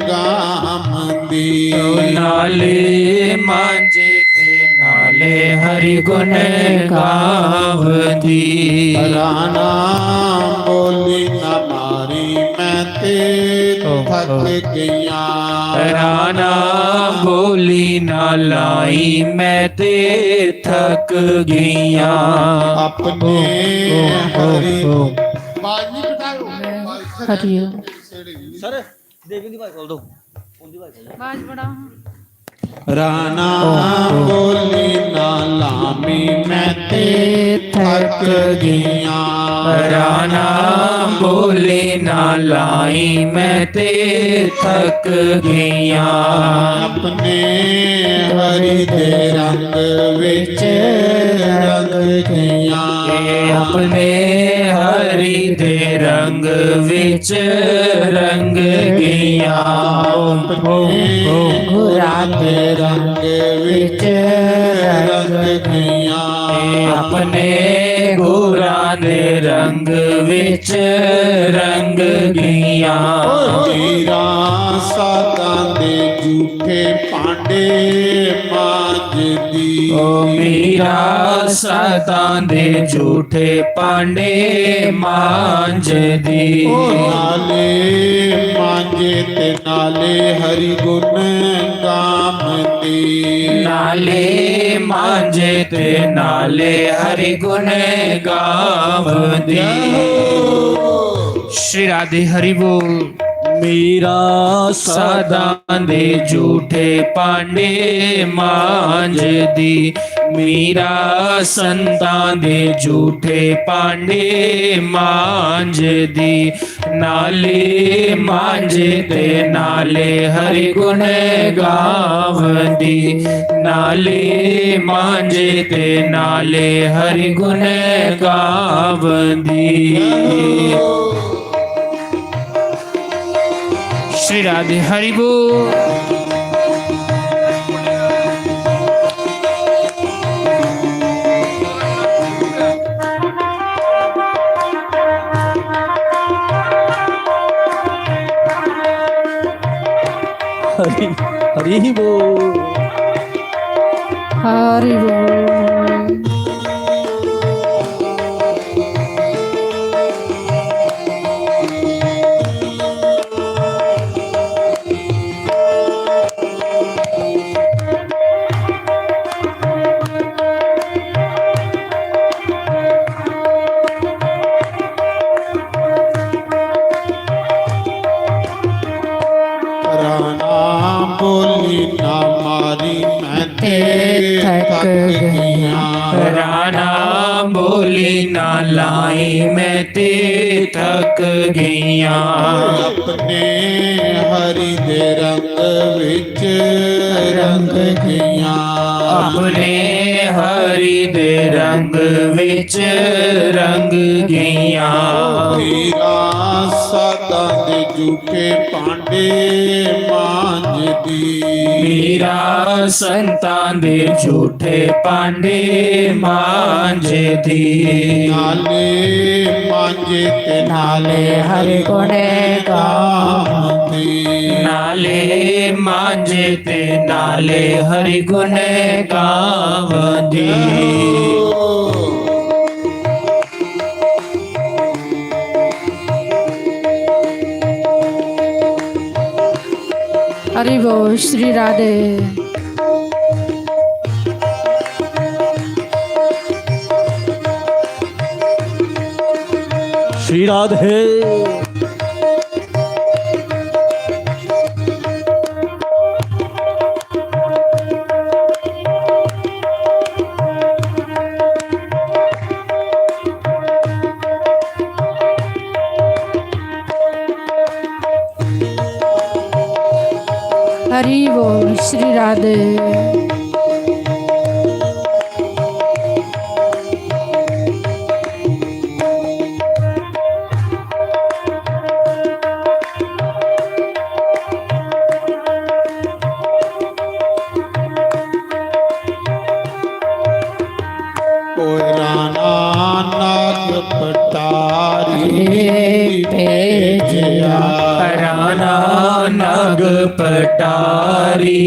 गावंदी। ओ नाले मांजे ते नाले हरि गुण गावंदी। राणा बोली ना मारी मैं ते ओ, थक ओ। गईयां। राणा बोली ना लाई मैं ते थक गईयां। अपने ओ, ओ, ओ, हरि ओ। आवाज नहीं घटाओ। हरिओम। सर, देवी दी आवाज खोल दो। उंदी आवाज खोल दो। आवाज बढ़ाओ। राणा बोली ना लामी मैं ते थक गईयां। राणा बोली ना लाई, मैं ते थक गईयां। अपने हरि दे रंग विच रंग गईयां। अपने हरि दे रंग विच रंग गईयां। अपने घुरां दे रंग विच रंग गईयां। अपने घुरां दे रंग विच रंग गईयां। मीरा साधां दे झूठे भांडे मांजदी। ओ मीरा साधां दे झूठे भांडे मांजदी। ओ नाले मांजे ते नाले हरि गुण गावंदी। नाले मांजे ते नाले हरि गुण गावंदी। श्री राधे हरि बोल। मीरा साधां दे झूठे भांडे मांजदी। मीरा संतां दे झूठे भांडे मांजदी। नाले मांजे ते नाले हरि गुण गावंदी। नाले मांजे ते नाले हरि गुण गावंदी। श्री राधे हरि बोल। हरि हरि बोल। हरि बोल। राणा बोली ना मारी, मैं ते थक गईयां। राणा बोली ना लाई, मैं ते थक गईयां। अपने हरि दे रंग विच रंग गईयां। अपने हरि दे रंग विच रंग गईयां। मीरा साधां दे झूठे भांडे मांजदी। मीरा संतां दे झूठे भांडे मांजदी। नाले मांजे ते नाले हरि गुण गावंदी। नाले मांजे ते नाले हरि गुण गावंदी। हरि बोल श्री राधे। श्री राधे। हरि बोल श्री राधे। ओए राणा नाग पटारी भेजया। राणा नाग पटारी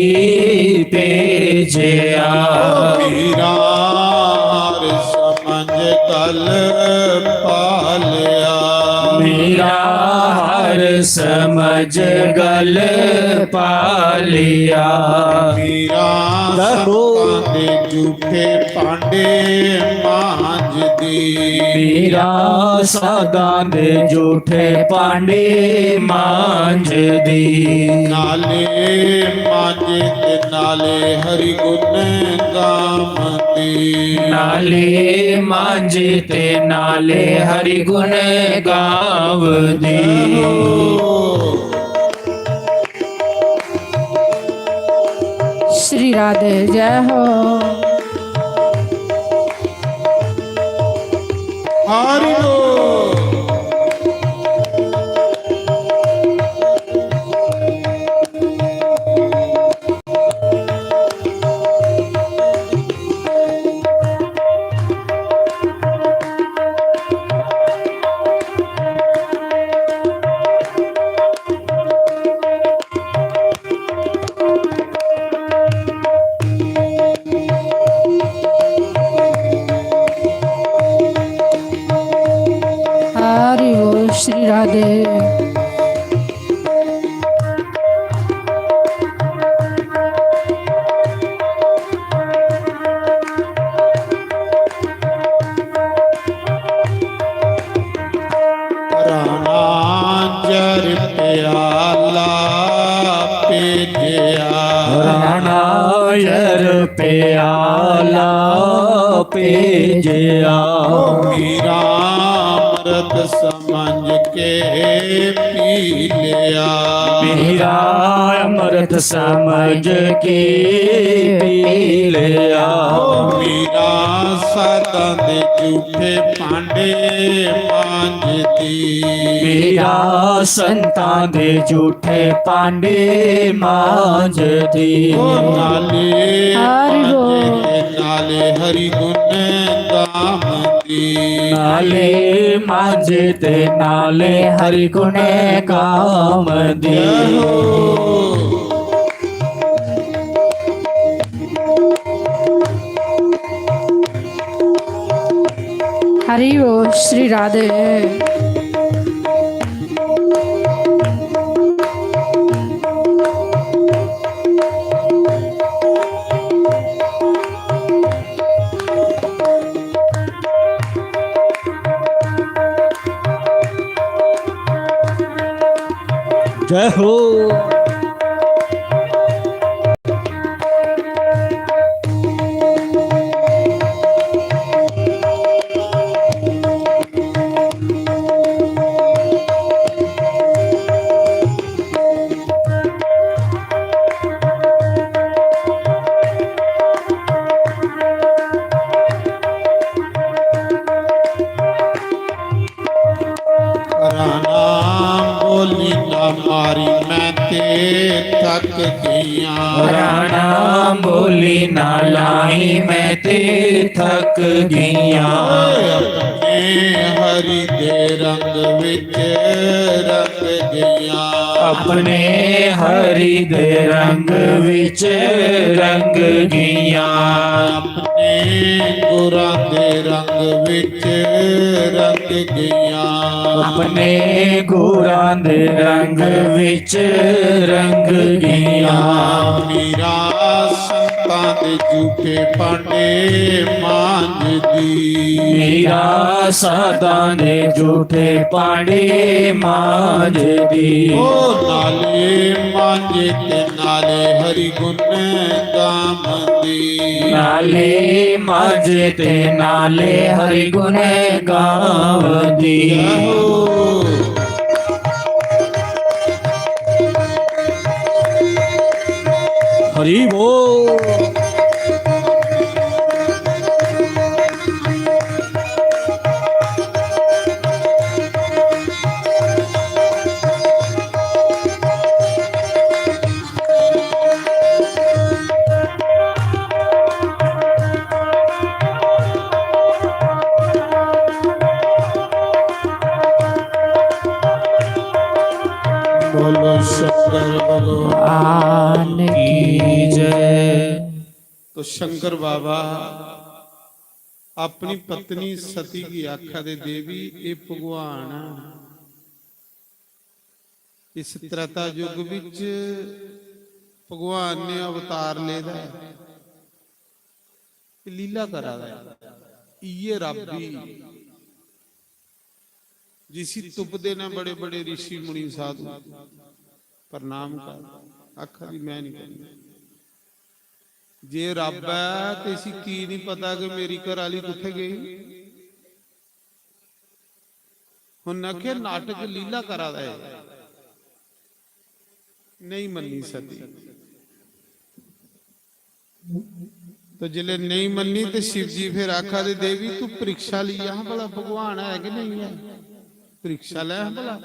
भेजया। मीरा हर समझ गल पालिया। मीरा हर समझ गल पालिया। मीरा देखो। संतां दे झूठे भांडे मांजदी। मीरा साधां दे झूठे भांडे मांजदी। नाले मांजे ते नाले हरि गुण गावंदी। नाले मांजे ते नाले हरि गुण गावंदी। श्री राधे जय हो। हरि बोल। हरि बोल श्री राधे। राणा जर प्याला भेजया। राणा जर प्याला भेजया। ओ मीरा अमृत समझ के पी लिया। मीरा अमृत समझ के पी लिया। ओ मीरा साधां दे झूठे भांडे मांजदी। मीरा संतां दे झूठे भांडे मांजदी। ओ नाले हरि बोल। मांजे ते नाले हरि गुण गावंदी। नाले मांजे ते नाले हरि गुण गावंदी। जय हो। हरि बोल श्री राधे। जय हो। राणा बोली ना मारी मैं ते थक गईयां। राणा बोली ना लाही मैं ते थक गईयां। अपने हरि दे रंग विच रंग गईयां। अपने हरि दे रंग विच रंग गईयां। अपने गुरां दे रंग विच रंग गईयां। अपने गुरां दे रंग विच रंग गईयां। मीरा संतां दे झूठे भांडे मांजदी। मीरा संतां दे झूठे भांडे मांजदी। ओ नाले मांजे ते नाले हरि गुण गावंदी। नाले मांजे ते नाले हरि गुण गावंदी। हरि बोल। बोलो शंकर भगवान की जय। तो शंकर बाबा अपनी पत्नी सती गी आखा दे, "देवी, एह् भगवान इस त्रेता युग बिच भगवान ने अवतार लेदा ऐ, एह् लीला करा दा ऐ, इ'यै रब्ब ही।" जिसी तुपदे न बड़े बड़े ऋषि मुनि साधु, प्रणाम कर। आखा दी, "मैं नहीं करना।" जे रब ऐ ते इसी की नहीं पता कि मेरी घर आह्ली कुत्थै गेई? उन्नै आखेआ, "नाटक लीला करा दा ऐ।" नहीं मन्नी सती। तो जिसलै नहीं मन्नी ते शिव जी फिर आखा दे, "देवी, तू परीक्षा लेई आ भला, भगवान है कि नहीं है? परीक्षा लै भला,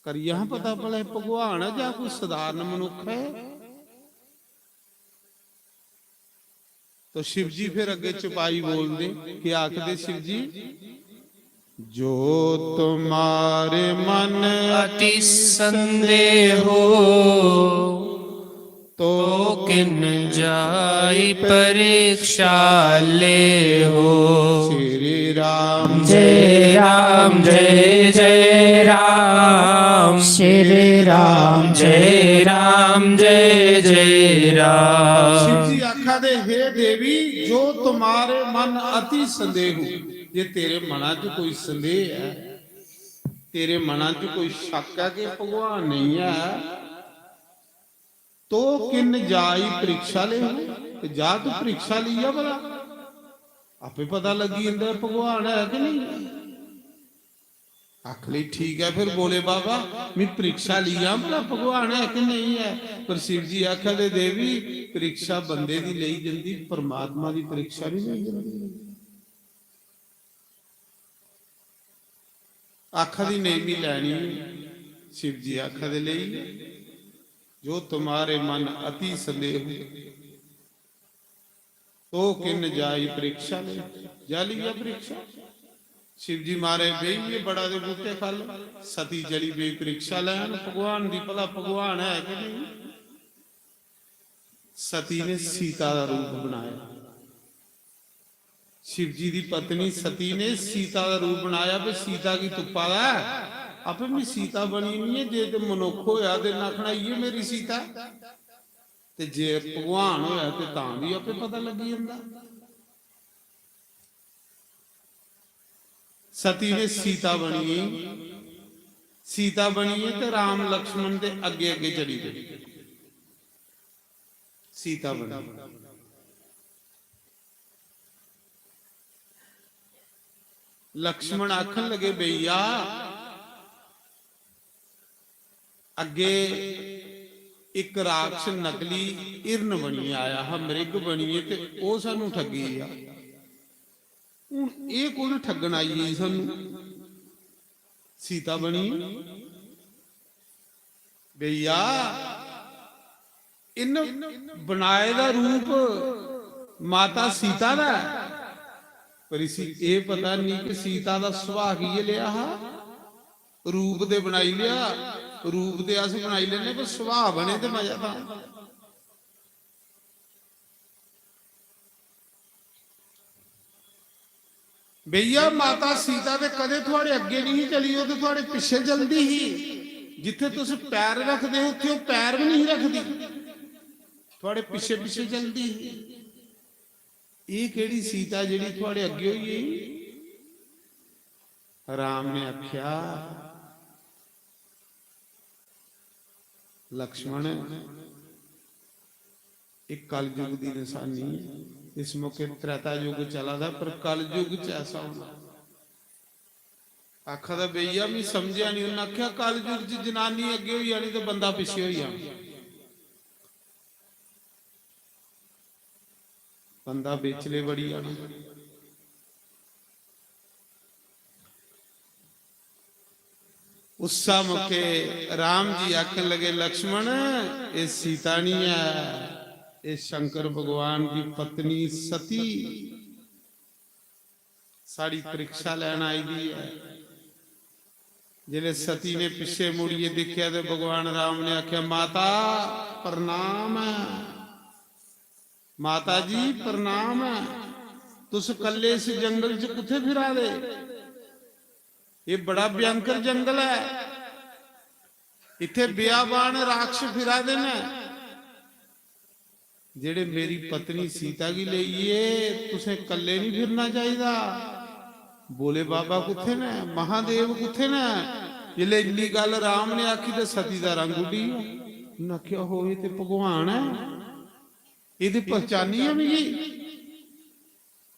करी आ पता भला, भगवान है जां कोई साधारण मनुख है?" तो शिव जी फिर अग्गे चौपाई बोलदे, केह् आखदे शिव जी? "जो तुम्हारे मन अति संदेहो, तो किन जाई परीक्षा लेहो।" श्री राम जय राम, जय जय राम। श्री राम जय राम, जय जय राम। शिव जी आखा दे, "हे देवी, जो तुम्हारे मन अति संदेह हो," जे तेरे मना च कोई संदेह है, तेरे मना च कोई शक है कि भगवान नहीं है, तो किन जाई परीक्षा ले, ते जा तू परीक्षा लेई आ भला, आपे पता लगी जंदा ऐ भगवान है कि नहीं है। आख ले, "ठीक है फिर भोले बाबा, मैं परीक्षा लेई आ भला, भगवान है कि नहीं है।" पर शिव जी आखा दे, "देवी, परीक्षा बंदे दी लेई जंदी, परमात्मा दी परीक्षा नहीं लेई जंदी।" आखा दी, "नहीं, मी लैनी है।" शिव जी आखा दे, "लेई, जो तुम्हारे मन अति संदेह, तो किन जाई परीक्षा ले।" जा लेई आ परीक्षा। शिव जी मारे बेही गे बड़ा दे बूटे खल, सती चली पेई परीक्षा लैन भगवान दी, भला भगवान है कि नहीं। सती ने सीता दा रूप बनाया। शिव जी दी पत्नी सती ने सीता दा रूप बनाया, भी सीता गी तुप्पा दा ऐ। "आपे मैं सीता बनी नहीं है, जे ते मनुख होया ते इन्नै आखना, 'इयै मेरी सीता ऐ।' ते जे भगवान होया ते तां भी आपे पता लगी जंदा।" सती ने सीता बनियै, सीता बनियै ते राम लक्ष्मण दे अग्गे अग्गे चली गई। सीता बनी। लक्ष्मण आखन लगे, "भैया, अग्गे इक राक्षस नकली हिरन बनियै आया हा, मृग बनियै, ते ओह् सानू ठग्गी गेआ। हून एह् कु'न ठग्गन आई गेई सानू? सीता बनी, भैया, इन बनाए दा रूप माता सीता दा ऐ, पर इसी एह् पता नहीं कि सीता दा सुभाऽ कि'यै लेआ हा।" रूप ते बनाई लेआ, रूप ते अस बनाई लैने, पर सुभाऽ बने ते मजा तां। भैया, माता सीता ते कदें थुआड़े अग्गे नहीं चली, ओह् ते थुआड़े पिच्छे चलदी ही। जित्थे तुस पैर रखदे, उत्थे ओह् पैर भी नहीं रखदी, थुआड़े पिच्छे पिच्छे चलदी ही। एह् केह्ड़ी सीता जेह्ड़ी थुआड़े अग्गे होई गेई? राम ने आख्या, लक्ष्मण, एह् कलयुग दी नशानी ऐ। इस मौके त्रेता युग चला दा, पर कलयुग च ऐसा होना। आखा दा, "भैया, मी समझेआ नहीं।" उन्नै आखेआ, "कलयुग च जनानी अग्गें होई जानी ते बंदा पिच्छे होई जाना।" बंदा बिचले बड़ी जाना। उस्सा मौके राम जी आखन लगे, "लक्ष्मण, एह् सीता नहीं ऐ, एह् शंकर भगवान दी पत्नी सती साढ़ी परीक्षा लैन आई दी ऐ।" जिसलै सती ने पिच्छे मुड़ियै दिक्खेआ ते भगवान राम ने आखेआ, "माता, प्रणाम ऐ।" माता जी, प्रणाम ऐ। तुस कल्ले इस जंगल च कुत्थे फिरा दे? एह् बड़ा भयंकर जंगल ऐ। इत्थे बेआबान राक्षस फिरा दे न। जेह्ड़े मेरी पत्नी सीता गी लेइयै तुसें कल्ले नहीं फिरना चाहिदा। भोले बाबा कुत्थे न? महादेव कुत्थे न? जिसलै इन्नी गल्ल राम ने आखी ते सती दा रंग उड्डी गेआ। उन्नै आखेआ, "हो, एह् ते भगवान ऐ, एह् ते पहचानी ऐ मिगी।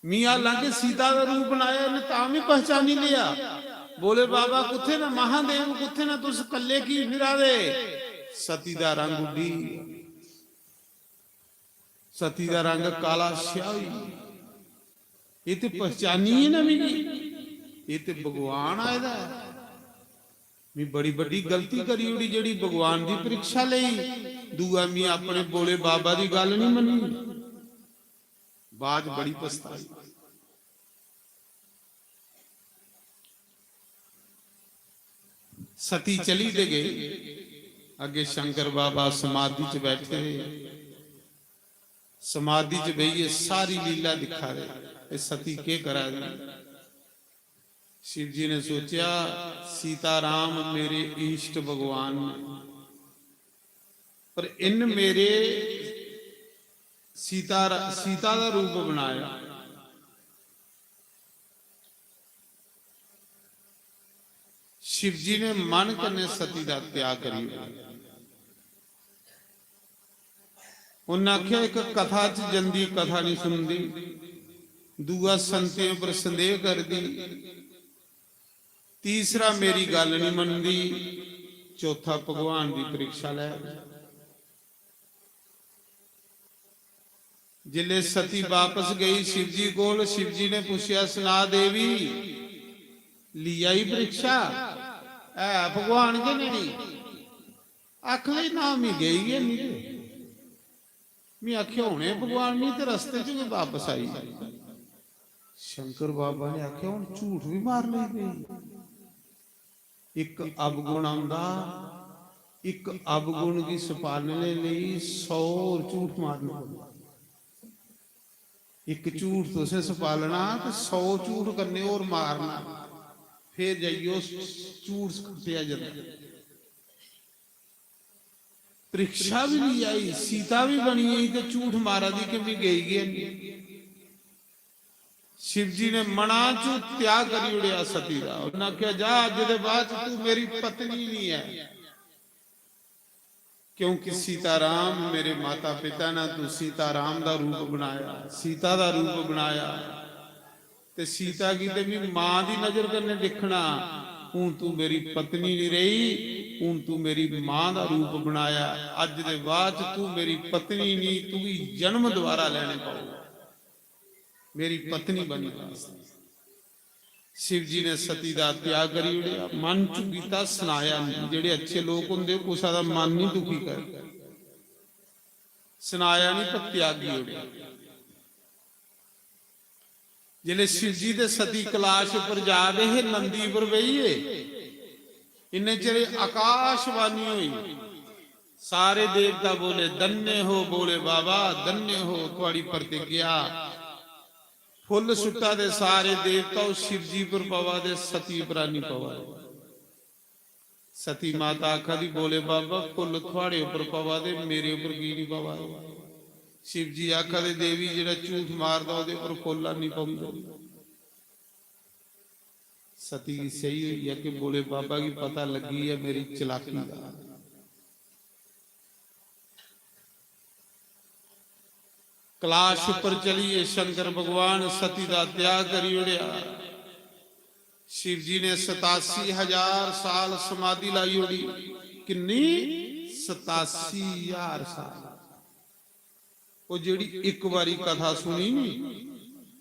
मी हालांकि सीता दा रूप बनाया, इन्नै तां बी पहचानी लेआ। भोले बाबा कुत्थै न, महादेव कुत्थै न, तुस कल्ले की फिरा दे?" सती दा रंग उड्डी, सती दा रंग काला स्याह होई गेआ। "एह् ते पहचानी ऐ ना मिगी, एह् ते भगवान आए दा ऐ। मी बड़ी बड्डी गलती करी ओड़ी, जेह्ड़ी भगवान दी परीक्षा लेई, दूआ मी अपने भोले बाबा दी गल्ल नहीं मन्नी।" बाद बड़ी पछताई। सती चली ते गई। अग्गे शंकर बाबा समाधि च बैठे दे, समाधि च बेहियै सारी लीला दिक्खा दे, "एह् सती केह् करा दी?" शिव जी ने सोचेआ, "सीता राम मेरे इष्ट भगवान ने, पर इन मेरे सीता रा-, सीता दा रूप बनाया।" शिव जी ने मन कन्नै सती दा त्याग करी ओड़ेआ। उन्नै आखेआ, "इक कथा च जंदी, कथा नहीं सुनदी, दूआ संतें पर संदेह करदी, तीसरा मेरी गल्ल नहीं मनदी, चौथा भगवान दी परीक्षा लै।" जिसलै सती वापस गई शिव जी कोल, शिव जी ने पुच्छेआ, "सना देवी, ली आई परीक्षा, है भगवान के नहीं?" आखन लगी, "ना, मी गेई गै नहीं।" ते मी आखेआ, "होने भगवान, मी ते रस्ते च गै वापस आई।" शंकर बाबा ने आखेआ, "हुन झूठ भी मार लगी पेई।" इक अवगुण आंदा, इक अवगुण गी सपालने लेई सौ होर झूठ मारना पौंदा। इक झूठ तुसें सपालना ते सौ झूठ कन्नै होर मारना, फिर जाइयै ओह् झूठ कट्टेआ जंदा। परीक्षा भी ली आई, सीता भी बनी गई ते झूठ मारा दी कि मी गेई गै नहीं। शिव जी ने मना चू त्याग करी ओड़ेआ सती दा। उन्हें आखेआ, "जा, अज्ज दे बाद च तू मेरी पत्नी नहीं है, क्योंकि सीता राम मेरे माता पिता ने, तू सीता राम दा रूप बनाया, सीता दा रूप बनाया, ते सीता गी ते मी मां दी नजर कन्नै दिक्खना, हून तू मेरी पत्नी नहीं रही, हून तू मेरी मां दा रूप बनाया। अज्ज दे बाद च तू मेरी पत्नी नहीं, तुगी जन्म दोबारा लैने पौग, मेरी पत्नी बनने वास्तै।" शिव जी ने सती दा त्याग करी ओड़ेआ, मन च कीता, सनाया नहीं। जेह्ड़े अच्छे लोक होंदे, कुसै दा मन नहीं दुखी करदे। सनाया नहीं, पर त्यागी ओड़ेआ। जिसलै शिव जी ते सती कैलाश उप्पर जा दे हे, नंदी उप्पर बेहियै, इन्ने चिर आकाशवाणी होई, सारे देवता बोले, "धन्य हो भोले बाबा, धन्य हो, थुआड़ी प्रतिज्ञा।" फुल्ल सुट्टा दे सारे देवता, ओह् शिव जी पर पवा दे, सती पर नहीं पवा दे। सती माता आखा दी, "भोले बाबा, फुल्ल थुआड़े उप्पर पवा दे, मेरे उप्पर की नहीं पवा दे?" शिव जी आखा दे, "देवी, जेह्ड़ा झूठ मारदा, ओह्दे उप्पर फुल्ल नहीं पौंदे।" सती गी सेही होई गेआ कि भोले बाबा गी पता लग्गी गेआ मेरी चलाकी दा। कैलाश उप्पर चलियै शंकर भगवान सती दा त्याग करी ओड़ेआ। शिव जी ने सतासी हजार साल समाधि लाई ओड़ी। किन्नी? सतासी हजार साल। ओह् जेह्ड़ी इक बारी कथा सुनी नी,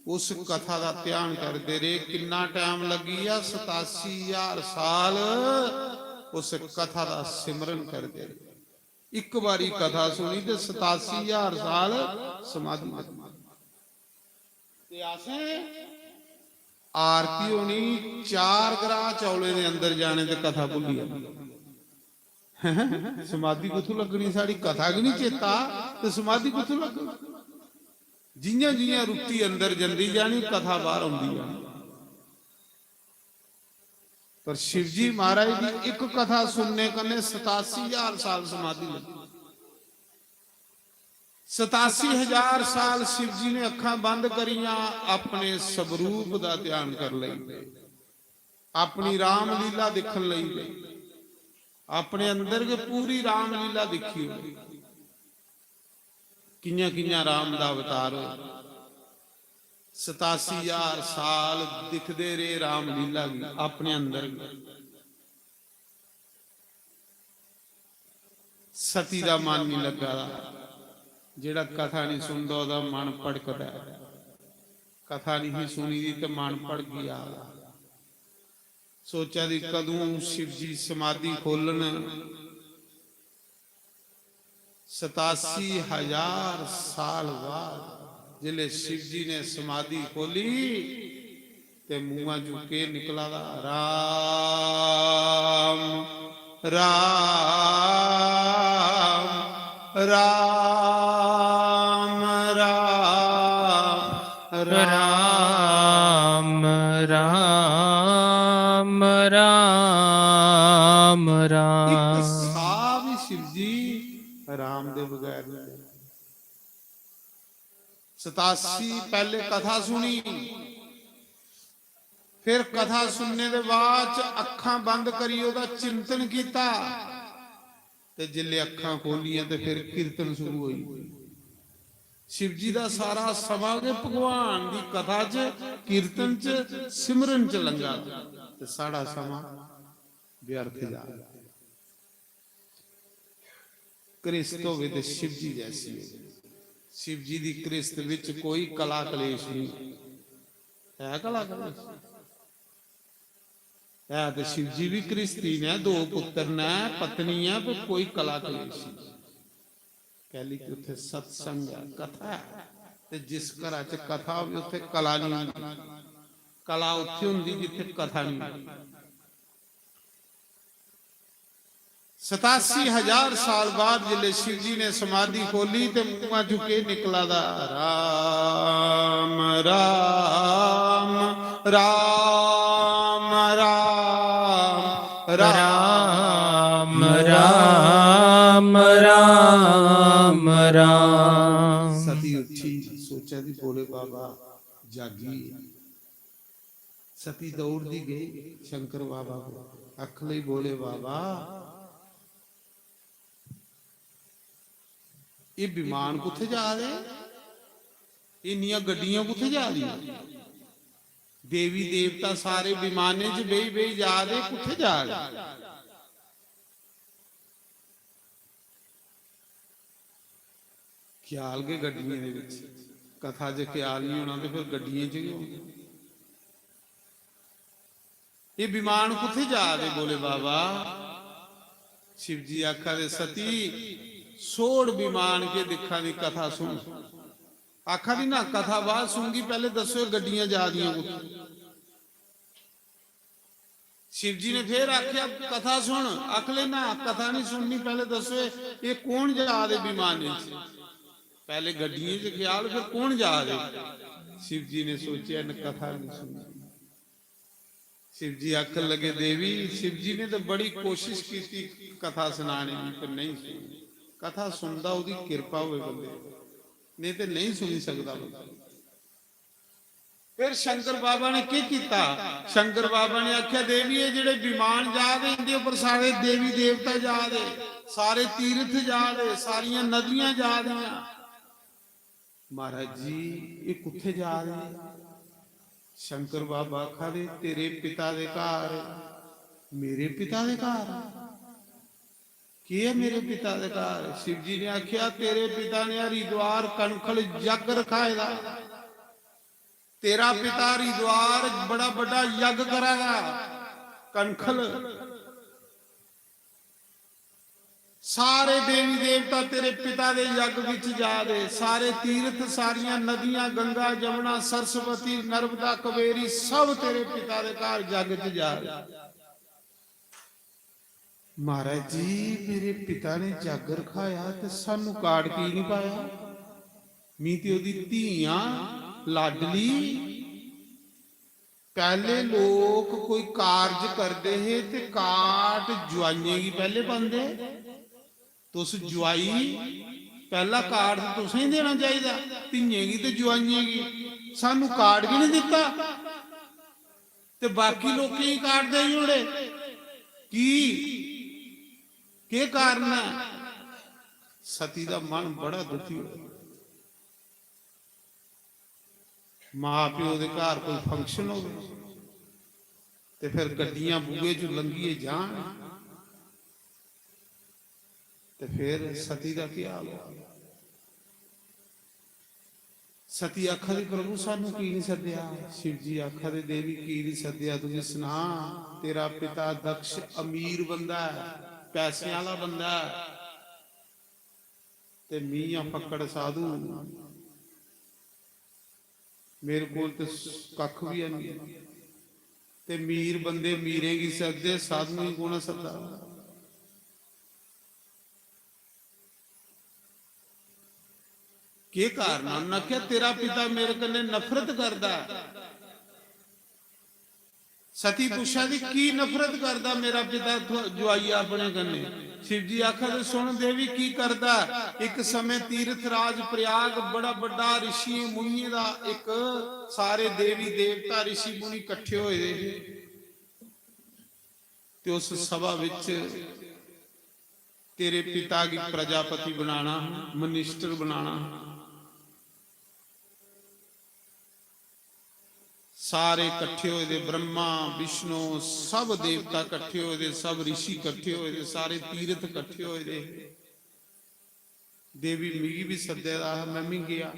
उस कथा दा ध्यान करदे रेह्। किन्ना टाइम लग्गी गेआ? सतासी हजार साल उस कथा दा सिमरन करदे रेह्। इक बारी कथा सुनी ते सतासी हजार साल समाधि लग्गी। ते असें आरती होनी, चार ग्राह चौलें दे अंदर जाने ते कथा भुल्ली जानी। समाधि कुत्थों लग्गनी? साढ़ी कथा गै नहीं चेता, ते समाधि कुत्थों लग्गनी? जियां जियां रुट्टी अंदर जंदी जानी, कथा बाहर औंदी जानी। पर शिव जी महाराज दी इक कथा सुनने कन्नै सतासी हजार साल समाधि लग्गी। सतासी हजार साल शिव जी ने अखां बंद करियां, अपने स्वरूप दा ध्यान कर लेई, अपनी रामलीला दिखन लेई। अपने अंदर गै पूरी रामलीला दिक्खी होग, कि'यां कि'यां राम दा अवतार होया। सतासी हजार साल दिखदे रेह् रामलीला गी अपने अंदर गै। सती दा मन नहीं लग्गा दा। जेड़ा कथा नहीं सुनदा, ओदा मन भड़कदा ऐ। कथा नहीं सुनी दी ते मन भड़की जा दा। सोचा दी कदूं शिव जी समाधि खोलन। सतासी हजार साल बाद जिसले शिव जी ने समाधि खोली, ते मुंहां चों केह् निकला दा? राम, राम, राम, राम, राम। राम, राम, राम, एक राम। साह भी शिव जी राम दे बगैर नहीं। सतासी पहले कथा सुनी, फिर कथा सुनने दे बाद च अखां बंद करी ओदा चिंतन किया, ते जिसले अखां खोलियां ते फिर कीर्तन शुरू होई। शिव जी दा सारा समां गै भगवान दी कथा च, कीर्तन च, सिमरन च लंघा, ते साढ़ा समां व्यर्थ जा। गृहस्थ होवे ते शिव जी जैसी होवे। शिव जी दी गृहस्थ विच कोई कला कलेश नहीं। है कला कलेश? है ते शिव जी भी गृहस्थी ने, दो पुत्र ने, पत्नी ऐ, पर कोई कला कलेश नहीं। कैली कि उत्थे सत्संग है, कथा है, ते जिस घरा च कथा होवे उत्थे कला नहीं होंदी। कला उत्थे होंदी जित्थे कथा नहीं होंदी। सतासी हजार साल बाद जिसले शिव जी ने समाधि खोली ते मुंहां चों केह् निकला दा? राम, राम, राम, राम, राम। राम, राम, राम, राम। सती उठी, सोचा दी, भोले बाबा जागी। सती दौड़दी गई शंकर बाबा को, आखन लगी, भोले बाबा, ये विमान कुत्थे जा दे? इन्नियां गड्डियां कुत्थे जा दियां? देवी देवता सारे विमानें च बेही बेही जा दे, कुत्थे जा दे? ख्याल गै गड्डियें दे विच। कथा च ख्याल नहीं होना ते फिर गड्डियें च गै होना। ये विमान कुत्थे जा दे भोले बाबा? शिव जी आखा दे, सती, छोड़ विमान के, दिक्खा दी कथा सुन। आखा दी, ना, कथा बाद सुनगी, पैहले दस्सो ये गड्डियां जा दियां कुत्थे? शिव जी ने फिर आख्या, कथा सुन। आखले, ना, कथा नहीं सुननी, पैहले दस्सो ये, ये कौन जा दे विमान च? पैहले गड्डियें च ख्याल, फिर कौन जा दे? शिव जी ने सोचेआ, इन्न कथा नहीं सुननी। शिव जी आखन लगे, देवी, शिव जी ने तो बड़ी कोशिश की थी कथा सुनाने की, पर नहीं सुनी। कथा सुनदा ओदी किरपा होवे बंदे, नहीं ते नहीं सुनी सकदा बंदा। फिर शंकर बाबा ने केह् कीता? शंकर बाबा ने आख्या, देवी, ये जेह्ड़े विमान जा दे, इंदे उप्पर सारे देवी देवता जा दे, सारे तीर्थ जा दे, सारियां नदियां जा दियां। महाराज जी, ये कुत्थे जा दे? शंकर बाबा आखा दे, तेरे पिता दे घर। मेरे पिता दे घर? केह् ऐ मेरे पिता दे घर? शिव जी ने आख्या, तेरे पिता ने हरिद्वार कनखल जग रखाए दा। तेरा पिता हरिद्वार बड़ा बड्डा यज्ञ करा दा, कनखल। सारे देवी देवता तेरे पिता दे यज्ञ विच जा दे, सारे तीर्थ, सारियां नदियां, गंगा, जमुना, सरस्वती, नर्मदा, कावेरी, सब तेरे पिता दे घर यज्ञ च जा दे। महाराज जी, मेरे पिता ने जग रखाया ते सानू कार्ड की नहीं पाया? मी ते ओदी धी आं, लाडली। पैहले लोक कोई कारज करदे हे ते कार्ड जुआइयें गी पैहले पांदे। तुस जुआई, पैहला कार्ड ते तुसें ही देना चाहिदा, धियें गी ते जुआइयें गी। सानू कार्ड की नहीं दिता? ते बाकी लोकें गी कार्ड देई ओड़े। की? केह् कारण ऐ? सती दा मन बड़ा दुखी होया। मां प्यो दे घर कोई फंक्शन होवे ते फिर गड्डियां बूहे चों लंघियै जान, ते फिर सती दा केह् हाल होआ? सती आखा दी, "प्रभु, सानू की नहीं सद्देआ?" शिव जी आखा दे, "देवी, की नहीं सद्देआ? तुझे सना, तेरा पिता दक्ष अमीर बंदा है, पैसे वाला बंदा है, ते मी आं फक्कड़ साधु, मेरे कोल ते कक्ख भी है नहीं, ते मीर बंदे मीरें गी सददे, साधुएं गी कौन सददा?" केह् कारण ऐ? उन्नै आखेआ, "तेरा पिता मेरे कन्नै नफरत करदा ऐ।" सती पुच्छा दी, "की नफरत करदा मेरा पिता थु-, जुआइया अपने कन्नै?" शिव जी आखा दे, "सुन देवी, की करदा ऐ? इक समें तीर्थ राज प्रयाग बड़ा बड्डा ऋषियें मुनियें दा इक, सारे देवी देवता ऋषि मुनि कट्ठे होए दे हे, ते उस सभा विच तेरे पिता गी प्रजापति बनाना हा, मिनिस्टर बनाना हा। सारे कट्ठे होए दे, ब्रह्मा, विष्णु, सब देवता कट्ठे होए दे, सब ऋषि कट्ठे होए दे, सारे तीर्थ कट्ठे होए दे। देवी, मिगी भी सद्दे दा हा, मैं भी गेआ।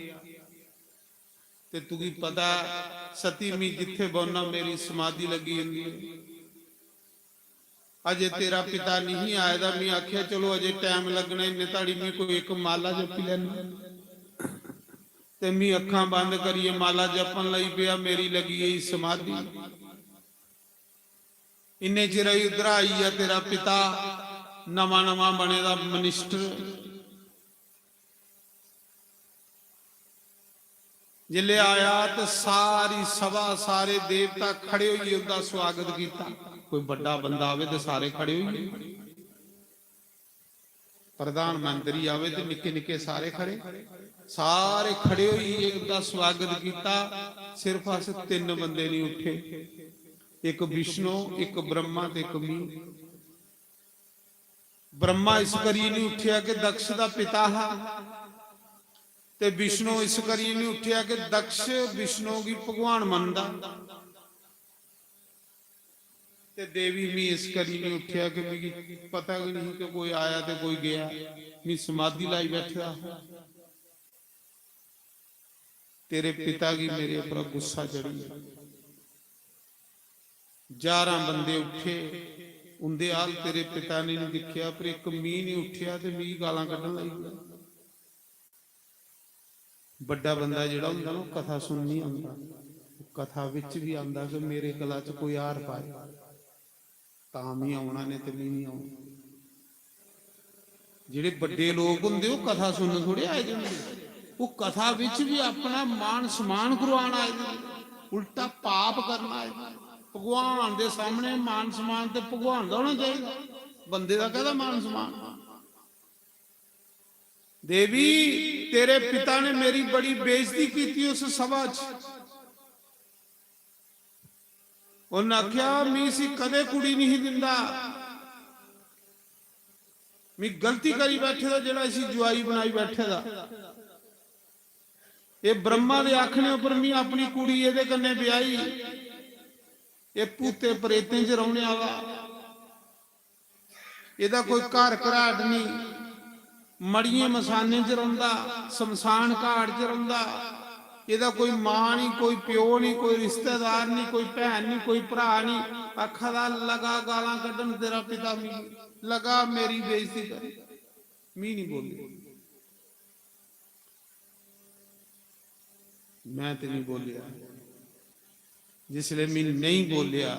ते तुगी पता ऐ सती, मी जित्थे बौह्ना मेरी समाधि लग्गी जंदी ऐ। अजे तेरा पिता नहीं आए दा, मी आखेआ चलो अजे टैम लग्गना, इन्ने धड़ी मी कोई इक माला जपी लैना। ते मी अक्खां बंद करियै माला जपन लगी पेआ, मेरी लगी गेई समाधि। इन्ने चिर ही उद्धरा आई गेआ तेरा पिता, नमां नमां बने दा मिनिस्टर। जिसलै आया ते सारी सभा, सारे देवता खड़े होइयै उंदा स्वागत कीता। कोई बड्डा बंदा आवे ते सारे खड़े होइयै, प्रधानमंत्री आवे ते निक्के निक्के सारे खड़े, सारे खड़े होइयै उंदा स्वागत कीता। सिर्फ अस तिन्न बंदे नहीं उठे, इक विष्णु, इक ब्रह्मा ते इक मी। ब्रह्मा इस करियै नहीं उठेआ कि दक्ष दा पिता हा, ते विष्णु इस करियै नहीं उठेआ कि दक्ष विष्णु गी भगवान मनदा, ते देवी मी इस करियै नहीं उठेआ कि मिगी पता गै नहीं कि कोई आया ते कोई गया, मी समाधि लाई बैठे दा हा। तेरे पिता गी मेरे उप्पर गुस्सा चढ़ी गेआ। ज्हारां बंदे उठे, उंदे हाल तेरे पिता ने नहीं दिक्खेआ, पर इक मी नहीं उठेआ ते मिगी गालां कड्ढन लगी पेआ। बड्डा बंदा जेह्ड़ा होंदा ना, ओह् कथा सुननी औंदा, ओह् कथा बिच भी आंदा कि मेरे गला च कोई हार पाए, तां मी औना, नेईं ते मी निं औना। जेह्ड़े बड्डे लोक होंदे, ओह् कथा सुनन थोड़े आए दे होंदे, ओह् कथा बिच भी अपना मान सम्मान करवान आए दे, उल्टा पाप करन आए दे। भगवान दे सामने मान सम्मान ते भगवान दा होना चाहिदा, बंदे दा कैह्दा मान सम्मान? देवी, तेरे पिता ने मेरी बड़ी बेइज्जती की थी उस सभा च। उन्हें आख्या, "मी इसी कदे कुड़ी नहीं दिंदा, मी गलती करी बैठे दा, जेड़ा इसी जुआई बनाई बैठे दा। ये ब्रह्मा दे आखने उपर मी अपनी कुड़ी एदे कन्ने ब्याही, ये भूते प्रेतें च रौहने आला।" एदा कोई घर घराट नहीं, मड़ियें मसानें च रौंदा, शमशान घाट च रौंदा। एदा कोई मां नहीं, कोई प्यो नहीं, कोई रिश्तेदार नहीं, कोई भैन नहीं, कोई भ्रा नहीं। आखा दा, लगा गालां कड्ढन तेरा पिता मिगी, लगा मेरी बेइज्जती कर, मी नहीं बोली। मैं ते नहीं बोलिया। जिसले मैं नहीं बोलिया,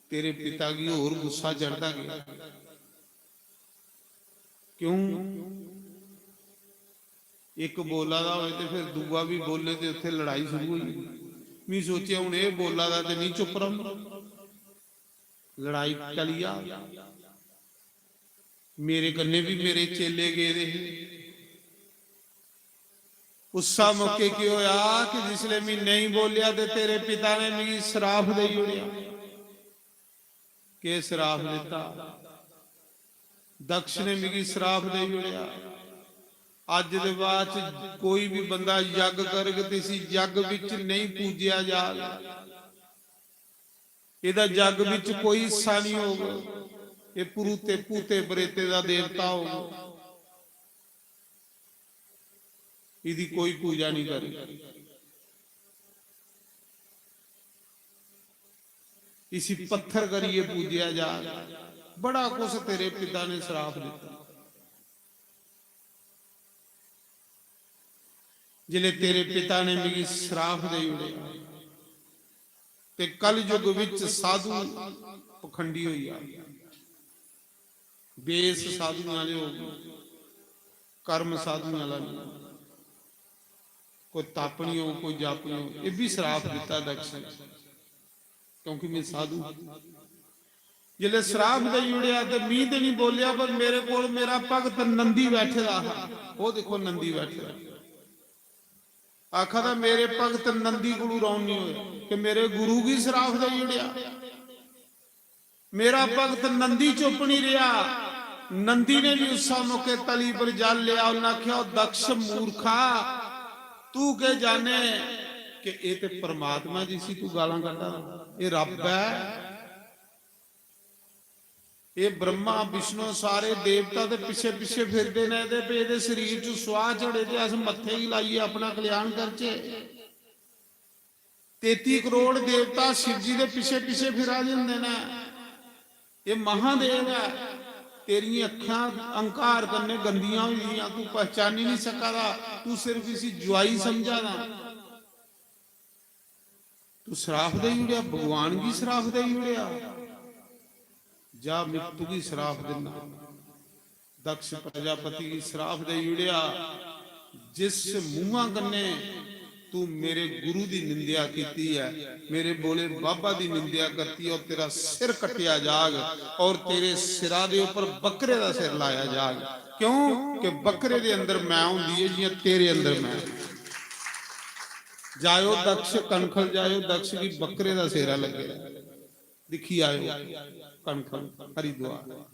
तेरे पिता गी होर गुस्सा चढ़दा गया। क्यों? एक बोला दा होए ते फिर दूआ भी बोले ते उत्थे लड़ाई शुरू होई। मैं सोचेआ, "हुन एह् बोला दा ते नहीं चुप रौह्ना।" लड़ाई टली जा। मेरे कन्नै भी मेरे चेले गेदे हे। उस्सा मौके केह् होया कि जिसले मैं नेईं बोलेआ ते तेरे पिता ने मिगी श्राप देई ओड़ेआ। केह् श्राप दित्ता? दक्ष ने मिगी श्राप देई ओड़ेआ। अज्ज दे बाद च कोई भी बंदा यज्ञ करग ते इसी यज्ञ विच नेईं पूजेआ जाग। एदा यज्ञ विच कोई हिस्सा नहीं होग। ये पुरूते, भूते प्रेते दा देवता होग। इदी कोई पूजा नहीं करी। इसी पत्थर करिए पूजेआ जा। बड़ा कुछ तेरे पिता ने श्राप दिता। जिले तेरे पिता ने मिगी श्राप दे ओड़ेआ ते कलयुग विच साधु पखंडी होई जा। वेश साधुआं दे होग, कर्म साधुआं दा नहीं। कोई तापनी हो, कोई जापनी हो, ये भी श्राप दिता दक्ष ने, क्योंकि मैं साधु। जिसले श्राप देई ओड़ेआ ते मी ते नहीं बोलिया, पर मेरे कोल मेरा भगत नंदी बैठे दा हा। वो देखो, नंदी बैठे दा। आखा दा, मेरे भगत नंदी कोलू रौन नहीं होया कि मेरे गुरु गी श्राप देई ओड़ेआ। मेरा भगत नंदी चुप नहीं रहा। नंदी ने भी उस मौके तली पर जल लिया। उन्हें आख्या, "ओ दक्ष मूर्खा, तू के जाने कि ये ते परमात्मा जिसी तू गालां कड्ढा, ये रब है। ये ब्रह्मा विष्णु सारे देवता ते पिछे पिछे फिरदे ने, ते पे एदे शरीर च सुआह चढ़े ते अस मत्थे गी लाइए अपना कल्याण करचे।" तेती करोड़ देवता शिव जी दे पिछे पिछे फिरा दे होंदे ने। ये महादेव है, तेरियां अक्खां अहंकार कन्नै गंदियां होई दियां, तू पहचानी नहीं सका दा, तू सिर्फ इसी जुआई समझा दा। तू श्राप देई ओड़ेआ, भगवान गी श्राप देई ओड़ेआ। जा, मैं तुगी श्राप दिन्ना। दक्ष प्रजापति गी श्राप देई ओड़ेआ, "जिस मुंहां कन्नै तू मेरे गुरु दी निंदेआ कीती ऐ, मेरे भोले बाबा दी निंदेआ करती है, और तेरा सिर कट्टेआ जाग और तेरे सिरा दे उपर बकरे दा सिर लाया जाग।" क्यों? कि बकरे दे अंदर मैं होंदी है, जियां तेरे अंदर मैं। जायो दक्ष, कनखल जायो, दक्ष गी बकरे दा सेरा लग्गे। दिक्खी आयो कनखल हरिद्वार।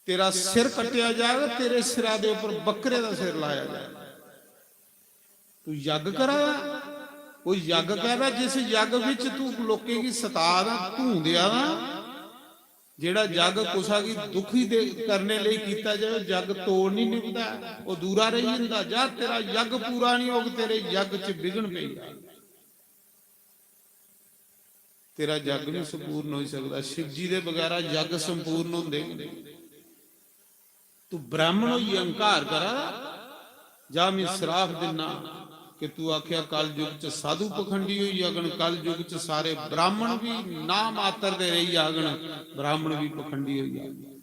तेरा सिर कट्टेआ जाग, तेरे सिरा दे उपर बकरे दा सिर लाया जाग। तू यज्ञ करा दा, वो यज्ञ कहदा, जिस यज्ञ विच तू लोकें गी सता दा, धूं देआ दा, जेड़ा यज्ञ कुसा गी दुखी दे, करने लेई कीता जाए, यज्ञ तोड़ नहीं निभदा, वो दूरा रही जंदा। जा, तेरा यज्ञ पूरा नहीं होग, तेरे यज्ञ च विघ्न पेई जाग। तेरा यज्ञ नहीं संपूर्ण हो सकता। शिव जी दे बगैरा यज्ञ संपूर्ण होंदे कि नहीं? तू ब्राह्मण होइयै अहंकार करा, जा मैं श्राप दिना कि तू आख्या कल युग च साधु पखंडी होई जागन, कल युग च सारे ब्राह्मण भी ना मात्र दे रही जागन, ब्राह्मण भी पखंडी होई जागन।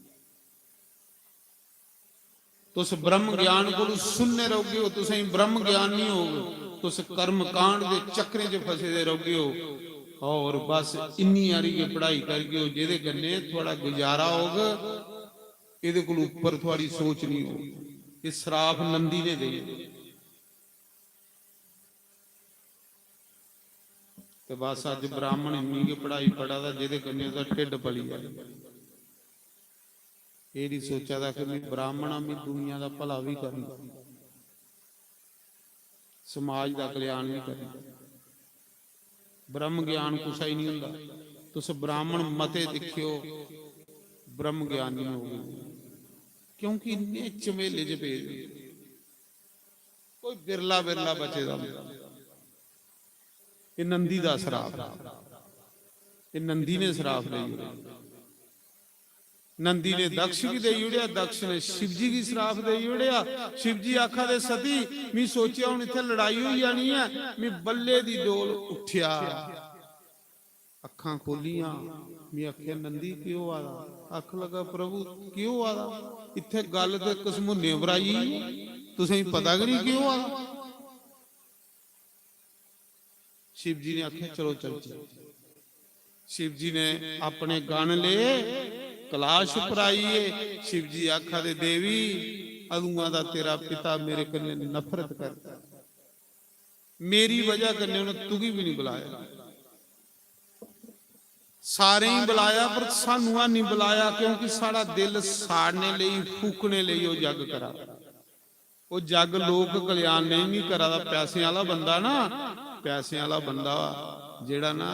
तुस ब्रह्म ज्ञान कोलू सुनने रहोगे हो, तुसें ब्रह्म ज्ञान नहीं होग, तुस कर्म कांड दे चक्करें च फसे दे रहोगे हो। और बस इन्नी हारी गै पढ़ाई करगे हो, जेह्दे कन्नै थुआढ़ा गुजारा होग, एह्दे कोलू उप्पर थुआढ़ी सोच नहीं होग। ये श्राप नंदी ने देई। ते बस अज्ज ब्राह्मण इन्नी गै पढ़ाई पढ़ा दा, जेह्दे कन्नै ओह्दा ढिड्ड पली जाए। एह् निं सोचा दा कि मैं ब्राह्मण आं, मैं दुनिया दा भला बी करना, समाज दा कल्याण बी करना। ब्रह्म ज्ञान कुसै गी निं होंदा। तुस ब्राह्मण मते दिक्खेओ, ब्रह्म ज्ञान निं होग, क्योंकि इन्ने झमेले च पेदे, कोई बिरला बिरला बचे दा होंदा। एह् नंदी दा श्राप, एह् नंदी ने श्राप देई ओड़ेआ। नंदी ने दक्ष गी देई ओड़ेआ, दक्ष ने शिव जी गी श्राप देई ओड़ेआ। शिव जी आखा दे, "सती, मी सोचेआ हून इत्थै लड़ाई होई जानी ऐ, मी बल्ले दी डोल उट्ठेआ।" अक्खां खोलियां, मी आखेआ, "नंदी, केह् होआ दा?" आखन लगा, "प्रभु, केह् होआ दा? इत्थै गल्ल ते घसमुन्ने पर आई गेई, तुसेंगी पता गै निं केह् होआ दा।" शिव जी ने आखेआ, "चलो चलचै।" शिव जी ने अपने गण ले, कलाश पर आइए शिव जी आखा दे, "देवी, अदुआं दा तेरा पिता मेरे कन्नै नफरत करदा, मेरी वजह कन्नै उन्हें तुगी भी नहीं बुलाया।" सारें गी बुलाया, पर सानू हैनी बुलाया, क्योंकि साढ़ा दिल साड़ने लेई, फूकने लेई ओह् जग करा दा। ओह् जग लोक कल्याण नेईं मी करा दा, पैसें आह्ला बंदा ना, पैसें आह्ला बंदा जेह्ड़ा ना,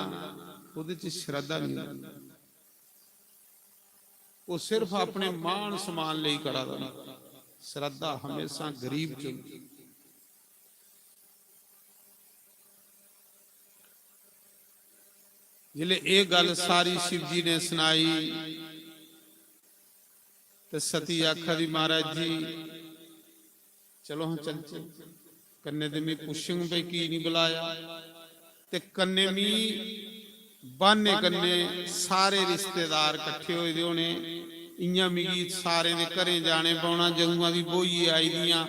ओह्दे च श्रद्धा नेईं होंदी। ओह् सिर्फ अपने मान सम्मान लेई करा दा होंदा। श्रद्धा हमेशा गरीब च होंदी। जिसलै एह् गल्ल सारी शिव जी ने सनाई, ते सती आखा दी, "महाराज जी, चलो हां चलचे।" कन्नै ते मी पुच्छङ भई की निं बुलाया, ते कन्नै मी ब्हान्ने कन्नै सारे रिश्तेदार कट्ठे होए दे होने, इ'यां मिगी सारें दे घरें जाने पौना, जदूं दी ब्होइयै आई दियां,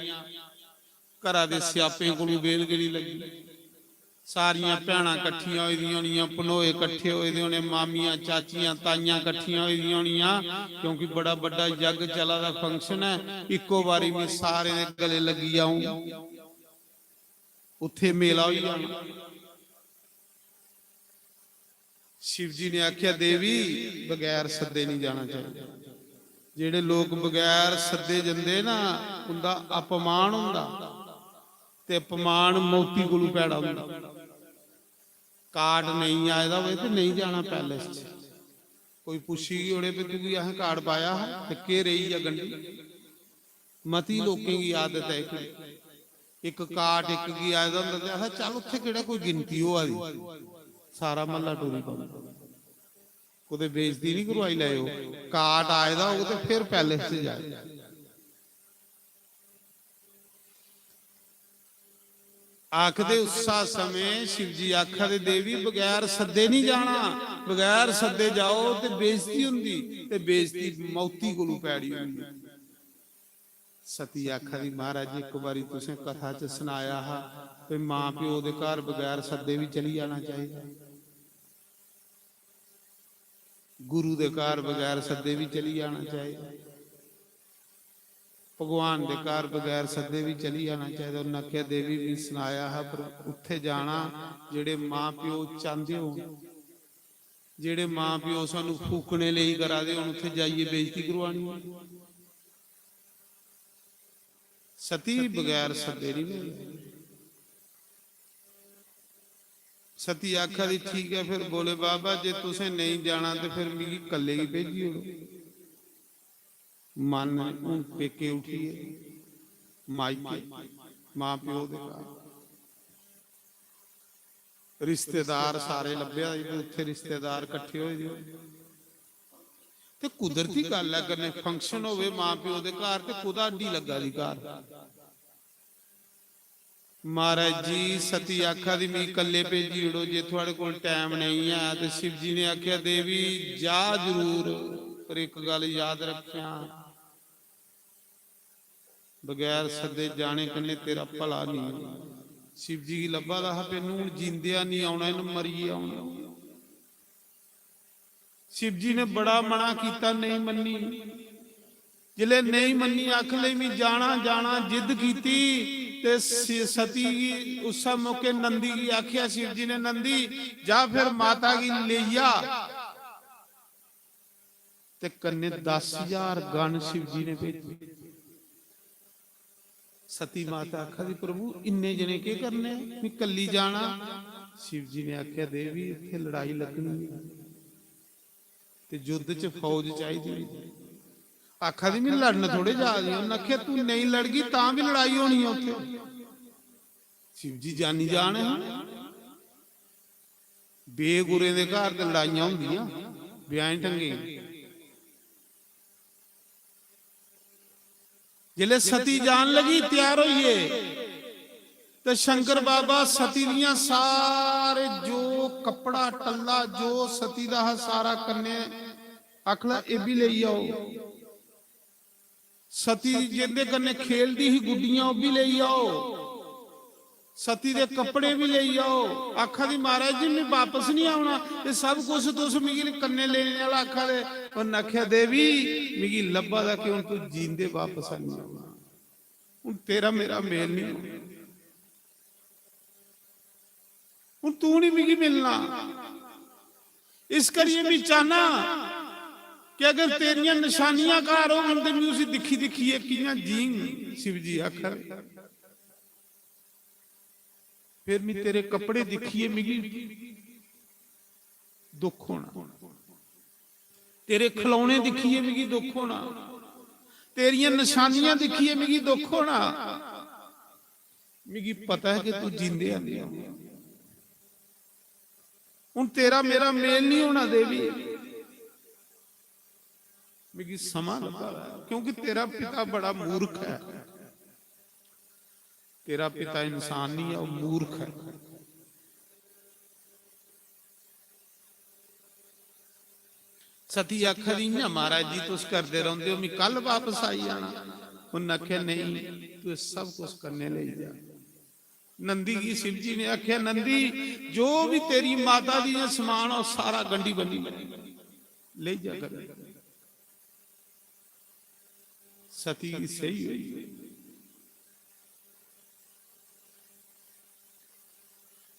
घरा दे स्यापें कोलू बेल गै निं लग्गी। सारियां भैनां कट्ठियां होई दियां होनियां, भनोए कट्ठे होए दे होने, मामियां, चाचियां, ताइयां कट्ठियां होई दियां होनियां, क्योंकि बड़ा बड्डा यज्ञ चला दा, function ऐ। इक्को बारी में सारें दे गले लग्गी जाऊं, उत्थे मेला होई जाना। शिव जी ने आख्या, "देवी, बगैर सद्दे नहीं जाना चाहिए। जेड़े लोग बगैर सद्दे जंदे ना, उंदा अपमान होंदा, ते अपमान मौती कोलू भैड़ा होंदा।" कार्ड नेईं आए दा होए ते नेईं जाना palace च। कोई पुच्छी गै ओड़े, "भी तुगी असें कार्ड पाया हा ते केह् रेही गेआ गंढी?" मती लोकें गी आदत ऐ, इक, इक कार्ड इक गी आए दा होंदा ते आखदा, "चल, उत्थै केह्ड़ा कोई गिनती होआ दी, सारा म्हल्ला टुरी पौंदा।" कुतै बेइज्जती निं करवाई लैएओ, कार्ड आए दा होग ते फिर palace च जाए। आखदे उस्सा समें शिव जी आखा दे, "देवी, बगैर सद्दे नहीं जाना, बगैर सद्दे जाओ ते बेइज्जती हुंदी, ते बेइज्जती मौती कोलू पैड़ी हुंदी।" सती आखा दी, "महाराज जी, इक बारी तुसें कथा च सनाया हा कि मां प्यो दे घर बगैर सद्दे भी चली जाना चाहिए।" गुरु दे घर बगैर सद्दे भी चली जाना चाहिए, भगवान दे घर बगैर सद्दे भी चली जाना चाहिए। उन्नै आखेआ, "देवी, भी सनाया हा, पर उत्थे जाना जेड़े मां प्यो चांहदे होन, जेड़े मां प्यो सानू फूकने लेई करा दे होन, उत्थे जाइए बेइज्जती करवानी।" सती बगैर सद्दे नहीं मिलदे। सती आखा दी, "ठीक ऐ, फिर भोले बाबा, जे तुसें नेईं जाना ते फिर मिगी कल्ले गी भेजी ओड़ो।" मन हून पेके उठिए, मायके, मां प्यो दे घर। रिश्तेदार सारे लब्भे दे, उत्थे रिश्तेदार कट्ठे होए दे। ते कुदरती गल्ल ऐ, कन्नै function होवे मां प्यो दे घर, ते कुदा अड्डी लग्गा दी घर। महाराज जी, सती आखा दी, "मिगी कल्ले भेजी ओड़ो, जे थुआड़े कोल time नेईं ऐ।" ते शिव जी ने आखेआ, "देवी, जा जरूर, पर इक गल्ल याद रखेआं, बगैर सद्दे जाने कन्नै तेरा भला नेईं होना।" शिव जी गी लब्भा दा हा, "इन्नू हून जींदेआ नेईं औना, इन्न मरियै औना।" शिव जी ने बड़ा मना कीता, नेईं मन्नी। जिसलै नेईं मन्नी, आखन लगी, "मैं जाना, जाना," जिद्द कीती, ते सि-, सती गी उस्सै मौके नंदी गी आखेआ शिव जी ने, "नंदी, जा फिर माता गी लेई आ।" ते कन्नै दस हजार गण शिव जी ने भेजे। सती माता आखा दी, "प्रभु, इन्ने जने केह् करने? मैं कल्ली जाना।" शिव जी ने आखेआ, "देवी, इत्थै लड़ाई लग्गनी ऐ, ते युद्ध च फौज चाहिदी।" आखा दी, "मैं लड़न थोड़े जा दी।" उन्नै आखेआ, "तू नेईं लड़गी, तां बी लड़ाई होनी ऐ उत्थै।" शिव जी जानी जान है। बेगुरें दे घर ते लड़ाइयां होंदियां, ब्याहें ढंगें। जिसलै सती जान लगी, त्यार होइए, ते शंकर बाबा सती दियां सारे जो कपड़ा टल्ला, जो सती दा हा, सारा कन्नै आखला, "एह् बी लेई आओ।" सती जिंदे कन्नै खेलदी ही गुड्डियां, ओह् बी लेई आओ। सती दे कपड़े बी लेई आओ। आखा दी, "महाराज जी, मैं बापस नहीं औना, एह् सब कुछ तुस मिगी कन्नै लेने आह्ला आखा दे।" उन्न आखेआ, "देवी, मिगी लब्भा दा कि हून तू जींदे बापस नहीं औना, हून तेरा मेरा मेल नहीं होना, हून तू नहीं मिगी मिलना।" इस करियै में चाहना कि अगर तेरियां नशानियां घर होन ते में उसी दिक्खी दिक्खियै कि'यां जींग, शिव जी आखन। फिर में तेरे कपड़े दिक्खियै मिगी दुख होना, तेरे खिलौने दिक्खियै मिगी दुख होना, तेरियां नशानियां दिक्खियै मिगी दुख होना। मिगी पता ऐ कि तू जींदे है नहीं। हून तेरा मेरा मेल नहीं होना देवी, मिगी समां लब्भा दा ऐ, क्योंकि तेरा पिता बड़ा मूर्ख है। तेरा पिता इंसान नहीं है, वो मूर्ख है। सती आखा दी, "इ'यां महाराज जी तुस करदे रौंह्दे ओ, मी कल बापस आई जाना।" उन्न आखेआ, "नेईं, तू एह् सब कुछ कन्नै लेई जा।" नंदी गी शिव जी ने आखेआ, "नंदी, जो भी तेरी माता दी एह् समान हो, सारा गंढी बन्नी लेई जा कर।" सती गी सेही होई।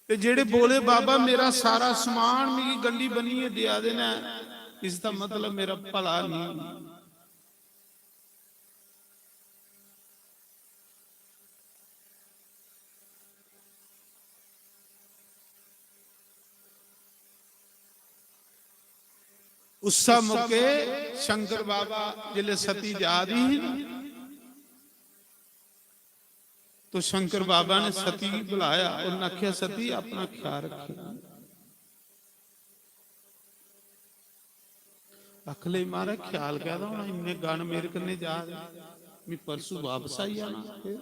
ते जेह्ड़े बोले, "बाबा, मेरा सारा समान मिगी गंढी बन्नियै देआ दे न, इसदा मतलब मेरा भला नहीं।" उस्सा मौके शंकर बाबा जिसलै सती जा दी ही ना, तो शंकर बाबा ने सती गी बुलाया, उन्नै आखेआ, "सती, अपना ख्याल रखेआं।" आखन लगी, "महाराज, ख्याल कैह्दा होना, इन्ने गण मेरे कन्नै जा दे, मी परसू बापस आई जाना।" फिर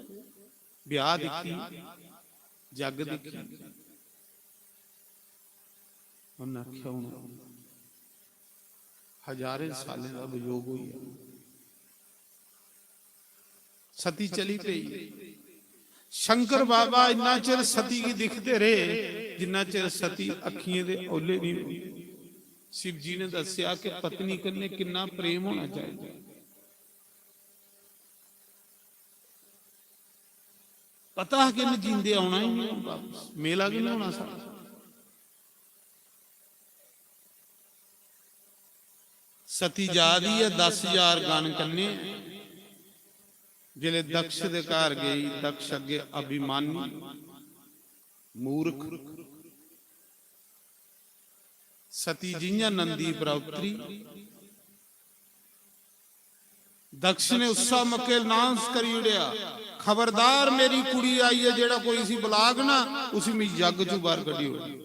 ब्याह दिक्खी, जग दिक्खी, उन्नै आखेआ, "हून हजारें सालें दा वियोग होई गेआ।" सती चली पेई। शंकर बाबा इन्ना चिर सती गी दिखदे रेह्, जिन्ना चिर सती अक्खियें दे औले नहीं होई। शिव जी ने दस्सेआ कि पत्नी कन्नै किन्ना प्रेम होना चाहिदा। पता हा कि इन्नै जींदे औना ही नहीं बापस, मेला गै नहीं होना साढ़ा। सती जा दी ऐ दस हजार गण कन्नै। जिसलै दक्ष दे घर गई, दक्ष अग्गे अभिमानी, मूर्ख। सती जियां नंदी परा उतरी, दक्ष ने उस्सा मौके announce करी ओड़ेआ, "खबरदार, मेरी कुड़ी आई ऐ, जेह्ड़ा कोई इसी बुलाग ना, उसी मैं जग चों बाहर कड्ढी ओड़ना,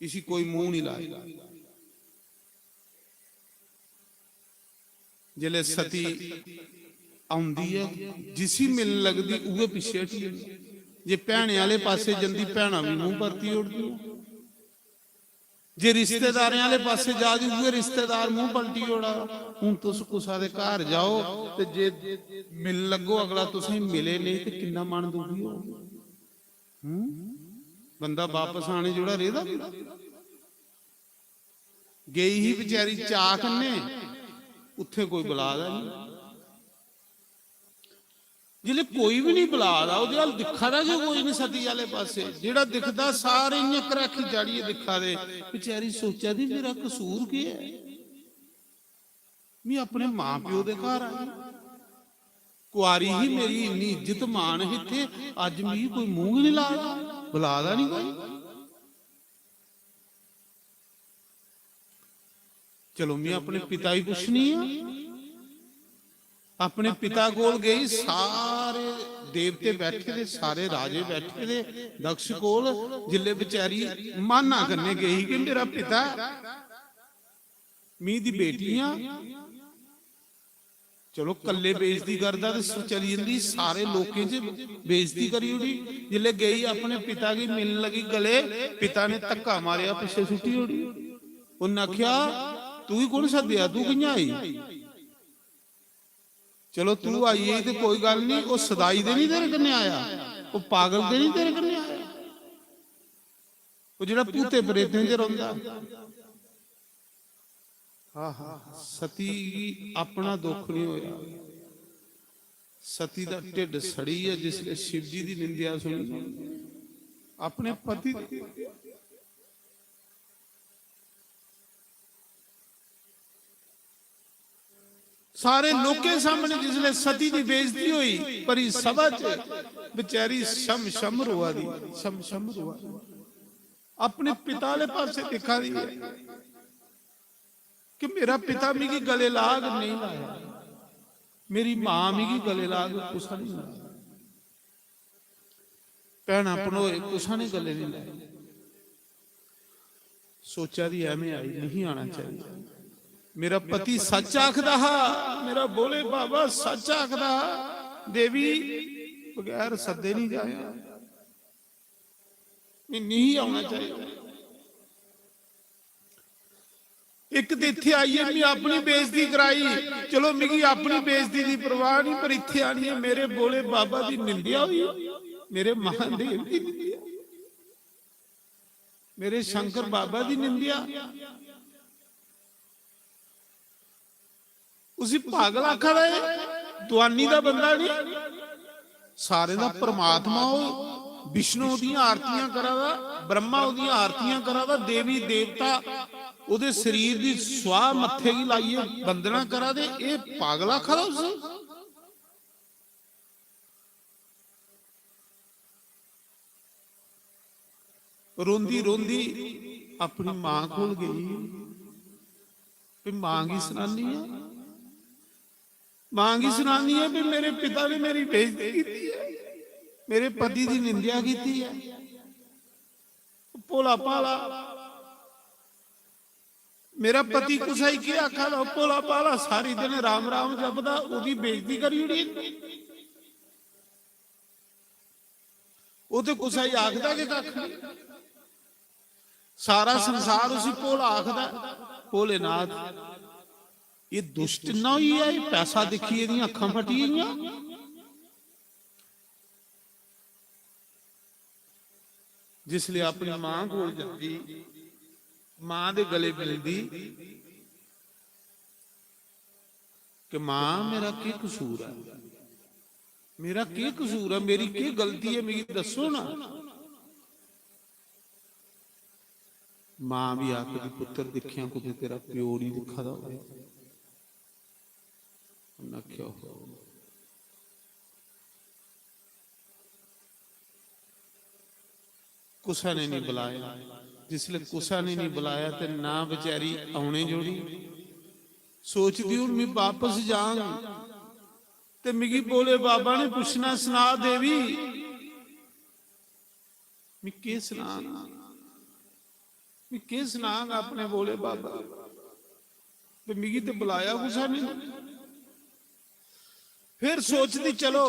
इसी कोई मुंह नहीं लाएगा।" जिसलै सती औंदी ऐ, जिसी मिलन लगदी, उ'ऐ पिच्छे हटी जंदी। जे भैनें आह्ले पासै जंदी, भैनां बी मूंह परती ओड़दियां। जे रिश्तेदारें आह्ले पासै जा दी, उ'ऐ रिश्तेदार मूंह पलटी ओड़ा। हून तुस कुसै दे घर जाओ ते जे मिलन लगो, अगला तुसेंगी मिले नेईं ते किन्ना मन दुखी होग। हूं? बंदा बापस आने जोड़ा रेह्दा बी? गेई ही बेचारी चाऽ कन्नै, उत्थै कोई बुला दा नहीं। जिसलै कोई बी नहीं बुला दा, ओह्दे अल दिक्खा दा गै कोई नहीं सती आह्ले पासै। जेह्ड़ा दिखदा, सारे इ'यां घराखी चाढ़ियै दिक्खा दे। बेचारी सोचा दी, "मेरा कसूर केह् ऐ? में अपने मां प्यो दे घर आई, कुआरी ही, मेरी इन्नी इज्जत मान ही इत्थै, अज्ज मिगी कोई मूंह गै नहीं ला दा, बुला दा नहीं कोई।" चलो, में अपने पिता गी पुच्छनी आं। अपने पिता कोल गई, सारे देवते बैठे दे, सारे राजे बैठे दे दक्ष कोल। जिल्ले बेचारी म्हाना कन्नै गई कि मेरा पिता ऐ, मी दी बेटी आं, चलो, कल्ले बेइज्जती करदा ते स-, चली जंदी, सारे लोकें च बेइज्जती करी ओड़ी। जिसलै गेई अपने पिता गी मिलन लगी गले, पिता ने धक्का मारेआ, पिच्छे सुट्टी ओड़ी। उन्नै आखेआ, "तुगी कु'न सद्देआ? तू कि'यां आई? चलो, तू आई गेई ते कोई गल्ल निं, ओह् सदाई ते निं तेरे कन्नै आया, ओह् पागल ते निं तेरे कन्नै आया, ओह् जेह्ड़ा भूतें प्रेतें च रौंह्दा।" आहा, सती गी अपना दुख नहीं होया। सती दा ढिड्ड सड़ी गया जिसले शिव जी दी निंदेआ सुनी। अपने पति दी निंदेआ। थारे लोकें सामने जिसले सती दी बेइज्जती होई, भरी सभा च बेचारी शम शम रोआ दी, शम शम रोआ दी, अपने पिता आह्ले पासे दिक्खा दी ऐ कि मेरा पिता मिगी गले लाग, नेईं लाया, मेरी मां मिगी गले लाग, कुसा नहीं लाया। भैनां भनोए, कुसा ने गले नहीं लाए। सोचा दी ऐ में आई, नहीं आना चाहिए। मेरा पति सच आखदा हा, मेरा भोले बाबा सच आखदा हा, देवी बगैर सद्दे नहीं जाया, में नहीं आना चाहिए। इक ते इत्थे आइयै में अपनी बेइज्जती कराई, चलो मिगी अपनी बेइज्जती दी परवाह नहीं, पर इत्थे आनियै मेरे भोले बाबा दी निंदेआ होई, मेरे महादेव दी निंदेआ, मेरे शंकर बाबा दी निंदेआ। उसी पागल आखा दा है, दुआनी दा बंदा नहीं। सारें दा परमात्मा ओह्, विष्णु ओह्दियां आरतियां करा दा, ब्रह्मा ओह्दियां आरतियां करा दा, देवी देवता ओह्दे शरीर दी स्वाह मत्थे गी लाइयै वंदना करा दे। एह् पागल आखा दा उसी। रोंदी रोंदी अपनी मां कोल गई, भी मां गी सनानी ऐ, मां गी सनानी ऐ भी मेरे पिता ने मेरी बेइज्जती कीती ऐ, मेरे पति दी निंदेआ कीती ऐ। भोला भाला मेरा पति कुसै गी केह् आखा दा, भोला भाला सारी दिन राम राम जपदा, ओह्दी बेइज्जती करी ओड़ी। ओह् ते कुसै गी आखदा गै कक्ख नहीं। सारा संसार उसी भोला आखदा ऐ। भोलेनाथ, एह् दुष्ट इन्ना होई गेआ, एह् पैसा दिक्खियै एह्दियां अक्खां फटी गेइयां। जिसलै अपनी मां कोल जंदी, मां दे गले मिलदी कि मां, मेरा केह् कसूर ऐ, मेरा केह् कसूर ऐ, मेरी केह् गलती ऐ, मिगी दस्सो ना। मां बी आखदी, पुत्तर, दिक्खेआं कुतै तेरा प्यो निं दिक्खा दा होऐ। उन्नै आखेआ, "ओहो।" कुसै ने निं बुलाया। जिसलै कुसै ने निं बुलाया ते ना बेचारी औने जोड़ी। सोचदी, "हून में बापस जाङ ते मिगी भोले बाबा ने पुच्छना, 'सना देवी, में केह् सनां?'" में केह् सनांग अपने भोले बाबा गी? ते मिगी ते बुलाया कुसै ने। फिर सोचदी, चलो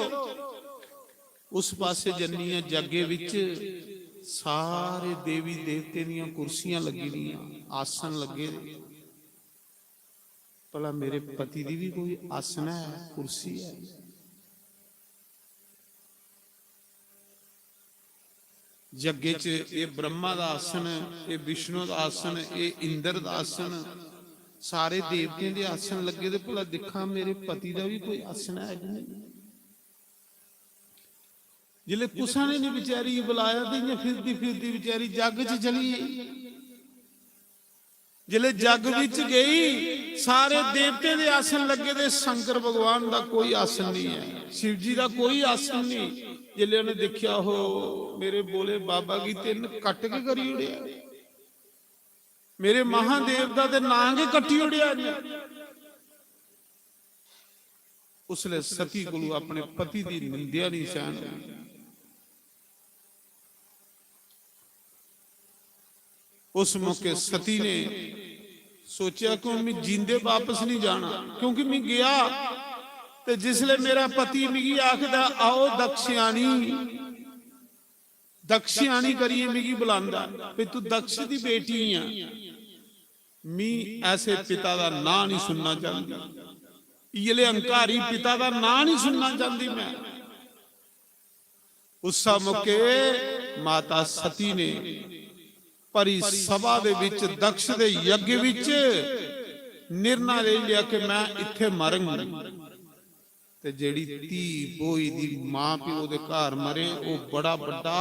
उस पासे जन्नी आं, जग्गे बिच सारे देवी देवतें दियां कुर्सियां लग्गी दियां, आसन लग्गे दे। भला मेरे पति दी बी कोई आसन ऐ, कुर्सी ऐ? जग्गे च एह् ब्रह्मा दा आसन, एह् विष्णु दा आसन, एह् इंद्र दा आसन, सारे देवतें दे आसन लग्गे दे। भला दिक्खां, मेरे पति दा बी कोई आसन है कि नेईं? जिसलै कुसै ने निं बेचारी गी बुलाया ते इ'यां फिरदी फिरदी बेचारी जग च चली गेई। जिसलै जग बिच गई, सारे देवतें दे आसन लग्गे दे, शंकर भगवान दा कोई आसन नहीं है, शिव जी दा कोई आसन नहीं। जिसलै उन्हें दिक्खेआ, हो, मेरे भोले बाबा गी ते इन्न कट के करी ओड़ेआ, मेरे महादेव दा ते नां गै कट्टी ओड़ेआ इन्नै। उसलै सती कोलू अपने पति दी निंदेआ नहीं सहन होई। उस मौके सती ने सोचेआ कि हून मैं जींदे वापस नहीं जाना, क्योंकि मैं गया ते जिसले मेरा पति मिगी आखदा, "आओ दक्षियाणी," दक्षियाणी करियै मिगी बुलांदा, "भी तू दक्ष दी बेटी ऐ।" मी ऐसे पिता दा नां नहीं सुनना चाहती, इयले अहंकारी पिता दा नां नहीं सुनना चाहती मैं। उस मौके माता सती ने भरी सभा दे विच, दक्ष दे यज्ञ विच निर्णय ले लिया कि मैं इत्थे मरंग। ते जेड़ी धी बोई दी मां प्यो दे घर मरे, ओह बड़ा बड्डा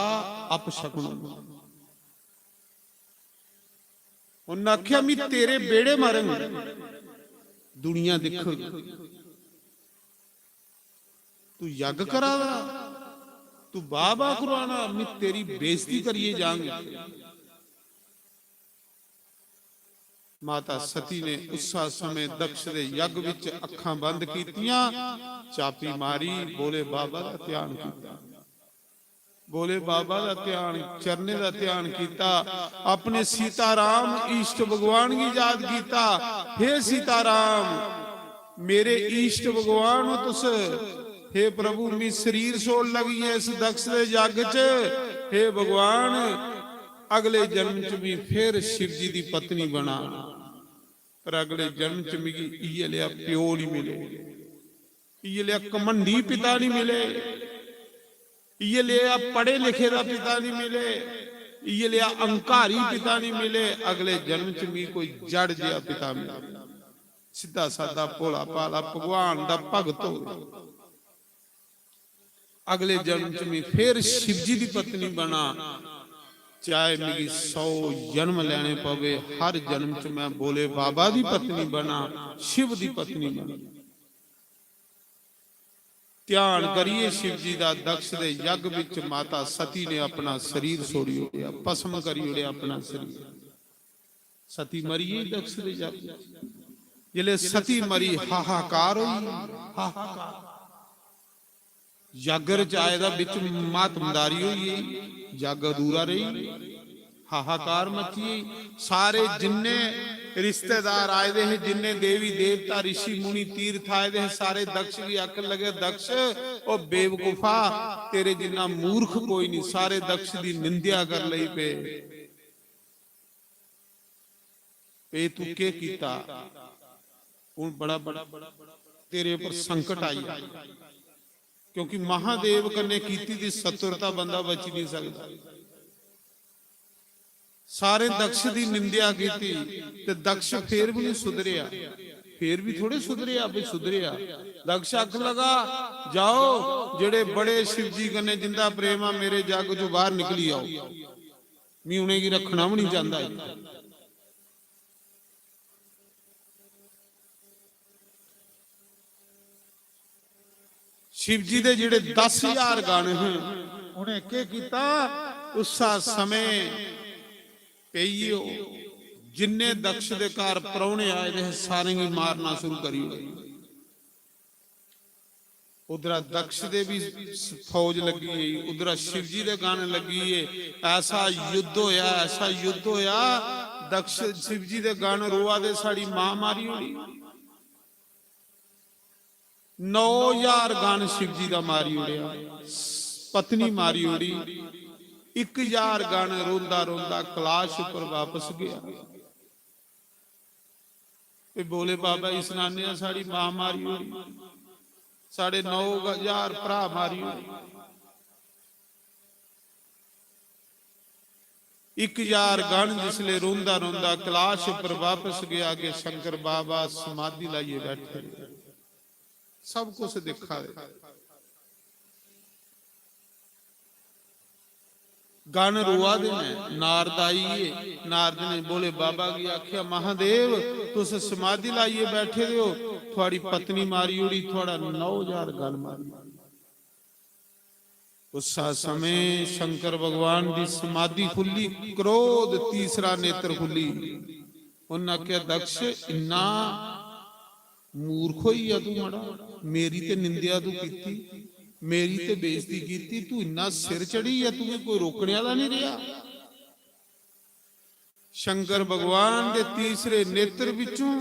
अपशकुन होंदा। उन्नै आख्या, "मी तेरे बेड़े मरंग, दुनिया दिक्खग।" तू यज्ञ करा दा, तू बाह बाह करवाना, मैं तेरी बेइज्जती करिए जांग। माता सती ने उस्सा समय दक्ष दे यज्ञ विच अखां बंद कीतियां, चापी मारी, भोले बाबा दा ध्यान कीता। भोले बाबा दा ध्यान, चरणे दा ध्यान कीता, अपने सीताराम इष्ट भगवान गी याद कीता। हे सीताराम, मेरे इष्ट भगवान हो तुस। हे प्रभु, मी शरीर छोड़ लगी है इस दक्ष दे जग च। हे भगवान, अगले जन्म च मी फिर शिव जी दी पत्नी बना, पर अगले जन्म च मिगी इयै लेआ प्यो नहीं मिले, इयै लेआ घमंडी पिता नहीं मिले, इयै लेआ पढ़े लिखे दा पिता नहीं मिले, इयै लेआ अहंकारी पिता नहीं मिले। अगले जन्म च मिगी कोई जड़ जेहा पिता मिले, सीधा सादा भोला भाला भगवान दा भगत हो। अगले जन्म च मैं फिर शिव जी दी पत्नी बना, चाहे मिगी सौ जन्म लैने पवे, हर जन्म च मैं भोले बाबा दी पत्नी बना, शिव दी पत्नी बना। ध्यान करिए शिव जी दा दक्ष दे यज्ञ विच माता सती ने अपना शरीर छोड़ी ओड़ेआ, भस्म करी ओड़ेआ अपना शरीर। सती मरी गेई दक्ष दे यज्ञ। जिसले सती मरी, हाहाकार होई, हाहाकार। यज्ञ रचाए दा, बिच मातमदारी होई गेई, यज्ञ अधूरा रेही, हाहाकार मची गेई। सारे जिन्ने रिश्तेदार आए दे हे, जिन्ने देवी देवता, ऋषि मुनि, तीर्थ आए दे हे, सारे दक्ष गी आखन लगे, "दक्ष, ओ बेवकूफा, तेरे जिन्ना मूर्ख कोई नहीं।" सारे दक्ष दी निंदेआ कर लई पे। "ए तू केह कीता? हुन बड़ा, बड़ा तेरे पर संकट आई, क्योंकि महादेव कन्नै कीती दी शत्रुता बंदा बची नहीं सकदा।" सारे दक्ष दी निंदेआ कीती ते दक्ष फिर भी नहीं सुधरेआ, फिर भी थोड़े सुधरेआ, भी सुधरेआ। दक्ष आखन लगा, "जाओ, जेड़े बड़े शिव जी कन्नै जिंदा प्रेम आ, मेरे जग चों बाहर निकली आओ, मैं उनेंगी रखना भी नहीं चाहता।" शिव जी दे जेड़े दस हजार गण हे, उनें केह कीता? उस्सा समय पेई ओह, जिन्ने दक्ष दे घर परौहने आए दे हे, सारें गी मारना शुरू करी ओड़ेआ। उधरा दक्ष दे भी फौज लगी गई, उधरा शिव जी दे गण लगी गे। ऐसा युद्ध होया, ऐसा युद्ध होया, दक्ष, शिव जी दे गण रोआ दे, "साड़ी मां मारी ओड़ी।" नौ हजार गण शिव जी दा मारी ओड़ेआ, पत्नी मारी ओड़ी, एक हजार गण रोंदा रोंदा कैलाश उपर वापस गया। ते भोले बाबा गी सनाने आं, "साड़ी मां मारी ओड़ी, साढ़े नौ हजार भरा मारी ओड़े।" एक हजार गण जिसले रोंदा रोंदा कैलाश उपर वापस गया, अगे शंकर बाबा समाधि लाइए बैठे, सब कुछ दिखा दे। गण रोआ दे ने, नारद आई गे। नारद ने भोले बाबा गी आख्या, "महादेव, तुस समाधि लाइए बैठे दे हो, थुआड़ी पत्नी मारी ओड़ी, थुआड़ा नौ हजार गण मारी ओड़ी।" उस्सा समय शंकर भगवान दी समाधि खुली, क्रोध तीसरा नेत्र खुली। उन्हें आख्या, "दक्ष, इन्ना मूर्ख होई गेआ तू मड़ा, मेरी ते निंदेआ तू कीती, मेरी ते बेइज्जती कीती, तू इन्ना सिर चढ़ी गेआ, तुगी कोई रोकने आह्ला नहीं रेहा।" शंकर भगवान दे तीसरे नेत्र विचों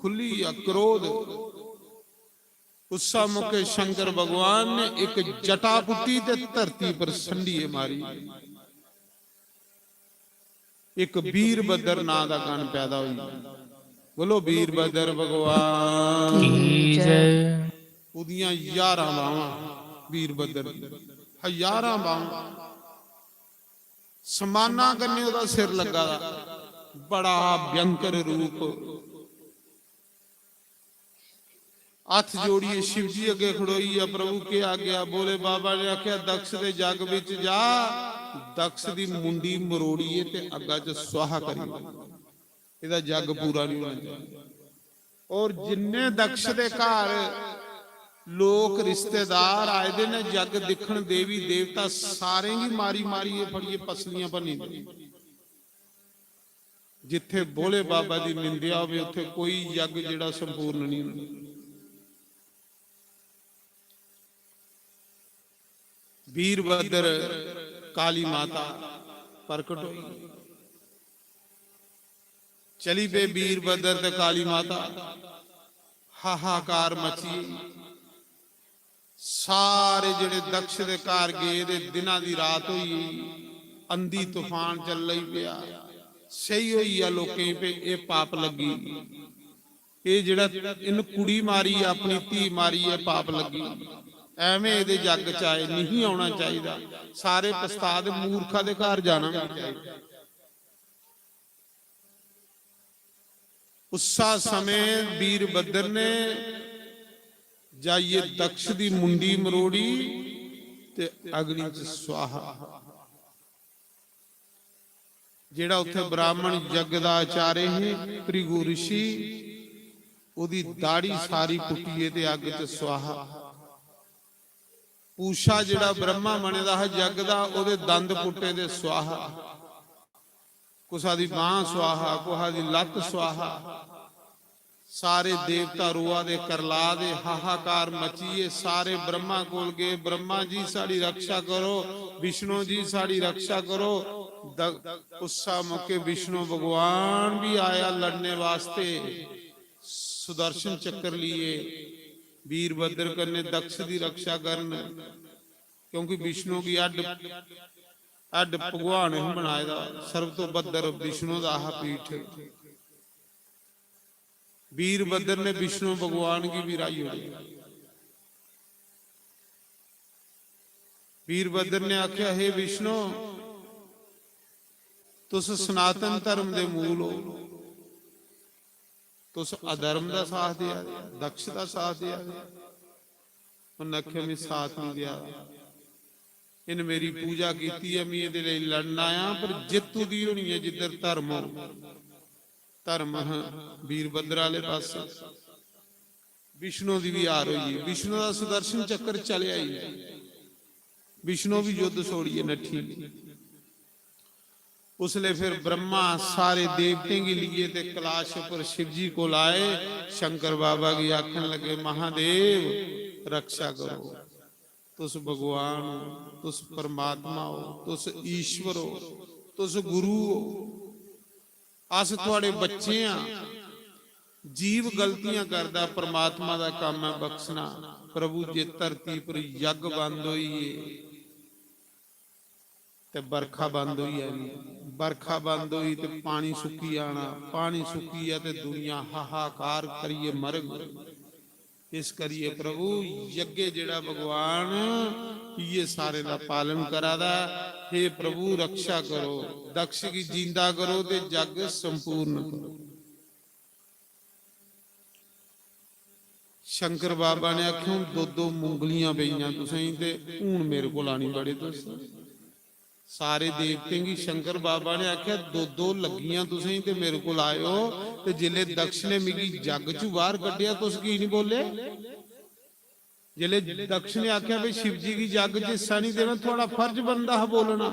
खुली गेआ क्रोध। उस्सा मौके शंकर भगवान ने एक जटा पुट्टी ते धरती पर संडिये मारी। एक वीरभद्र नां दा गण पैदा होई। बोलो वीरभद्र भगवान की जय। ओदियां ज्हारां बावां वीरभद्र दी, हजारां बावां। समाना कन्नै ओदा सिर लग्गा दा, बड़ा भयंकर रूप। हत्थ जोड़ियै शिव जी अग्गे खड़ोई गेआ, "प्रभु, केह् आज्ञा?" भोले बाबा ने आखेआ, "दक्ष दे जग बिच जा, दक्ष दी मुंडी मरोड़ियै ते अग्गा च स्वाहा करी ओड़। एह्दा जग पूरा नहीं होना चाहिए।" और जिन्ने दक्ष दे घर लोक रिश्तेदार आए दे न, जग दिक्खन, देवी देवता, सारें गी मारी मारियै फड़ियै पसलियां भन्नी दे। जित्थे भोले बाबा दी निंदेआ होवे, उत्थे कोई यज्ञ जेड़ा संपूर्ण नहीं होंदा। वीरभद्र, काली माता प्रकट होई। चली पे वीरभद्र ते काली माता, हाहाकार मची। सारे जेड़े दक्ष दे घर गे दे, दिनां दी रात होई, अंधी तूफान चल लई पेआ। सेही होई गेआ लोकें गी पे एह् पाप लग्गी। एह् जेड़ा इन कुड़ी मारी ऐ, अपनी धी मारी ऐ, पाप लग्गी। एवें एह्दे जग च आए, नहीं औना चाहिदा। सारे पछता दे, मूर्खा दे घर जाना भी चाहिदा। उस्सा समें वीरभद्र ने जाइयै दक्ष दी मुंडी मरोड़ी ते अग्नि च स्वाहा। जेड़ा उत्थे ब्राह्मण यज्ञ दा आचार्य हे, भृगु ऋषि, ओदी दाढ़ी सारी पुट्टियै ते अग्ग च स्वाहा। पूषा जेड़ा ब्रह्मा बने दा हा यज्ञ दा, ओदे दंद पुट्टे दे स्वाहा। कुसा दी बांह स्वाहा, कुसा दी लत्त स्वाहा। सारे देवता रोआ दे, करला दे, हाहाकार मचिए। सारे ब्रह्मा कोल गए, "ब्रह्मा जी, साड़ी रक्षा करो, विष्णु जी, साड़ी रक्षा करो।" द-, उस्सा मौके विष्णु भगवान भी आया लड़ने वास्ते। सुदर्शन चक्र लिए वीरभद्र कन्ने दक्ष दी रक्षा करन, क्योंकि विष्णु गी अड्ड, अड्ड भगवान ही बनाए दा। सर्व तो बद्दर विष्णु दा हा पीठ। वीरभद्र ने विष्णु भगवान गी भी राही ओड़ेआ। वीरभद्र ने आख्या, "हे विष्णु, तुस सनातन धर्म दे मूल हो, तुस अधर्म दा साथ देआ दे, दक्ष दा साथ देआ दे।" उन्नै आखेआ, "मैं साथ नहीं देआ दा। इन्न मेरी पूजा कीती ऐ, मैं एह्दे लेई लड़न आया, पर जित्तू दी होनी ऐ जिद्धर धर्म हो।" धर्म ह वीरभद्र आह्ले पासै। विष्णु दी बी हार होई गेई। विष्णु दा सुदर्शन चक्र चलेआ ही नहीं। विष्णु बी युद्ध छोड़ियै नट्ठी गे। उसलै फिर ब्रह्मा सारे देवतें गी लेइयै ते कैलाश उप्पर शिव जी कोल आए। शंकर बाबा गी आखन लगे, "महादेव, रक्षा करो, तुस भगवान हो, तुस परमात्मा हो, तुस ईश्वर हो, तुस गुरु हो। अस थुआड़े बच्चे आं।" जीव गलतियां करदा, परमात्मा दा कम्म ऐ बख्शना। प्रभु, जे धरती पर यज्ञ बंद होई गे ते बरखा बंद होई जानी, बरखा बंद होई ते पानी सुक्की जाना, पानी सुक्की गेआ ते दुनिया हाहाकार करियै मरग। इस करियै प्रभु, यज्ञ जेह्ड़ा भगवान, इ'यै सारें दा पालन करा दा। हे प्रभु, रक्षा करो, दक्ष गी जींदा करो ते जग संपूर्ण करो। शंकर बाबा ने आखेआ, "हून दो दो मुंगलियां पेइयां तुसेंगी ते हून मेरे कोल आनी बड़े तुस।" सारे देवतें गी शंकर बाबा ने आखेआ, "दो दो लग्गियां तुसेंगी ते मेरे कोल आयो, ते जिसले दक्ष ने मिगी जग च बाहर कड्ढेआ, तुस की नहीं बोले?" जिसले दक्ष ने आखेआ, "भाई, शिव जी गी जग च हिस्सा नहीं देना, थुआड़ा फर्ज बनदा हा बोलना,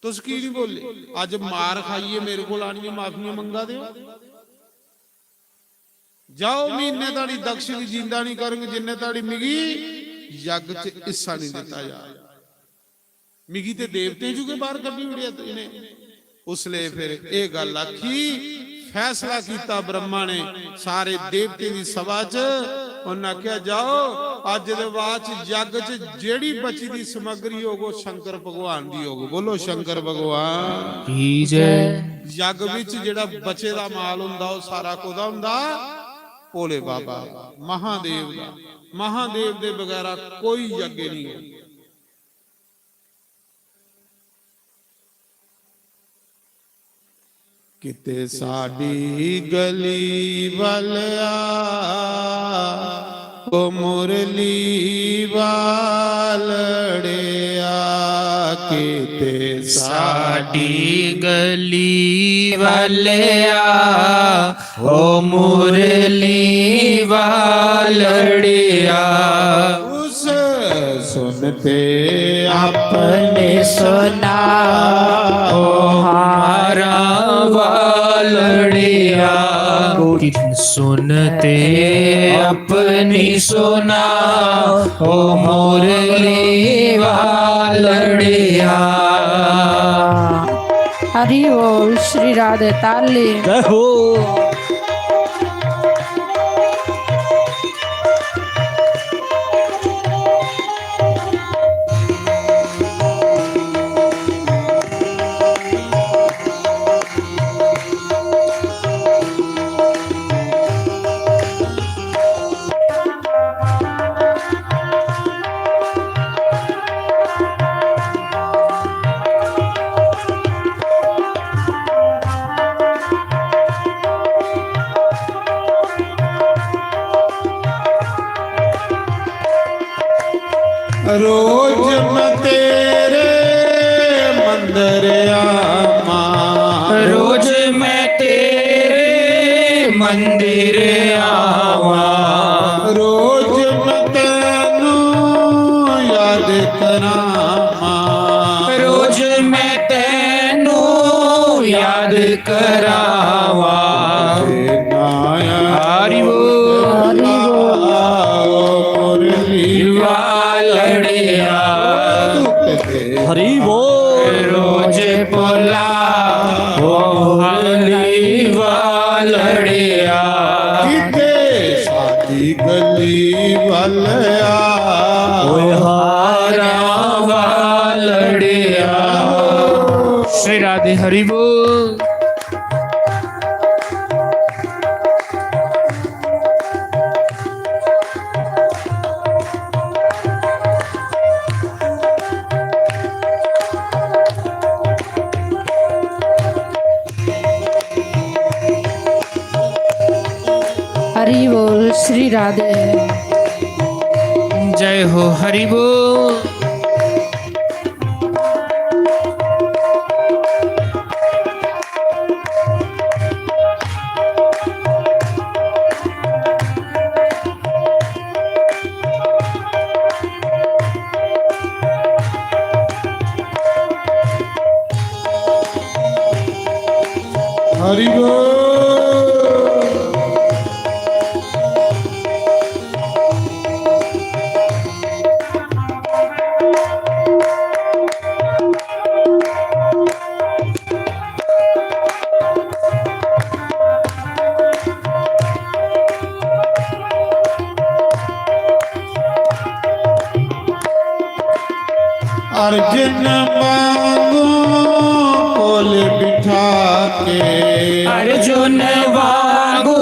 तुस की नहीं बोले? अज्ज मार खाइयै मेरे कोल आनियै माफियां मंगा दे हो। जाओ, म्हीने धड़ी दक्ष गी जिंदा नहीं करंग, जिन्ने धड़ी मिगी यज्ञ च हिस्सा नहीं दिता जा। मिगी ते देवतें चू गै बाहर कड्ढी ओड़ेआ इ'नें।" उसले फिर एह गल्ल आखी, फैसला कीता ब्रह्मा ने सारे देवतें दी सभा च। उन्हें आखेआ, "जाओ, अज्ज दे बाद च यज्ञ च जेहड़ी बची दी समग्री होग, ओह शंकर भगवान दी होग।" बोलो, "शंकर भगवान की जय।" यज्ञ विच जेहड़ा बचे दा माल हुंदा, ओह सारा कोदा हुंदा? भोले बाबा, महादेव दा। महादेव दे बगैरा कोई यज्ञ नहीं हो। किते साडी गली वालिया, ओ मुरली वालड़िया, किते साडी गली वालेआ, ओ मुरली वालड़िया। उस सुनते अपने सुना, ओ म्हारा वालड़िया। सुनते अपनी सुना, ओ मुरली वालड़िया। हरि बोल श्री राधे। ताली। जय हो। रोज मैं तेरे मंदिर आवा, रोज मैं तेरे मंदिर आवा, रोज मैं तैनू याद करावा, रोज मैं तैनू याद करावा। हरि बोल। हरि बोल। मुरली वालड़िया। हरि बोल। रोज पोला ओ मुरली वालड़िया। किते साडी गली वालड़िया। ओए हारा वालड़िया। श्री राधे। हरि बोल। हरि बोल श्री राधे। जय हो। हरि बोल। हरि बोल। अर्जुन वांगू कोल बिठा के, अर्जुन वांगू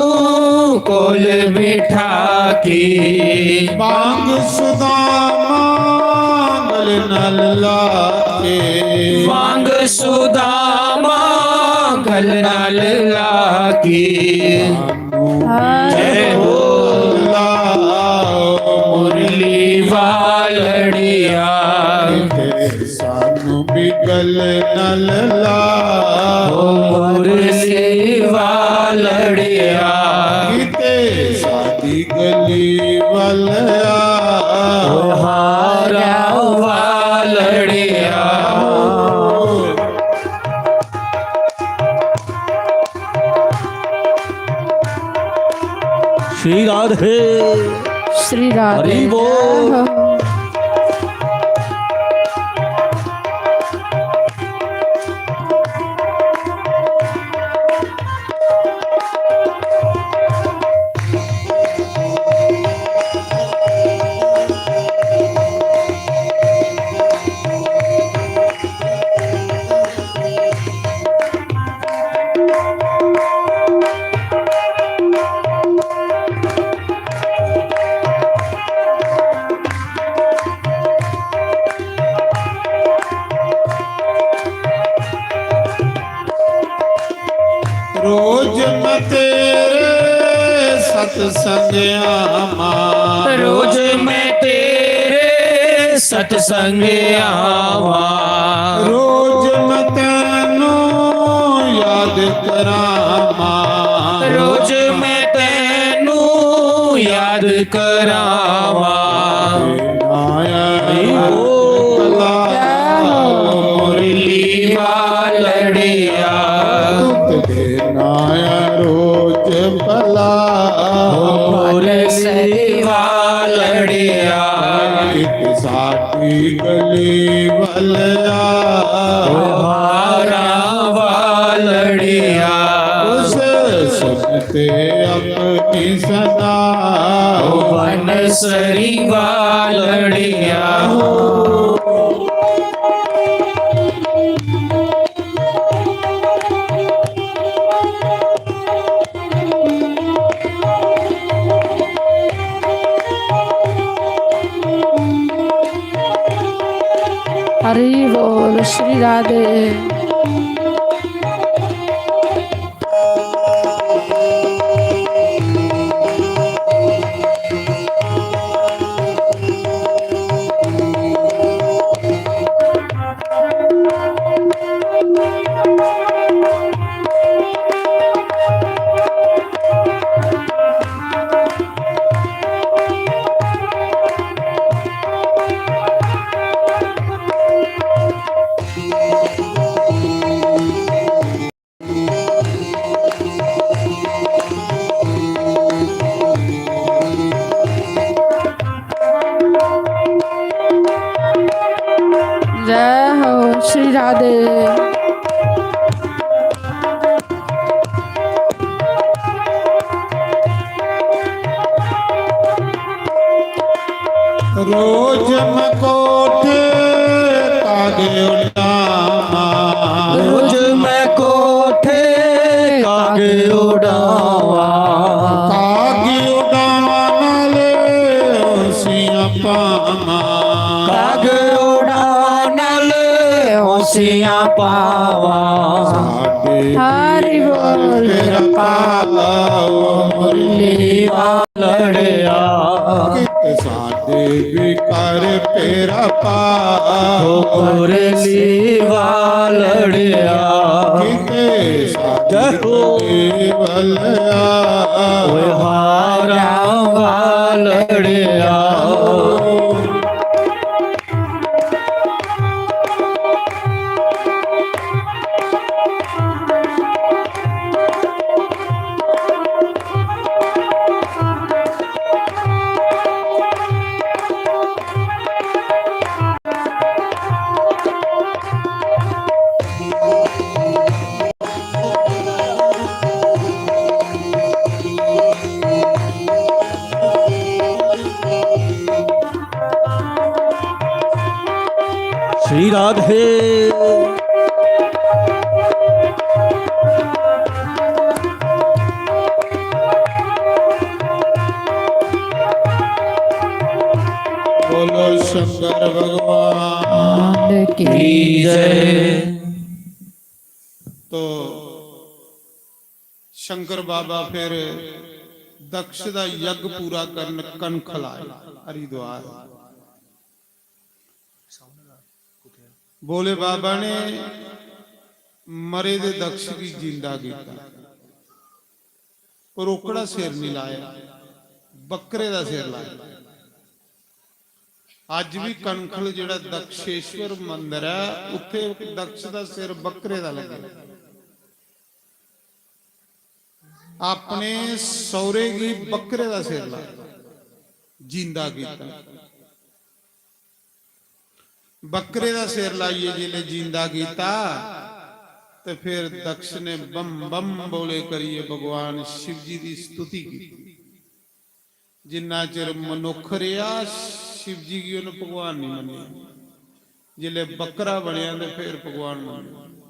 कोल बिठा के, बांग सुदामा गल नाल लाके, बांग सुदामा गल नाल लाके। जय हो। मुरली वालड़िया। सानू भी गल नाल ला। ओ मुरली वालड़िया। किते साडी गली वालड़िया। ओ हारा वालड़िया। श्री राधे। श्री राधे। हरि बोल। रोज मैं तेरे सत्संग आवां। रोज मैं तेरे सतसंग आवां। रोज मैं तैनू याद करावां। रोज मैं तैनू याद करावां। नाया ओ कला मुरली वालड़िया। तुझे नाया रोज भला। ओ मुरली वालड़िया। एक साथी गली वालया। ओ हारा वालड़िया। उस सुनते अपनी सना। ओ बनसरी वालड़िया। हरि बोल श्री राधे। जय हो श्री राधे। रोज मैं कोठे कागे उड़ावां। रोज मैं कोठे कागे उड़ावां। कागे उड़ावां नाले होसियां पावां। कागे उड़ावां नाले होसियां पावां। साडे हरि बोल। तेरा पावा ओ मुरली वालड़िया। कित साडे भी कर तेरा पावा ओ मुरली वालड़िया। कित साडे जय हो। वालया। ओए हारा वालड़िया। श्री राधे। बोलो शंकर भगवान की जय। तो शंकर बाबा फिर दक्ष दा यज्ञ पूरा करन कनखल आए हरिद्वार। भोले बाबा ने मरे दे दक्ष गी जिंदा कीता, पर ओकड़ा सिर नहीं लाया, बकरे दा सिर लाया। अज भी कनखल जेड़ा दक्षेश्वर मंदिर है, उत्थे दक्ष दा सिर बकरे दा लगे। अपने सौरे गी बकरे दा सिर लाया, जिंदा कीता। बकरे दा सिर लाइयै जिसलै जिंदा कीता ते फिर दक्ष ने बम बम बोले करियै भगवान शिव जी दी स्तुति की। जिन्ना चिर मनुख रेहा, शिव जी गी उन्हें भगवान नहीं मन्नेआ। जिसलै बकरा बनेआ ते फिर भगवान मन्नेआ।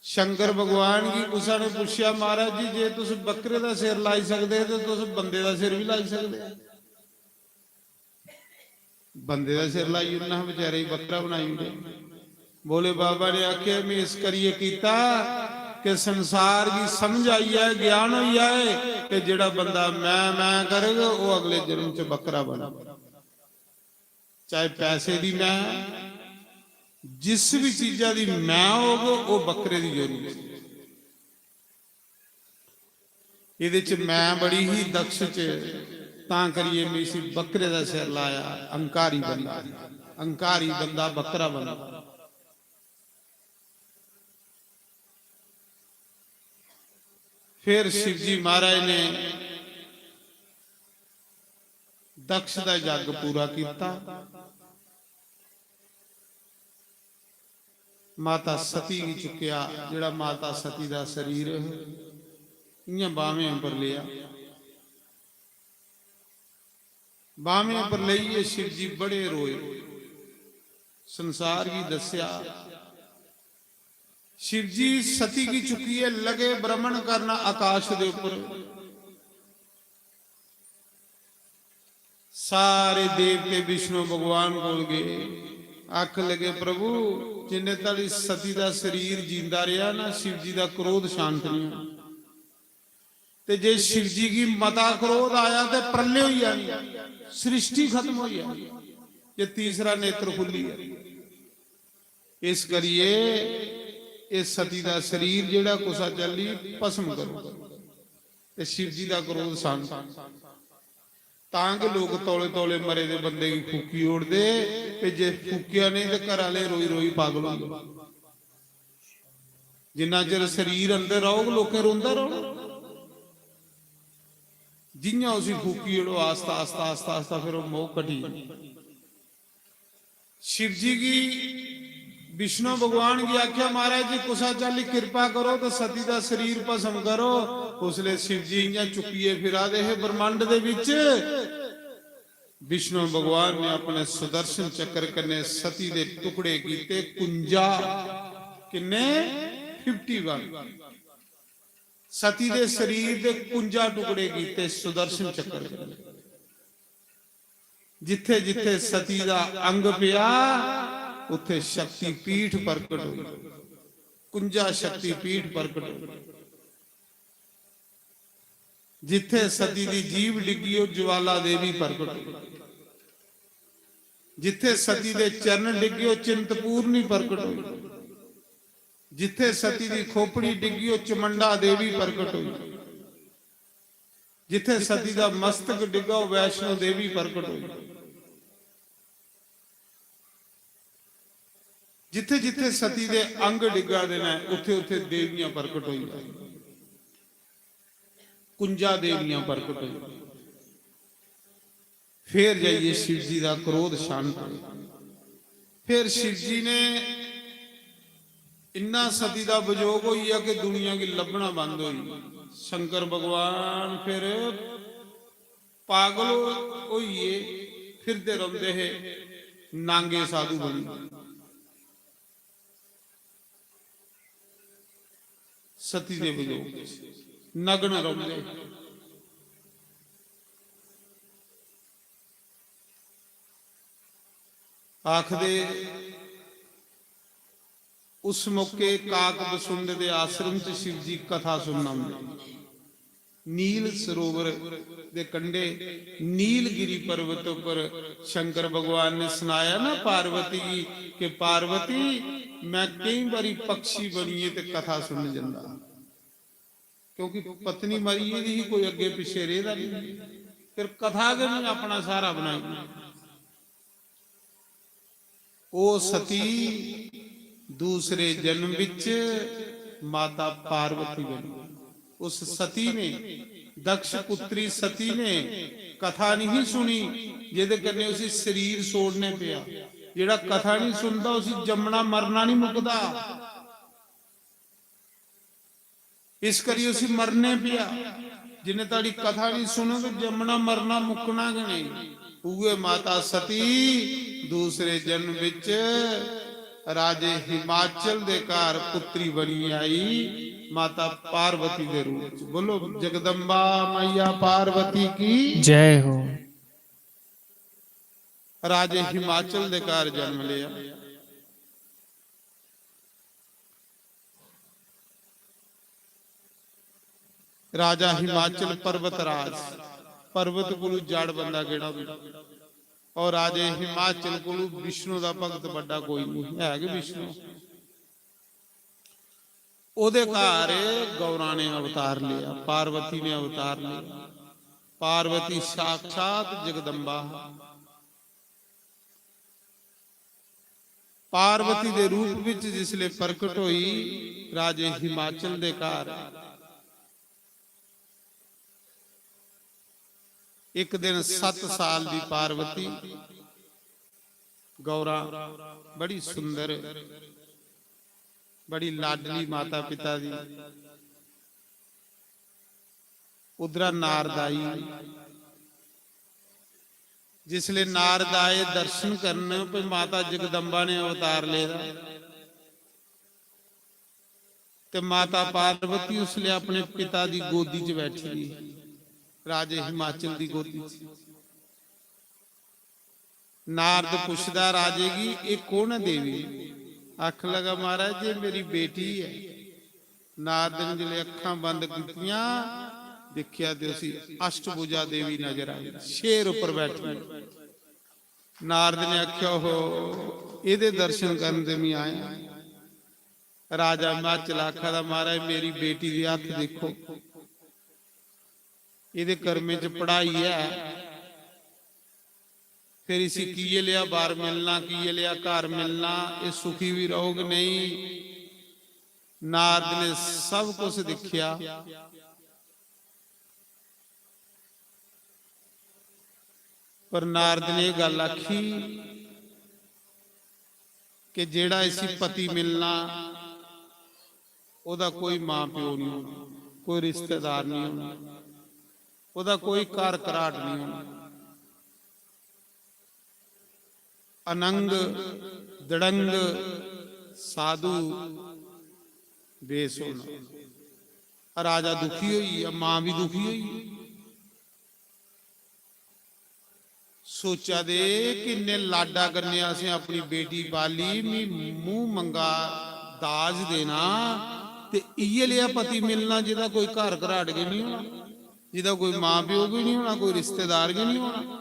शंकर भगवान गी कुसा ने पुच्छेआ, "महाराज जी, जे तुस बकरे दा सिर लाई सकदे ते तुस बंदे दा सिर भी लाई सकदे।" बंदे दा सिर लाई उड़ना हा, बेचारे गी बकरा बनाई ओड़ेआ। भोले बाबा ने आखेआ, "मैं इस करियै कीता कि संसार गी समझ आई जाए, ज्ञान होई जाए कि जेड़ा बंदा मैं, मैं करग, ओह अगले जन्म च बकरा बनग।" चाहे पैसे दी मैं, जिस भी चीजा दी मैं होग, ओह् बकरे दी योनि च। एह्दे च मैं बड़ी ही दक्ष च, तां करियै मैं इसी बकरे दा सिर लाया। अहंकारी बंदा, अहंकारी बंदा बकरा बनदा। फिर शिवजी महाराज ने दक्ष दा जग पूरा किया। माता सती गी चुक्केआ, जेह्ड़ा माता सती दा शरीर इ'यां बाह्में उप्पर लेआ। बाह्में उप्पर लेइयै शिव जी बड़े रोए, संसार गी दस्सेआ। शिव जी सती गी चुक्कियै लगे भ्रमण करना आकाश दे उप्पर। सारे देवते विष्णु भगवान कोल गए, आखन लगे, "प्रभु, जिन्ने धड़ी सती दा शरीर जींदा रेहा ना, शिव जी दा क्रोध शांत नहीं होया। ते जे शिव जी गी मता क्रोध आया ते प्रलय होई जानी, सृष्टि खत्म होई जानी, जे तीसरा नेत्र खुल्ली जाए। इस करियै एह् सती दा शरीर जेह्ड़ा कुसा चाल्ली भस्म करो ते शिव जी दा क्रोध शांत।" तां गै लोक तौले तौले मरे दे बंदे गी फूकी ओड़दे, ते जे फूकेआ नेईं ते घरै आह्ले रोई रोई पागल होई जाओ। जिन्ना चिर शरीर अंदर रौह्ग, लोकें रोंदा रौह्ना। जि'यां उसी फूकी ओड़ो, आस्ता, आस्ता, आस्ता, आस्ता, फिर ओह् मोह घटी जंदा। शिव जी गी, विष्णु भगवान गी आखेआ, "महाराज जी, कुसा चाल्ली किरपा करो ते सती दा शरीर भस्म करो।" उसलै शिव जी इ'यां चुक्कियै फिरा दे हे ब्रह्मांड दे बिच। विष्णु भगवान ने अपने सुदर्शन चक्र कन्नै सती दे टुकड़े कीते कुंजा। किन्ने? Fifty one. सती दे शरीर दे कुंजा टुकड़े कीते सुदर्शन चक्र कन्नै। जिथे जिथे सती दा अंग पिया, उत्थे शक्ति पीठ प्रकट हुई, कुंजा शक्ति पीठ प्रकट हुई। जिथे सती दी जीभ डिग्गी, ओह ज्वाला देवी प्रकट हुई। जिथे सती दे चरण डिग्गे, ओह चिंतपूर्णी प्रकट हुई। जिथे सती दी खोपड़ी डिग्गी, ओह चमुंडा देवी प्रकट हुई। जिथे सती दा मस्तक डिग्गा, ओह वैष्णो देवी प्रकट हुई। जिथे जिथे सती दे अंग डिग्गा दे न, उत्थे उत्थे देवियां प्रकट होई जान। कुंजा देवियां प्रकट होई। फिर जाइए शिव जी दा क्रोध शांत होया। फिर शिव जी ने इन्ना सती दा वियोग होई गेआ कि दुनिया गी लब्भना बंद होई। शंकर भगवान फिर पागल होइयै फिरदे रौंदे हे, नांगे साधु बनी। सती दे वियोग च नग्न रौंदे। आखदे, उस मौके काक बसुंड दे आश्रम च शिव जी कथा सुनन औंदे। नील सरोवर दे कंढे नीलगिरी पर्वत उप्पर शंकर भगवान ने सनाया ना पार्वती गी कि पार्वती, मैं केई बारी पक्षी बनियै ते कथा सुनन जंदा, क्योंकि पत्नी मरी गेदी ही, कोई अग्गे पिच्छे रेह्दा नहीं, फिर कथा गै नहीं अपना सहारा बनाई। ओ सती दूसरे जन्म विच माता पार्वती बनी। उस सती ने, दक्ष पुत्री सती ने कथा नहीं सुनी, जेदे कन्ने उसी शरीर छोड़ने पेआ। जेड़ा कथा नहीं सुनदा, उसी जम्मना मरना नहीं मुकदा। इस करी उसी मरने पेआ। जिन्ने ताड़ी कथा नहीं सुनो तो जम्मना मरना मुक्कना गै नहीं। उए माता सती दूसरे जन्म विच राजे हिमाचल दे घर पुत्री बनी आई, माता पार्वती दे रूप च। बोलो, जगदम्बा मैया पार्वती की जय हो। राजे हिमाचल दे घर जन्म लिया। राजा हिमाचल पर्वत राज, पर्वत कोलू जड़ बंदा केड़ा भी। और राजे हिमाचल कोलू विष्णु दा भगत बड्डा कोई नहीं, है गै विष्णु। ओदे घर गौरा ने अवतार लिया, पार्वती ने अवतार लिया। पार्वती साक्षात जगदम्बा हा। पार्वती दे रूप विच जिसले प्रकट होई राजे हिमाचल दे घर, एक दिन सत्त साल दी पार्वती गौरा, बड़ी सुंदर, बड़ी लाडली माता पिता दी। उद्धरा नारद आई। जिसले नारद आए दर्शन करन, पे माता जगदम्बा ने अवतार लेदा, ते माता पार्वती उसले अपने पिता दी गोदी च बैठी दी, राजे हिमाचल दी गोदी च। नारद पुछदा राजे गी, "एह् कौन ऐ देवी?" आखन लगा, "महाराज, ये मेरी बेटी ऐ।" नारद ने जिसलै अक्खां बंद कीतियां, दिक्खेआ ते उसी अष्टभुजा देवी नजर आई, शेर उप्पर बैठी। नारद ने आखेआ, "ओहो, एह्दे दर्शन करन ते में आया।" राजा हिमाचल आखा दा, "महाराज, मेरी बेटी दे हत्थ दिक्खो, एह्दे कर्में च पढ़ाई ऐ, फिर इसी किये लेआ बर मिलना, किये लेआ घर मिलना, एह् सुखी बी रौह्ग नेईं।" नारद ने सब कुछ दिक्खेआ, पर नारद ने एह् गल्ल आखी कि जेह्ड़ा इसी पति मिलना, ओह्दा कोई मां प्यो निं होना, कोई रिश्तेदार निं होना, ओह्दा कोई घर घराट निं होना। अनंग दड़ंग साधु वेश होना। राजा दुखी होई गेआ, मां बी दुखी होई गेई। सोचा दे कि इन्ने लाडा कन्नै असें अपनी बेटी पाली, मी मूंह मंगा दाज देना, ते इ'यै लेआ पति मिलना जेह्दा कोई घर घराट गै निं होना, जेह्दा कोई मां प्यो गै निं होना, कोई रिश्तेदार गै निं होना।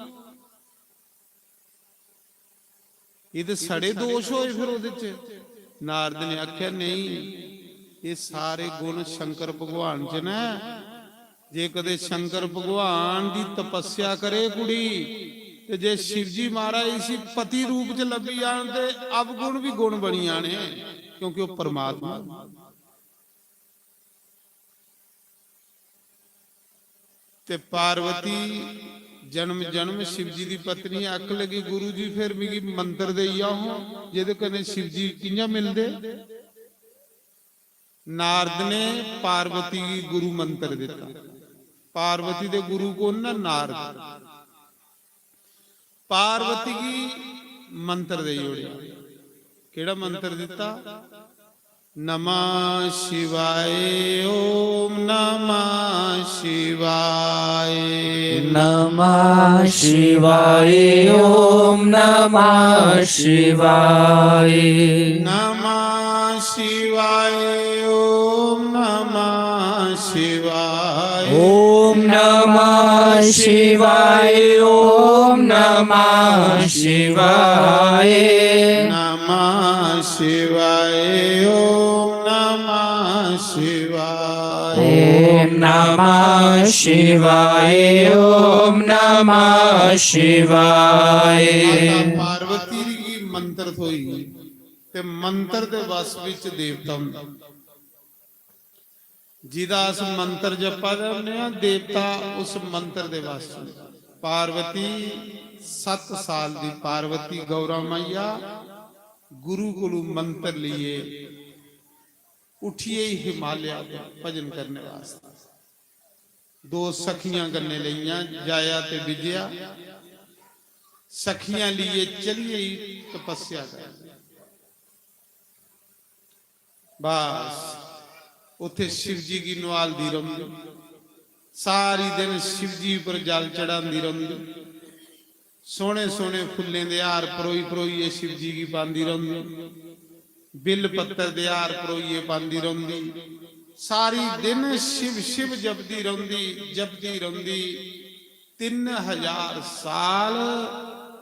एह् ते सड़े दोष होए फिर ओह्दे च। नारद ने आखेआ, "नेईं, एह् सारे गुण शंकर भगवान च न। जे कदे शंकर भगवान दी तपस्या करे कुड़ी, ते जे शिवजी महाराज इसी पति रूप च लब्भी जान, ते अवगुण बी गुण बनी जाने, क्योंकि ओह् परमात्मा।" ते पार्वती जन्म जन्म शिवजी दी पत्नी। आख लगी, "गुरु जी, फिर मिगी मंत्र देई आओ, जेह्दे कन्नै शिवजी कि'यां मिलदे?" नारद ने पार्वती गी गुरु मंत्र दिता। पार्वती दे गुरु कौन न? नारद। पार्वती गी मंत्र देई ओड़ेआ। केह्ड़ा मंत्र दिता? नमः शिवाय, ओम नमः शिवाय। नमः शिवाय, ओम नमः शिवाय। नमः शिवाय, ओम नमः शिवाय। ओम नमः शिवाय, ओम नमः शिवाय। नमः शिवाय, ओम नमः शिवाय। ओम नमः शिवाय, ओम नमः शिवाय। माता पार्वती गी मंत्र थ्होई ते मंत्र दे वश विच देवता हुंदा। जिदा अस मंत्र जपा दे होन्ने आं, देवता उस मंत्र दे वश च। पार्वती, सत्त साल दी पार्वती गौरा मैया गुरु कोलू मंत्र लिए उठियै ही हिमालय पर भजन करने वास्ते। दो सखियां कन्नै लेइयां, जाया ते विजया। सखियां लिए चली गई तपस्या कर। बस, उत्थे शिव जी गी नुहालदी रौंह्दी, सारी दिन शिव जी उप्पर जल चढ़ांदी रौंह्दी, सोह्ने सोह्ने फुल्लें दे हार परोई परोइयै शिव जी गी पांदी रौंह्दी, बिल पत्तर दे हार परोइयै पांदी रौंह्दी, सारी दिन शिव शिव जपदी रौंह्दी, जपदी रौंह्दी। तिन्न हजार साल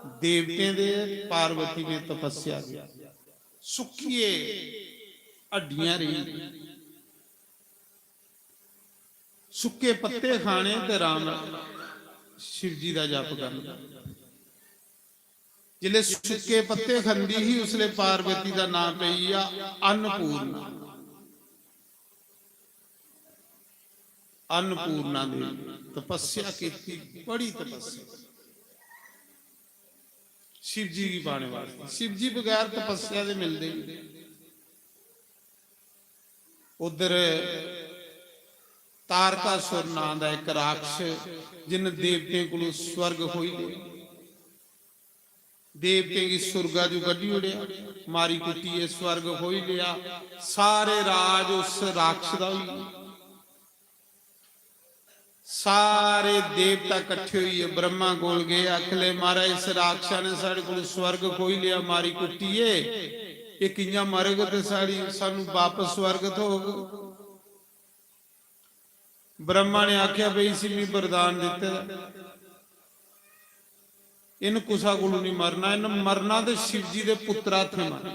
देवतें दे, पार्वती ने तपस्या की। सुक्किये हड्डियां रेही, सुक्के पत्ते खाने ते राम, शिव जी दा जप करना। जिसले सुक्के पत्ते खंदी ही, उसले पार्वती दा नाम पेई गेआ अन्नपूर्णा। अन्नपूर्णा देवी तपस्या कीती, बड़ी तपस्या। शिव जी गी पाने वास्ते, शिव जी बगैर तपस्या दे मिलदे ही। उधर तारकासुर नां दा इक राक्षस, जिन देवतें कोलों स्वर्ग खोई लिया, देवतें गी सुरगा चों कड्ढी ओड़ेआ, मारी कुट्टियै स्वर्ग खोई लिया। सारे राज उस राक्षस दा होई गेआ। सारे देवता कट्ठे होइयै ब्रह्मा कोल गे, आखले, "महाराज, इस राक्षस ने साढ़े कोल स्वर्ग खोई लिया, मारी कुट्टियै, एह् कि'यां मरग ते साढ़ी, सानू वापस स्वर्ग थ्होग?" ब्रह्मा ने आख्या, "भाई, इसी मी वरदान दित्ते दा, इन कुसा कोलू नहीं मरना, इन मरना ते शिव जी दे पुत्तरा हत्थें मरना।"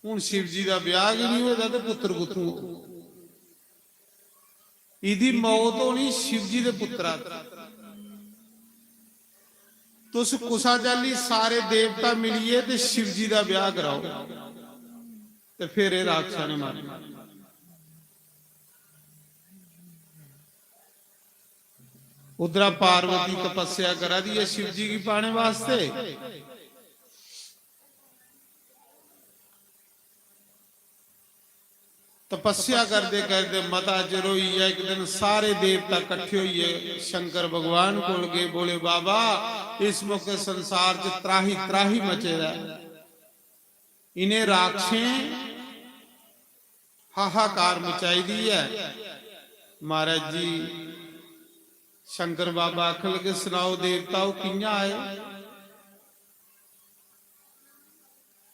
हुन शिव जी दा ब्याह गै नहीं होए दा ते पुत्तर कुत्थों होग? इदी मौत होनी शिव जी दे पुत्तरा। तुस कुसा चाल्ली सारे देवता मिलियै ते शिव जी दा ब्याह कराओ, ते फिर एह् राक्षसा ने मारी। उद्धरा पार्वती तपस्या करा दी ऐ शिव जी गी पाने वास्ते। तपस्या करदे करदे मता चिर होई गेआ। इक दिन सारे देवता कट्ठे होइयै शंकर भगवान कोल गए, बोले, "बाबा, इस मौके संसार च त्राही त्राही मचे दा ऐ, इन्हें राक्षसें हाहाकार मचाई दी ऐ।" महाराज जी, शंकर बाबा आखन लगे, "सनाओ देवता, ओह् कि'यां आए?"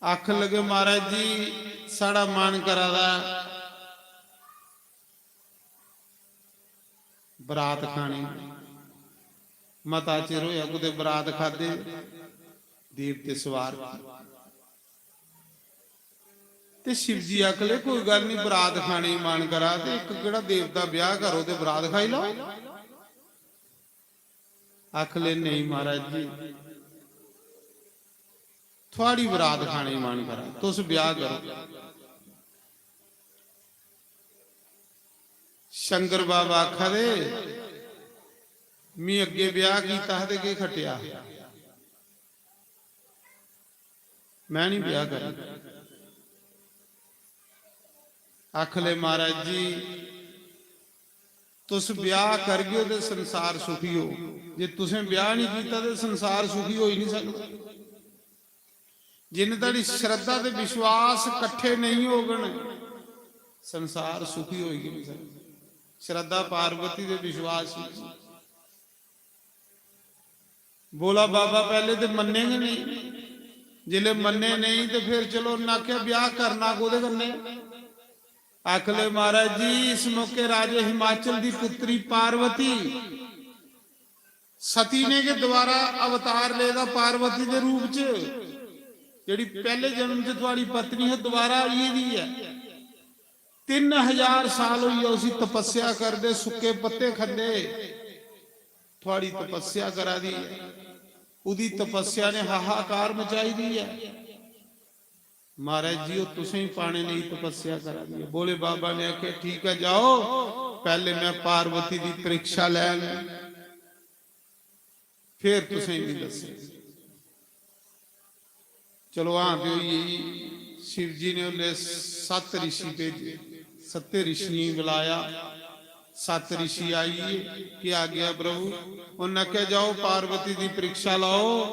आखन लगे, "महाराज जी, साढ़ा मन करा दा ऐ बरात खाने गी। मता चिर होया कुतै बरात खादे।" देवते सवार ते शिव जी आखन लगे, "कोई गल्ल नहीं, बरात खाने गी मन करा ते इक केह्ड़ा देवता ब्याह करो ते बरात खाई लैओ।" आखले, "नहीं महाराज जी, थुआड़ी बरात खाने गी मन करा, तुस ब्याह करो।" शंकर बाबा आखा दे, "मी अग्गे ब्याह कीता हा ते केह् खट्टेआ? मैं नहीं ब्याह करना।" आखले, "महाराज जी, तुस ब्याह करगे ते संसार सुखी हो, जे तुसें ब्याह नहीं कीता ते संसार सुखी होई नहीं सकदा। जिन्ने धड़ी श्रद्धा ते विश्वास कट्ठे नहीं होगन, संसार सुखी होई गै नहीं सकदा।" श्रद्धा पार्वती दे विश्वास ही। बोला, "बाबा, पैह्ले ते मन्ने गै नेईं, जिसलै मन्ने नेईं ते फिर चलो उन्नै आखेआ ब्याह करना कोह्दे कन्नै?" आखले, "महाराज जी, इस मौके राजे हिमाचल दी पुत्री पार्वती सती ने गै दोबारा अवतार लेदा पार्वती दे रूप च, जेह्ड़ी पैह्ले जन्म च थुआड़ी पत्नी ही, दोबारा आई दी ऐ। तिन्न हजार साल होई गे उसी तपस्या करदे, सुक्के पत्ते खंदे, थुआड़ी तपस्या करा दी ऐ।" उदी तपस्या ने हाहाकार मचाई दी ऐ। "महाराज जी, ओह् तुसें ही पाने लेई तपस्या करा दी ऐ।" भोले बाबा ने आखेआ, "ठीक ऐ, जाओ, पैह्ले मैं पार्वती दी परीक्षा लैन, फिर तुसें गी दस्सङ।" चलो, हां ते होई गेई। शिव जी ने उसले सत्त रिशी भेजे, सत्ते रिशियें गी बुलाया। सत्त रिशी आई गे। "केह् आज्ञा प्रभु?" उन्नै आखेआ, "जाओ, पार्वती दी परीक्षा लाओ,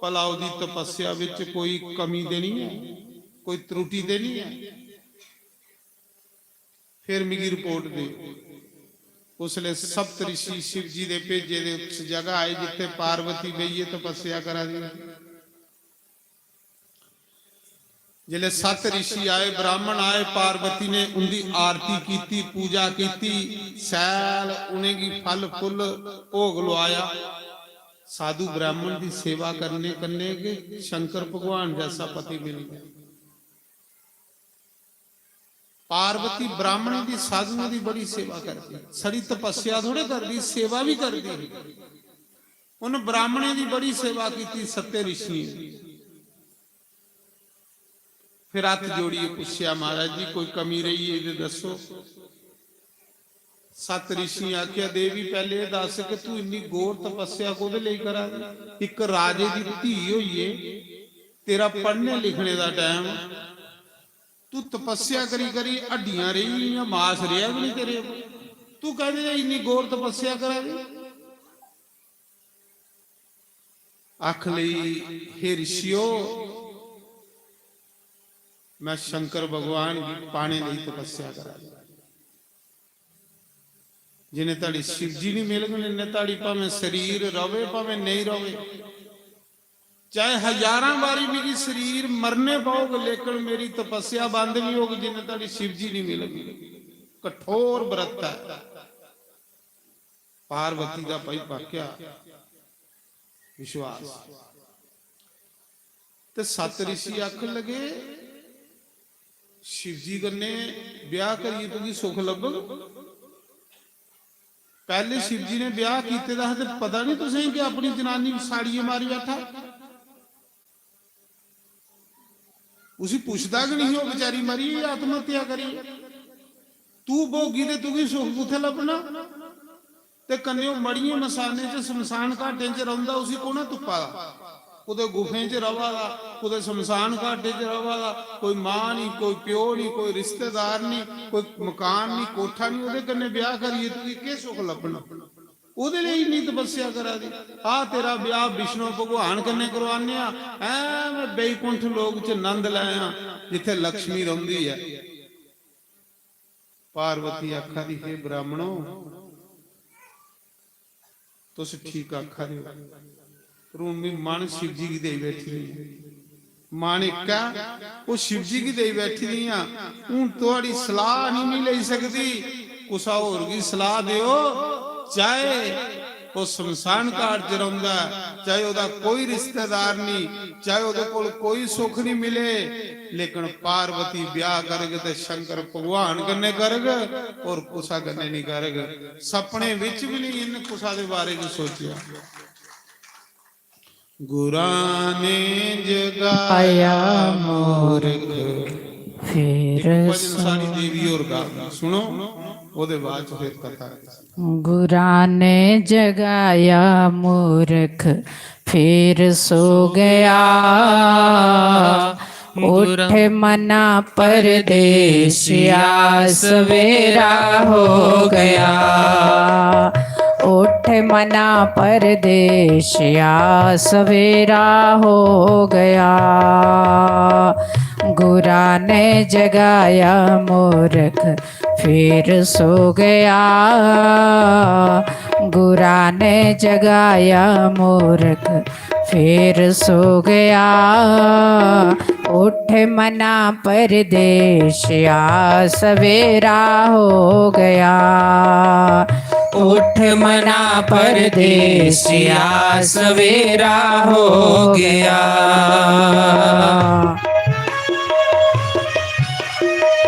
भला ओह्दी तपस्या बिच कोई कमी ते नहीं है, कोई त्रुटि ते नहीं है? फिर मिगी रिपोर्ट दे।" उसले सप्त रिशी शिव जी दे भेजे दे उस जगह आए जित्थे पार्वती बेहियै तपस्या करा दी। जिसले सत्त रिशी आए, ब्राह्मण आए, पार्वती ने उंदी आरती कीती, पूजा कीती, सैल उनेंगी फल फुल भोग लुआया। साधु ब्राह्मण दी सेवा करने कन्नै गै शंकर भगवान जैसा पति मिलदा। पार्वती ब्राह्मणें दी, साधुएं दी बड़ी सेवा करदी, छड़ी तपस्या थोड़े करदी, सेवा भी करदी। उन ब्राह्मणें दी बड़ी सेवा कीती, सत्य ऋषियें दी। फिर हत्थ जोड़ियै पुच्छेआ, "महाराज जी, कोई कमी रेही है ते दस्सो।" सत ऋषि आखेआ, "देवी, पैह्ले एह् दस्स कि तू इन्नी घोर तपस्या कोह्दे लेई करा दी? इक राजे दी धी होइयै, तेरा पढ़ने लिखने दा टैम, तू तपस्या करी करी हड्डियां रेही गेइयां, मास रेहा बी निं तेरे पर। तू कैह्दे लेई इन्नी घोर तपस्या करा दी?" आख लेई, "हे ऋषियो, मैं शंकर भगवान गी पाने लेई तपस्या करा दी। जिन्ने धड़ी शिव जी नहीं मिलगन, इन्ने धड़ी भावें शरीर रवे, भावें नहीं रवे, चाहे हजारां बारी मिगी शरीर मरने पौग, लेकिन मेरी तपस्या बंद नहीं होग जिन्ने धड़ी शिव जी नहीं मिलगन।" कठोर व्रत है। पार्वती दा भाई पाक्या विश्वास। ते सत ऋषि आखन लगे, "शिव जी कन्नै ब्याह करियै तुगी सुख लब्भग? पैह्ले शिव जी ने ब्याह कीते दा हा ते पता नहीं तुसें कि अपनी जनानी साड़ियै मारी बैठा?" उसी पुछदा गै नहीं, ओह् बेचारी मरी गेई आत्महत्या करियै। तू भोगी ते तुगी सुख कुत्थै लब्भना? ते कन्नै ओह् मड़ियें मसानें च, शमशान घाटें च रौंह्दा, उसी कु'न तुप्पा दा? कुतै गुफें च र'वा दा, कुतै शमशान घाटें च र'वा दा, कोई मां नहीं, कोई प्यो नहीं, कोई रिश्तेदार नहीं, कोई मकान नहीं, कोठा नहीं, ओह्दे कन्नै ब्याह करियै तुगी केह् सुख लब्भना? ओह्दे लेई इन्नी तपस्या करा दी। आ तेरा ब्याह विष्णु भगवान कन्नै करवाने आ, ऐवें बैकुंठ लोक च नंद लैया, जित्थै लक्ष्मी रौंह्दी ऐ। पार्वती आखा दी, "हे ब्राह्मणो, तुस ठीक आखा दे ओ, पर हून में मन शिव जी गी देई बैठी दी आं। मन इक ऐ, ओह् शिव जी गी देई बैठी दी आं। हून थुआड़ी सलाह नहीं में लेई सकदी, कुसै होर गी सलाह देओ, चाहे ओह् शमशान घाट च रौंह्दा ऐ, चाहे ओह्दा कोई रिश्तेदार नहीं, चाहे ओह्दे कोल कोई सुख नहीं मिले, लेकिन पार्वती ब्याह करग ते शंकर भगवान कन्नै करग, और कुसै कन्नै नहीं करग।" सपने बिच भी नहीं इन्न कुसै दे बारे च सोचेआ। गुरां ने जगाया मूरख, फिर भजन सारी देवी होर गा, सुनो, ओह्दे बाद च फिर कथा। गुरां ने जगाया मूरख, फिर सो गया। उठ मना परदेसिया, सवेरा हो गया। उठ मना परदेसिया, सवेरा हो गया। गुरां ने जगाया मूरख, फिर सो गया। गुरां ने जगाया मूरख, फिर सो गया। उठ मना परदेसिया, सवेरा हो गया। उठ मना परदेसिया, सवेरा हो गया।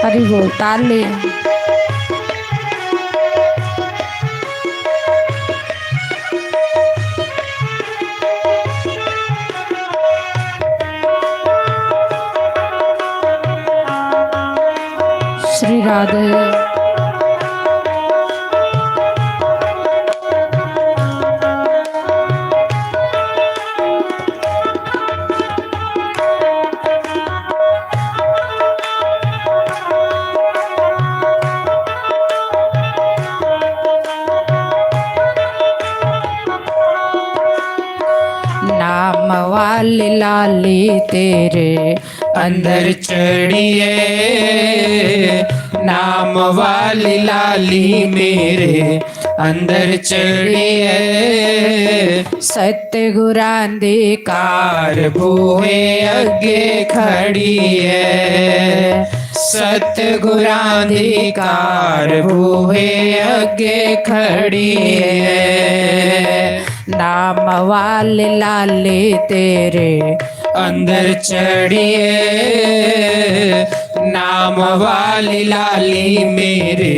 हरि बोल, ताली। श्री राधे। नाम वाली लाली तेरे अंदर चढ़िए, नाम वाली लाली मेरे अंदर चढ़िए। सतगुरां दी कार बूहे अग्गे खड़ी ऐ, सतगुरां दी कार बूहे अग्गे खड़ी ऐ। नाम वाली लाली तेरे अंदर चढ़िए, नाम वाली लाली मेरे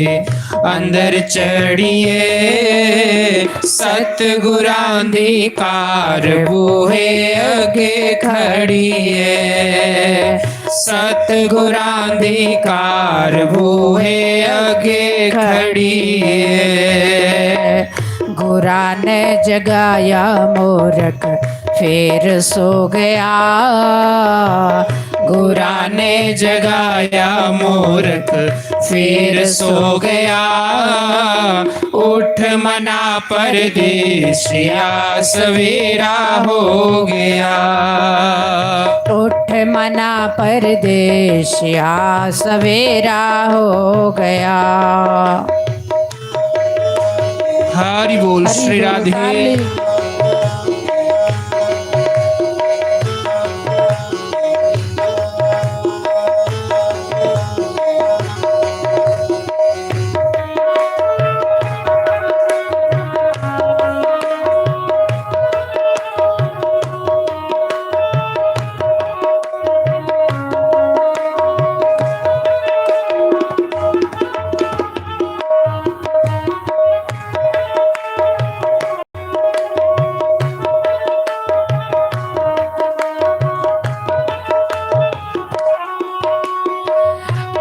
अंदर चढ़िए, सतगुरां दी कार बूहे अगे खड़िए, सतगुरां दी कार बूहे अगे खड़िए। गुरां ने जगाया मूरख, फिर सो गया। गुरां ने जगाया मूरख, फिर सो गया। उठ मना परदेसिया, सवेरा हो गया। उठ मना परदेसिया, सवेरा हो गया। हरि बोल। हरि श्री बोल, राधे। काली।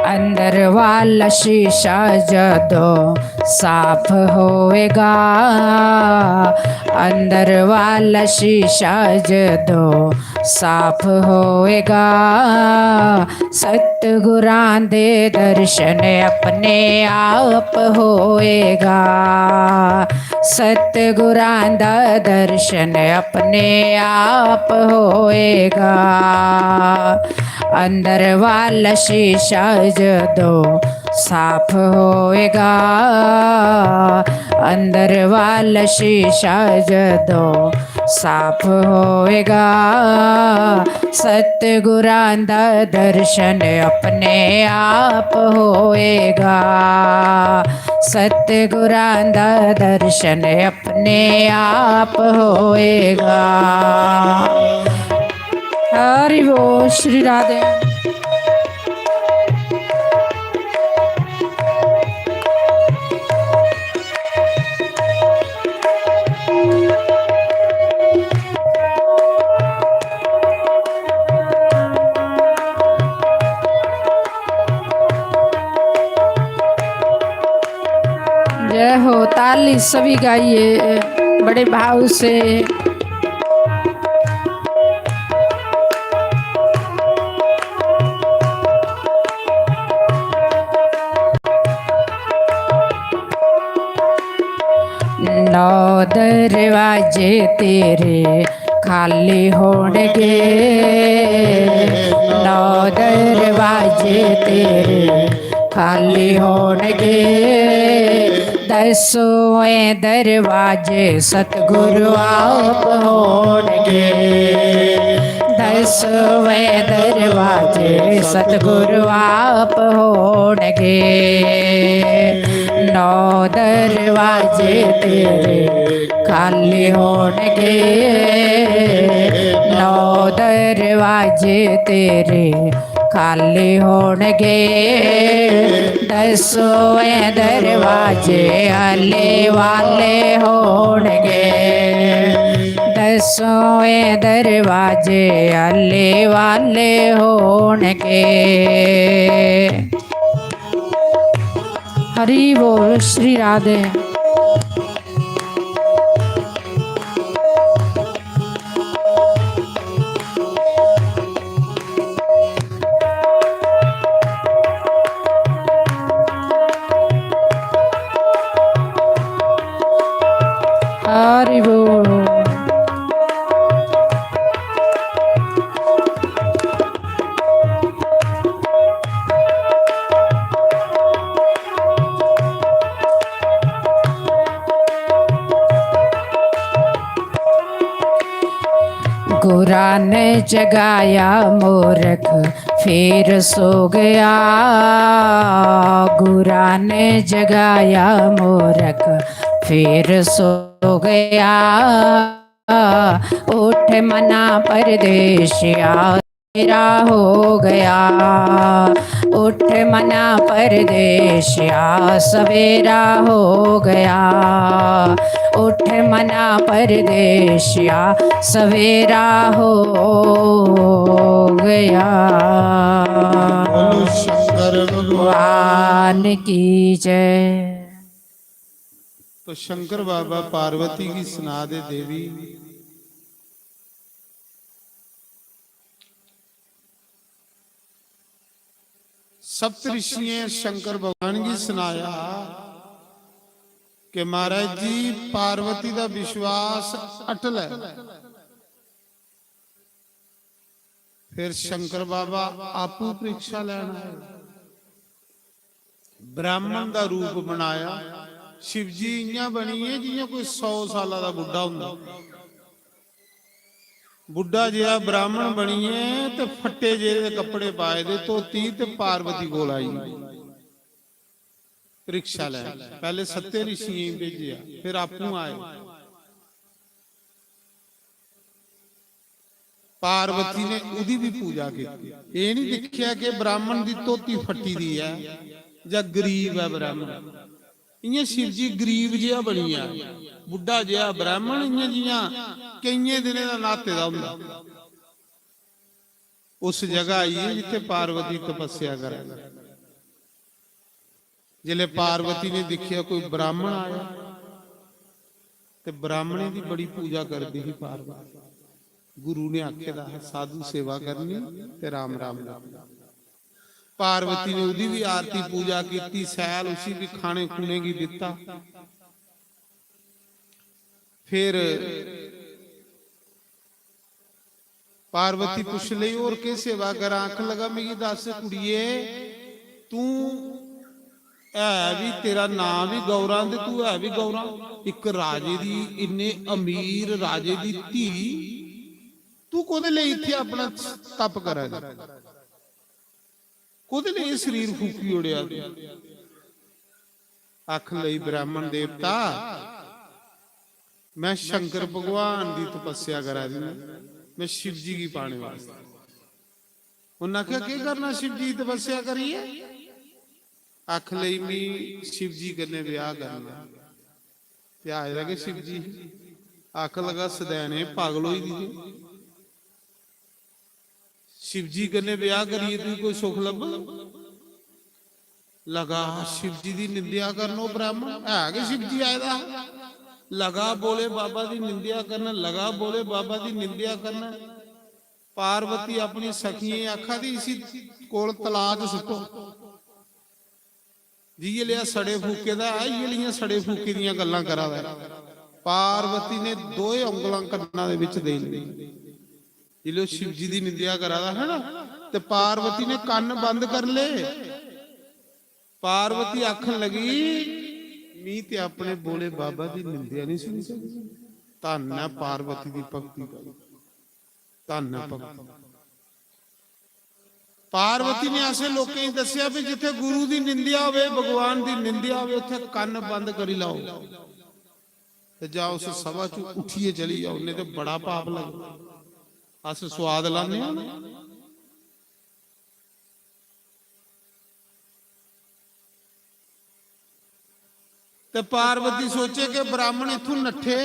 अंदर वाला शीशा जदों साफ होएगा, अंदर वाला शीशा जदों साफ होएगा, सतगुरां दे दर्शन अपने आप होएगा, सतगुरां दा दर्शन अपने आप होएगा। अंदर वाला शीशा जदों साफ होएगा, अंदर वाला शीशा जदों साफ होएगा, सतगुरां दा दर्शन अपने आप होएगा, सतगुरां दा दर्शन अपने आप होएगा। हरि बोल श्री राधे। जय हो, ताली सभी गाइए बड़े भाव से। नौ दरवाजे तेरे खाली होणगे, नौ दरवाजे तेरे खाली होणगे। दसवें दरवाजे सतगुरु आप होणगे, दसवें दरवाजे सतगुरु आप होणगे। नौ दरवाजे तेरे खाली होणगे, नौ दरवाजे तेरे खाली होणगे, दसवें दरवाजे आले वाले होणगे, दसवें दरवाजे आले वाले होणगे। हरि बोल श्री राधे। हरि बोल। गुरां ने जगाया मूरख फिर सो गया, गुरां ने जगाया मूरख फिर सो हो गया। उठ मना परदेशिया, सवेरा हो गया। उठ मना परदेशिया, सवेरा हो गया। उठ मना परदेशिया, सवेरा हो गया। बोलो शंकर भगवान की जय। तो शंकर बाबा पार्वती गी सना दे, देवी, सप्त ऋषियें शंकर भगवान गी सनाया कि महाराज जी, पार्वती दा विश्वास अटल ऐ। फिर शंकर बाबा आपू परीक्षा लैन आए, ब्राह्मण दा रूप बनाया। शिवजी इ'यां बनियै जि'यां कोई सौ साला दा बुड्ढा होंदा। बुड्ढा जेहा ब्राह्मण बनियै ते फट्टे जेह्दे कपड़े पाए दे, धोती, ते पार्वती कोल आई। परीक्षा लै। पैह्ले सत्ते ऋषियें गी भेजेआ, फिर आपूं आए। पार्वती ने ओह्दी बी पूजा कीती। एह् निं दिक्खेआ कि ब्राह्मण दी धोती फट्टी दी ऐ जां गरीब ऐ ब्राह्मण। इ'यां शिवजी गरीब जेहा बनी गेआ, बुड्ढा जेहा ब्राह्मण, इ'यां जि'यां केइयें दिनें दा न्हाते दा होंदा। उस जगह आई ऐ जित्थै पार्वती तपस्या करा दी। जिसलै पार्वती ने दिक्खेआ कोई ब्राह्मण आया, ते ब्राह्मणें दी बड़ी पूजा करदी ही पार्वती। गुरु ने आखे दा हा, साधु सेवा करनी ते राम राम जपना। पार्वती ने ओह्दी भी आरती पूजा कीती, सैल उसी भी खाने खूने गी दित्ता। फिर पार्वती पुछ लेई, "होर केह् सेवा करां?" आखन लगा, "मिगी दस कुड़िये, तूं है भी, तेरा नां भी गौरा ते तूं है भी गौरा, इक राजे दी, इन्ने अमीर राजे दी धी, तूं कोह्दे लेई इत्थै अपना तप करा दी? कोह्दे लेई एह् शरीर फूकी ओड़ेआ तूं?" आखन लगी, "ब्राह्मण देवता, में शंकर भगवान दी तपस्या करा दी आं, में शिवजी गी पाने वास्तै।" उन्नै आखेआ, "केह् करना शिवजी दी तपस्या करियै?" आखन लगी, "मी शिवजी कन्नै ब्याह करना।" ते आए दा गै शिवजी। आखन लगा, "सदैने पागल होई दी ऐ।" शिवजी कन्नै ब्याह करियै तुगी कोई सुख लब्भग? लगा शिवजी दी निंदेआ करन। ओह् ब्राह्मण है गै शिवजी आए दा हा। लगा भोले बाबा दी निंदेआ करन, लगा भोले बाबा दी निंदेआ करन। पार्वती अपनी सखियें गी आखा दी, "इसी कोल तलाऽ च सुट्टो।" जि'यै लेआ सड़े फूके दा ऐ, इ'यै लेइयां सड़े फूके दियां गल्लां करा दा ऐ। पार्वती ने दोए औंगलां कन्ना दे बिच देई लेई। जिसलै ओह् शिवजी दी निंदेआ करा दा हा ना, ते पार्वती ने कन्न बंद कर ले। पार्वती आखन लगी, "मी ते अपने भोले बाबा दी निंदेआ नहीं सुनी सकदी।" धन्न ऐ पार्वती दी भक्ति करो, धन्न ऐ भक्ति। पार्वती ने असें लोकें गी दस्सेआ भी जित्थै गुरु दी निंदेआ होवे, भगवान दी निंदेआ होवे, उत्थै कन्न बंद करी लैओ ते जां उस सभा च उठियै चली जाओ, नेईं ते बड़ा पाप लगदा। अस सोआद लान्ने आं ना। ते पार्वती सोचे कि ब्राह्मण इत्थूं नट्ठे,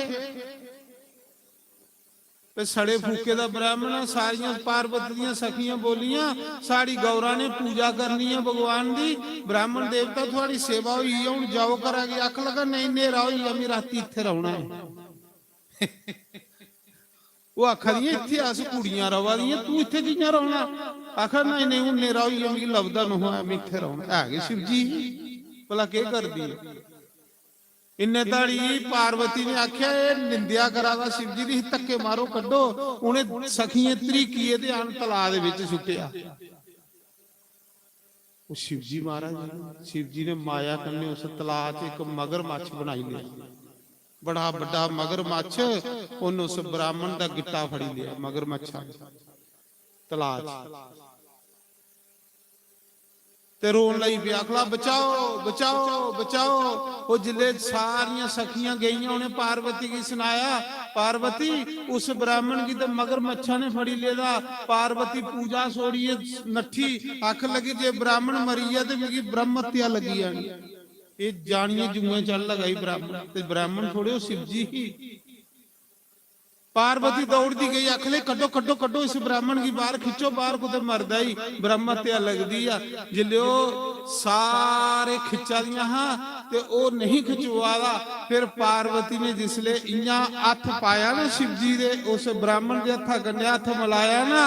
ते सड़े फूके दा ब्राह्मण ऐ। सारियां पार्वती दियां सखियां बोलियां, "साढ़ी गौरा ने पूजा करनी ऐ भगवान दी, ब्राह्मण देवता थुआड़ी सेवा होई गेई, हून जाओ घरा गी।" आखन लगा, "नेईं, न्हेरा होई गेआ, मी राती इत्थै रौह्ना ऐ।" ओह् आखा दियां, "इत्थै अस कुड़ियां रवा दियां, तूं इत्थै कि'यां रौह्ना?" आखा, "नेईं, नेईं, हून न्हेरा होई गेआ, मिगी लभदा नोहा ऐ, में इत्थै रौह्ना।" है गै शिवजी ही, भला केह् करदी ऐ? इन्ने धड़ी पार्वती ने आखेआ, "एह् निंदेआ करा दा शिवजी दी, धक्के मारो, कड्ढो।" उ'नें सखियें त्रीकियै ते आन तलाऽ दे बिच सुट्टेआ। ओह् शिवजी महाराज जी, शिवजी ने माया कन्नै उस तलाऽ च इक मगरमच्छ बनाई लेआ। बड़ा बड्डा मगरमच्छ, उन्न उस ब्राह्मण दा गिट्टा फड़ी लेआ, मगरमच्छा ने, तलाऽ च। ते रोन लगी पेआ, आखला, "बचाओ, बचाओ, बचाओ।" ओह् जिसलै सारियां सखियां गेइयां, उ'नें पार्वती गी सनाया, "पार्वती, उस ब्राह्मण गी ते मगरमच्छा ने फड़ी लेदा।" पार्वती पूजा छोड़ियै नट्ठी, आखन लगी, "जे ब्राह्मण मरी गेआ ते मिगी ब्रह्म हत्या लग्गी जानी।" एह् जानियै जुएं चढ़ लगाई ब्राह्मण, ते ब्राह्मण थोड़े, ओह् शिव जी ही। पार्वती दौड़दी गई, आखले, "कड्डो, कड्डो, कड्डो इस ब्राह्मण गी बाहर, खिच्चो बाहर, कुतै मरदा ही, ब्रह्म हत्या लगदी आ।" जिसलै ओह् सारे खिच्चा दियां हां ते ओह् नहीं खिचवा दा, फिर पार्वती ने जिसलै इ'यां हत्थ पाया ना शिव जी दे, उस ब्राह्मण दे हत्था कन्नै हत्थ मलाया ना,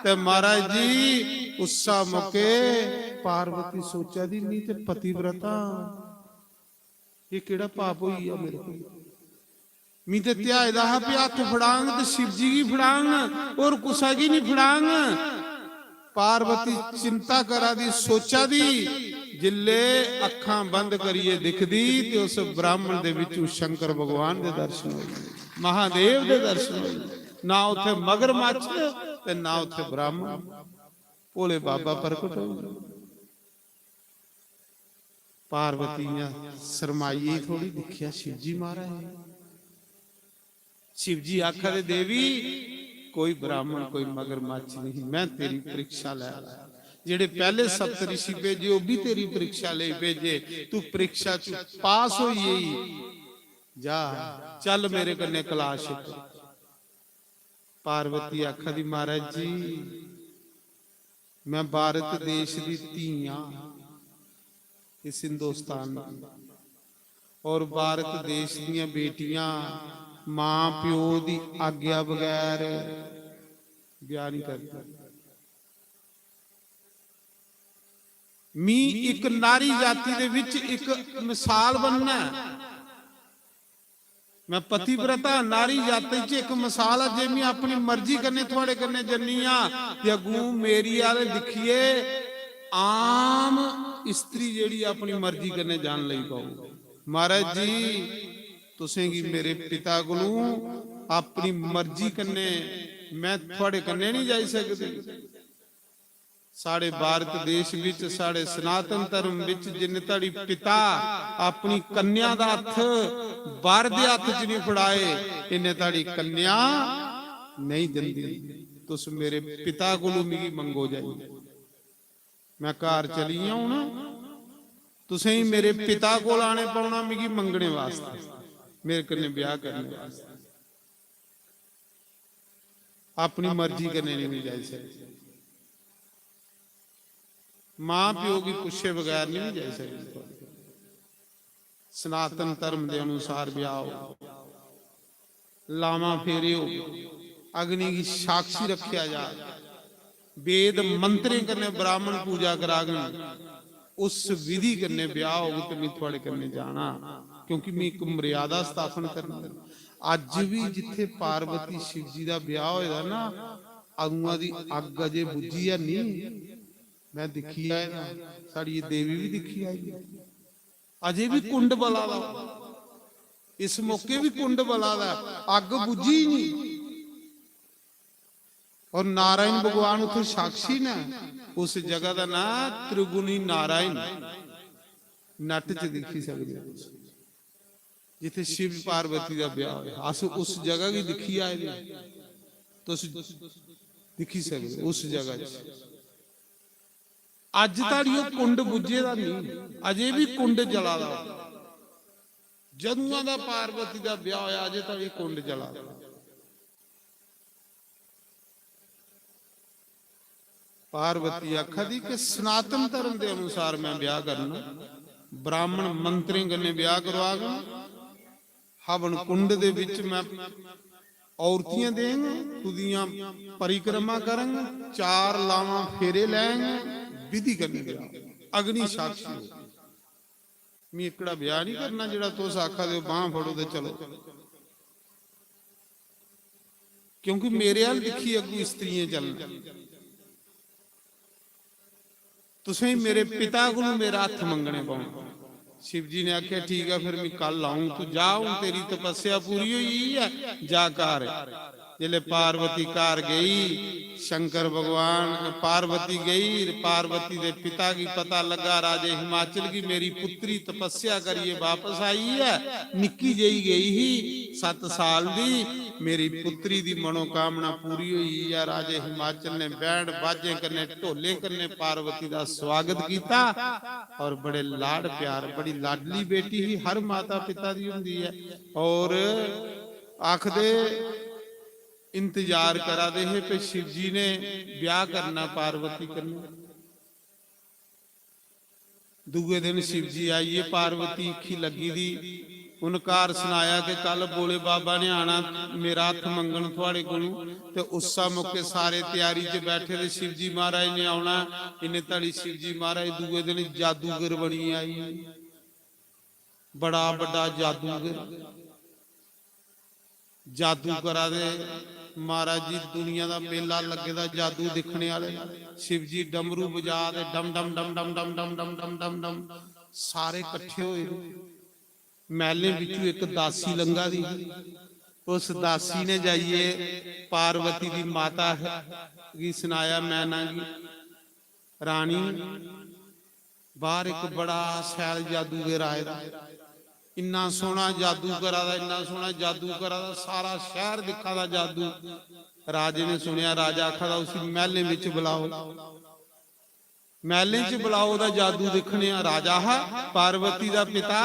ते महाराज जी, उस्सा मौके पार्वती सोचा दी, "मी ते पतिव्रता, एह् केह्ड़ा पाप होई गेआ मेरे कोल? मी ते ध्याए दा हा भी हत्थ फड़ांग ते शिव जी गी फड़ांग, होर कुसै गी नहीं फड़ांग।" पार्वती चिंता करा दी, सोचा दी, जिल्ले अक्खां बंद करियै दिखदी ते उस ब्राह्मण दे विचों शंकर भगवान दे दर्शन होए, महादेव दे दर्शन होए। ना उत्थे मगरमच्छ ते ना उत्थे ब्राह्मण, भोले बाबा प्रकट होए। पार्वती इ'यां शरमाइयै थोड़ी दिक्खेआ, शिव जी महाराज। शिव जी आखा दे, "देवी, कोई ब्राह्मण, कोई मगरमच्छ नहीं, मैं तेरी परीक्षा लै ला।" जेड़े पैह्ले सप्तऋषि भेजे, ओह् भी तेरी परीक्षा लेई भेजे, तू परीक्षा च पास होई गेई। जा, चल मेरे कन्नै कैलाश उप्पर। पार्वती आखा दी, "महाराज जी, मैं भारत देश दी धी आं, इस हिंदुस्तान दी, और भारत देश दियां बेटियां मां प्यो दी आज्ञा बगैर ब्याह नहीं करदियां। मी इक नारी जाति दे विच इक मिसाल बनना ऐ। मैं पतिव्रता नारी जाति च इक मिसाल ऐ, जे मैं अपनी मर्जी कन्नै थुआड़े कन्नै जन्नी आं ते अगूं मेरी आले दिक्खियै आम स्त्री जेह्ड़ी अपनी मर्जी कन्नै जान लगी पौग।" महाराज जी, तुसेंगी मेरे पिता कोलू अपनी मर्जी कन्नै मैं थुआड़े कन्नै नहीं जाई सकदी। साढ़े भारत देश विच, साढ़े सनातन धर्म विच जिन्ने धड़ी पिता अपनी कन्या दा हत्थ बर दे हत्थ च नहीं फड़ाए, इन्ने धड़ी कन्या नहीं जंदी। तुस मेरे पिता कोलू मिगी मंगो जाई, मैं घर चली आं हुन, तुसें ही मेरे पिता कोल आने पौना मिगी मंगने वास्ते, मेरे कन्नै ब्याह करने वास्ते। अपनी मर्जी कन्नै नहीं जाई सकदी। मां प्यो गी पुच्छे बगैर नहीं जाई सकदी। सनातन धर्म दे अनुसार ब्याह हो, लावां फेरे हो, अग्नि गी साक्षी रखेआ जा, वेद मंत्रें कन्नै ब्राह्मण पूजा करागन, उस विधि कन्नै ब्याह होग ते मैं थुआड़े कन्नै जाना, क्योंकि मैं इक मर्यादा स्थापन करनी। अज्ज भी जिथे पार्वती शिव जी दा ब्याह होए दा ना, अगुआं दी अग्ग अजे बुझी है नहीं। मैं दिक्खी आए दा, साढ़ी देवी भी दिक्खी आई दी। अजे भी कुंड बला दा, इस मौके भी कुंड बला दा, अग्ग बुझी ही नहीं। और नारायण भगवान उत्थे साक्षी ने, उस जगह दा नां त्रिगुणी नारायण। नट च दिक्खी सकदे हो तुस, जिथे शिव पार्वती दा ब्याह होया, अस उस जगह गी दिक्खी आए दे। तुस दिक्खी सकदे हो उस जगह च। अज धड़ी ओह कुंड बुझे दा नहीं, अजे भी कुंड जला दा। जदुआं दा पार्वती दा ब्याह होया, अजे धड़ी कुंड जला दा। पार्वती आखा दी कि सनातन धर्म दे अनुसार मैं ब्याह करना, ब्राह्मण मंत्रें कन्नै ब्याह करवाग, हवन कुंड दे विच मैं औरतियां देंग, तुदियां परिक्रमा करंग, चार लावां फेरे लैंग, विधि कन्नै ब्याह, अग्नि साक्षी हो। मैं एकड़ा ब्याह नहीं करना जेड़ा तुस आखा दे हो, बांह फड़ो ते चलो। क्योंकि मेरे अल दिक्खी अगू स्त्रियां चलना। तुसें मेरे पिता कोलू मेरा हत्थ मंगने पौना। शिव जी ने आख्या, "ठीक है, फिर मैं कल आऊं, तू जा, हूं तेरी तपस्या पूरी होई गेई है, जा घर।" जिसलै पार्वती घर गई, शंकर भगवान, पार्वती गई, पार्वती दे पिता गी पता लग्गा, राजे हिमाचल गी, मेरी पुत्री तपस्या करियै वापस आई ऐ, निक्की जेही गई ही, सत्त साल दी, मेरी पुत्री दी मनोकामना पूरी होई ऐ। राजे हिमाचल ने बैंड बाजें कन्नै, ढोलें कन्नै पार्वती दा स्वागत कीता और बड़े लाड प्यार, बड़ी लाडली बेटी ही, हर माता पिता दी होंदी ऐ। और आखदे इंतजार करा दे हे कि शिव जी ने ब्याह करना पार्वती कन्नै। दूए दिन शिव जी आइयै, पार्वती अक्खी लग्गी दी। उन घर सनाया कि कल भोले बाबा ने आना, मेरा हत्थ मंगन थुआड़े कोलू। ते उस्सै मौके सारे त्यारी च बैठे दे, शिव जी महाराज ने औना, इन्ने धड़ी शिव जी महाराज दूए दिन जादूगर बनियै आई। बड़ा बड्डा जादूगर, जादू करा दे। महाराज जी, दुनिया दा मेला लग्गे दा जादू दिक्खने आह्ले। शिव जी डमरू बजा दे, डम डम डम डम डम डम डम डम डम डम। सारे कट्ठे होए दे। मैह्लें बिच्चू इक दासी लंघा दी ही। उस दासी ने जाइयै पार्वती दी माता गी सनाया, मैना गी, रानी, बाहर इक बड़ा शैल जादूगर आए दा, इन्ना सोहना जादू करा दा, इन्ना सोहना जादू करा दा, सारा शैह्र दिक्खा दा जादू। राजे ने सुनेआ, राजा आखा दा, उसी मैह्लें बिच बुलाओ, मैह्लें च बुलाओ, ओह्दा जादू दिक्खने आं। राजा हा, पार्वती दा पिता।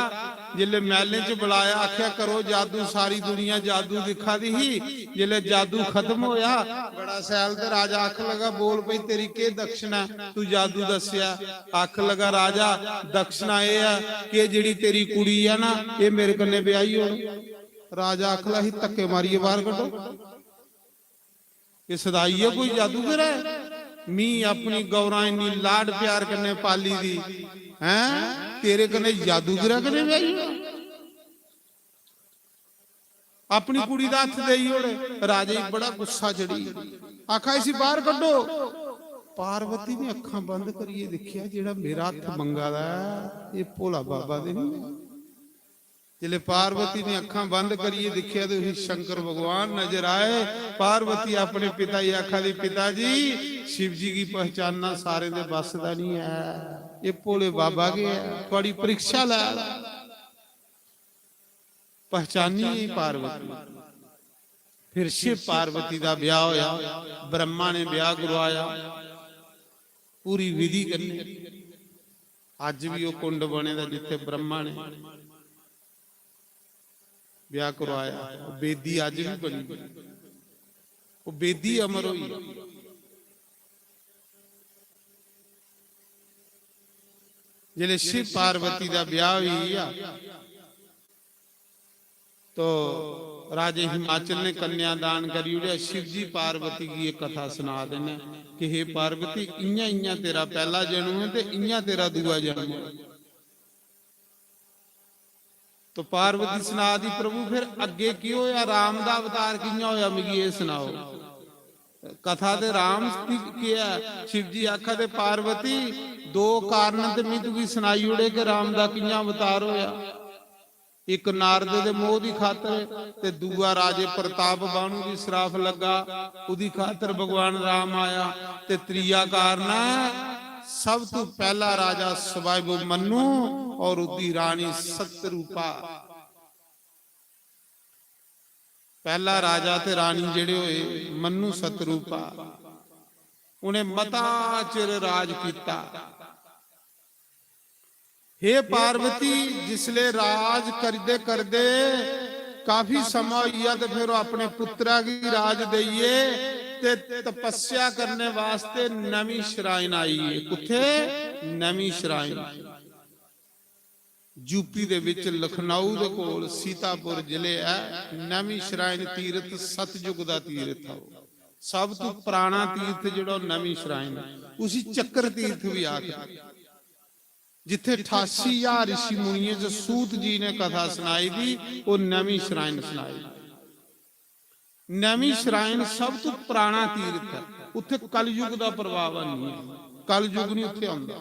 जिसलै मैह्लें च बुलाया, आखेआ, "करो जादू।" सारी दुनिया जादू दिक्खा दी ही। जिसलै जादू खत्म होया, बड़ा शैल, ते राजा आखन लगा, "बोल भई, तेरी केह् दक्षिणा ऐ? तू जादू दस्सेआ।" आखन लगा, "राजा, दक्षिणा एह् ऐ कि जेह्ड़ी तेरी कुड़ी ऐ ना, एह् मेरे कन्नै ब्याही होनी।" राजा आखन लगा, "इसी धक्के मारियै बाहर कड्ढो।" एह् सदाई ऐ, कोई जादूगर ऐ? मी अपनी गौरा इन्नी लाड प्यार कन्नै पाली दी, हैं? तेरे कन्नै जादूगरै कन्नै ब्याही होना? अपनी कुड़ी दा हत्थ देई ओड़े। राजे गी बड़ा गुस्सा चढ़ी, आखा, "इसी बाहर कड्ढो।" पार्वती ने अक्खां बंद करियै दिक्खेआ, "जेह्ड़ा मेरा हत्थ मंगा दा ऐ, एह् भोला बाबा ते नहीं।" जिसलै पार्वती ने अक्खां बंद करियै दिक्खेआ ते उसी शंकर भगवान नजर आए। पार्वती अपने पिता गी आखा दी, "पिता जी, शिव जी गी पहचानना सारें दे बस दा नहीं ऐ, एह् भोले बाबा गै ऐ, थुआड़ी परीक्षा लै।" पहचानी गेई पार्वती। फिर शिव पार्वती दा ब्याह होया, ब्रह्मा ने ब्याह करवाया, पूरी विधि कन्नै। अज्ज भी ओह् कुंड बने दा जित्थे ब्रह्मा ने ब्याह करवाया, ओह् बेदी अज्ज भी बनी दी। ओह् बेदी अमर होई। जिसलै शिव पार्वती दा ब्याह होई गेआ, तो राजे हिमाचल ने कन्यादान करी ओड़ेआ। शिव जी पार्वती गी एह् कथा सना दे न कि हे पार्वती, इ'यां इ'यां तेरा पैह्ला जन्म ऐ ते इ'यां तेरा दूआ जन्म ऐ। तो पार्वती सना दी, "प्रभु, फिर अग्गे की होया? राम दा अवतार कि'यां होया, मिगी एह् सनाओ।" कथा ते राम दी केह् ऐ? शिव जी आखा दे, "पार्वती, दो कारण ते में तुगी सनाई ओड़े कि राम दा कि'यां अवतार होया।" इक नारद दे मोह दी खातर ते दूआ राजे प्रताप बाणु दी श्राप लग्गा, उदी खातर भगवान राम आया। ते त्रीया कारण ऐ, सब तू पहला राजा स्वयंभू मन्नू और उदी रानी सतरूपा। पहला राजा ते रानी जेड़े होए मन्नू सतरूपा, उन्हें मता चिर राज कीता। हे पार्वती, जिसले राज करदे करदे काफी समां होई गेआ ते फिर ओह् अपने पुत्तरा गी राज देइयै ते तपस्या करने वास्ते नमीं श्राइन आई ऐ। कुत्थे? नमीं श्राइन। यूपी दे विच लखनऊ दे कोल सीतापुर जिले ऐ, नमीं श्राइन तीर्थ सतयुग दा तीर्थ ऐ। सब तू पुराना तीर्थ जेह्ड़ा ओह् नमीं श्राइन, उसी चक्कर तीर्थ भी आखदे। जित्थे अठासी हजार ऋषि मुनियें च सूत जी ने कथा सनाई दी, ओह् नमीं श्राइन सनाई दी। नमीं श्राइन सब तू पुराना तीर्थ ऐ, उत्थे कलयुग दा प्रभाव नहीं है, कलयुग नहीं उत्थे आंदा।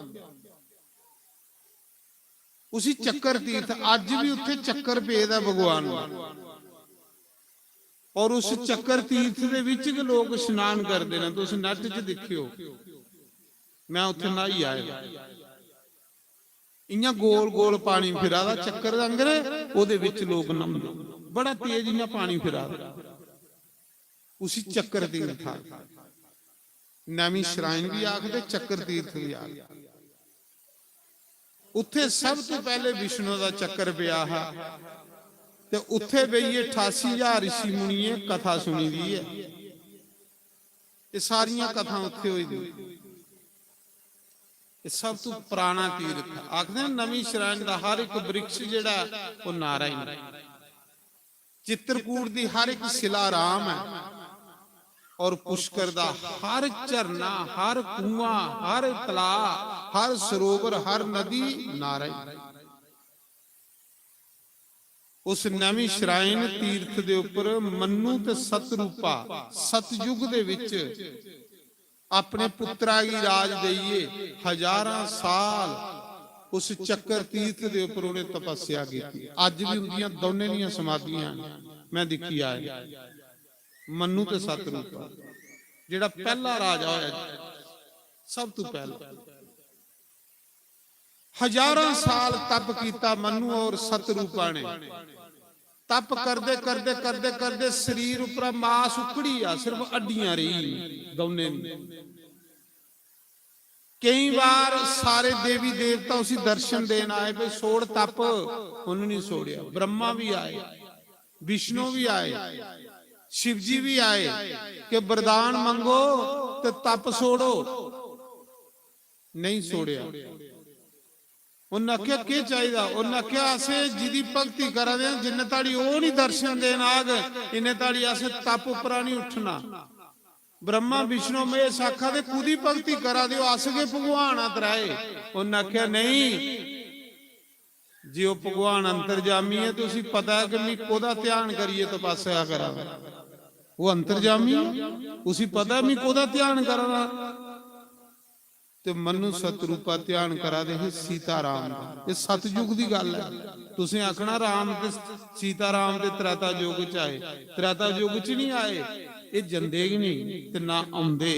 उसी चक्कर तीर्थ, अज्ज भी उत्थे चक्कर पेदा भगवान दा। और उस चक्कर तीर्थ दे विच गै लोक स्नान करदे न। तुस नैट च दिक्खेओ, मैं उत्थे न्हाई आया। इयां गोल गोल पानी फिरा दा चक्कर आंगर, ओदे विच लोक न्हौंदे। बड़ा तेज इयां पानी फिरा दा, उसी चक्कर तीर्थ आखदे। नमीं श्राइन भी आखदे, चक्कर तीर्थ भी आखदे। उत्थे सब तो पहले विष्णु दा चक्कर पेआ हा, ते उत्थे बेहियै ठासी हजार ऋषि मुनियें कथा सुनी दी ऐ। ये सारियां कथां उत्थे होई दी। ये सब तो पुराना तीर्थ है। आखदे न, नमीं श्राइन दा हर एक वृक्ष जेड़ा है, वो नारायण है। चित्रकूट दी हर एक शिला राम है, और पुष्कर दा हर झरना, हर कुआं, हर तलाऽ, हर सरोवर, हर नदी नारायण। उस नमीं श्राइन तीर्थ दे उप्पर मन्नु ते सतरूपा सतयुग दे विच अपने पुत्तरा गी राज देइयै हजारां साल उस चक्कर तीर्थ दे उप्पर उ'नें तपस्या कीती। अज्ज भी उंदियां दौनें दियां समाधियां न, मैं दिक्खी आया। मन्नु ते सतरूपा, जेड़ा पैहला राजा होया, सब तू पैहला, हजारां साल तप कीता मन्नु और सतरूपा ने। तप करदे, करदे, करदे, करदे शरीर उपरा मास उखड़ी गया, सिर्फ हड्डियां रेही दौनें दी। केई बार सारे देवी देवता उसी दर्शन देन आए, भाई, छोड़ तप, उन्होंने नहीं छोड़िया। ब्रह्मा भी आए, विष्णु भी आए, शिव जी भी आए कि वरदान मंगो ते तप छोड़ो, नहीं छोड़िया। उन्हें आखेआ, "केह् चाहिदा?" उन्हें आखेआ, "असें जिदी भक्ति करा दे आं, जिन्ने धड़ी ओह् निं दर्शन देन आग, इन्ने धड़ी असें तप उप्परा निं उट्ठना।" ब्रह्मा, विष्णु, महेश आखा दे, "कुदी भक्ति करा दे ओ? अस गै भगवान आं त्राए।" उन्हें आखेआ, "नेईं, जे ओह् भगवान अंतर्जामी ऐ, ते उसी पता ऐ कि मी कोह्दा ध्यान करियै तपस्या करा दा। ओह् अंतर्जामी ऐ, उसी पता ऐ मी कोह्दा ध्यान करा दा।" ते मनु सतरूपा ध्यान करा दे हे सीता राम दा। एह् सतयुग दी गल्ल ऐ। तुसें आखना, "राम ते सीता राम ते त्रेता युग च आए।" त्रेता युग च नहीं आए, एह् जंदे गै नहीं ते ना औंदे।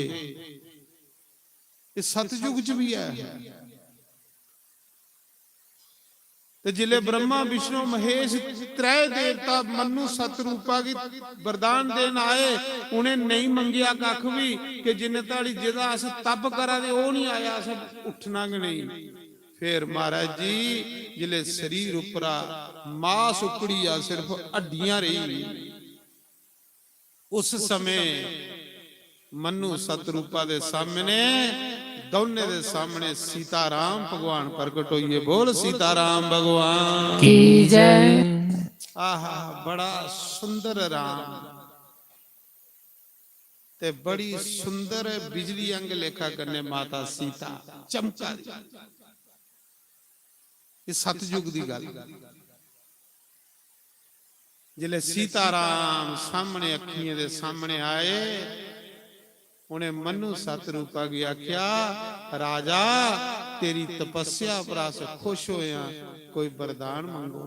एह् सतयुग च भी ऐ। ते जिसले ब्रह्मा, विष्णु, महेश त्रै देवता मनु सतरूपा गी वरदान देन आए, उ'नें नेईं मंगेआ कक्ख भी कि जिन्ने धड़ी जेह्दा अस तप करा दे, ओह् निं आया, अस उट्ठना गै नेईं। फिर महाराज जी, जिसले शरीर उप्परा मास उखड़ी गेआ, सिर्फ हड्डियां रेही गेइयां, उस समय मनु सतरूपा दे सामने, दौने दे सामने सीताराम भगवान प्रकट होइए। बोल सीताराम भगवान की जय। आहा, बड़ा सुंदर राम ते बड़ी सुंदर बिजली अंग लेखा कन्ने माता सीता चमका दी। ये सतयुग दी गल्ल। जिसलै सीताराम सामने, अक्खियें दे सामने आए, उ'नें मनु सतरूपा गी आख्या, "राजा, तेरी तपस्या पर अस खुश होए आं, कोई वरदान मंगो।"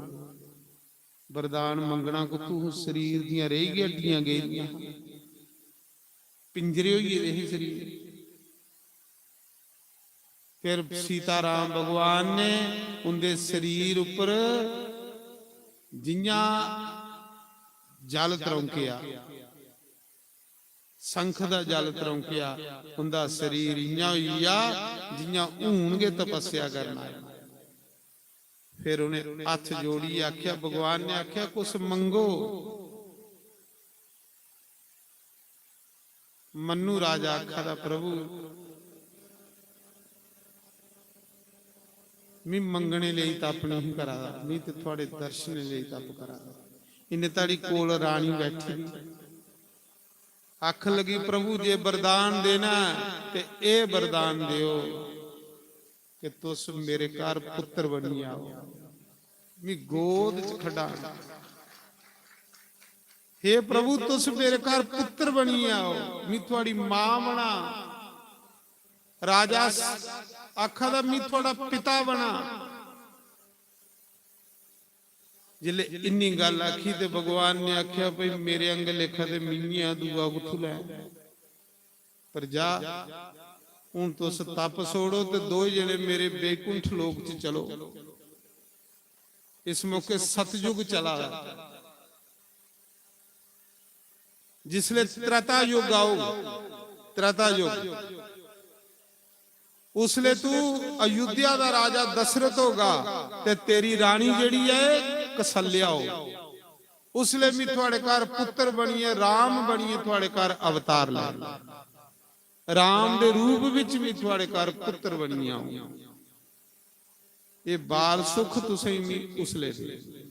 वरदान मंगना कुत्थूं? शरीर दियां रेही गै हड्डियां गेदियां, पिंजरे होई गेदे हे शरीर। फिर सीताराम भगवान ने उंदे शरीर उप्पर जियां जल त्रौंकेआ, शंख दा जल त्रौंकेआ, उंदा शरीर इयां होई गेआ जियां हून गै तपस्या करना है। फिर उ'नें हत्थ जोड़ियै आखेआ, भगवान ने आखेआ, "कुछ मंगो।" मन्नू राजा आखा दा, "प्रभु, मी मंगने लेई तप नहीं करा दा, मी ते थुआड़े दर्शनें लेई तप करा दा।" इन्ने धड़ी कोल रानी बैठी दी, आखन लगी, "प्रभु, जे वरदान देना है ते एह वरदान देओ कि तुस मेरे घर पुत्र बनी आओ, मी गोद च खडाना। हे प्रभु, तुस मेरे घर पुत्र बनी आओ, मी थुआड़ी मां बना।" राजा स-, आखा दा, "मी थुआड़ा पिता बना।" जिसले इन्नी गल्ल आखी ते भगवान ने आख्या, "भाई, मेरे अंग लेखा ते मिंगिया दूआ कुत्थू लै? पर जा, हून तुस तप छोड़ो ते दो जने मेरे बैकुंठ लोक च चलो।" इस मौके सतयुग चला दा। जिसले त्रेता युग आओ, त्रेता युग, उसले तू अयोध्या दा राजा दशरथ होगा ते तेरी रानी जेड़ी ऐ, कौसल्या हो। उसले मैं थुआड़े घर पुत्र बनिए, राम बनिए थुआड़े घर अवतार लैना। राम दे रूप विच मैं थुआड़े घर पुत्र बनिए आऊंगा। ये बाल सुख तुसें मी उसले दे।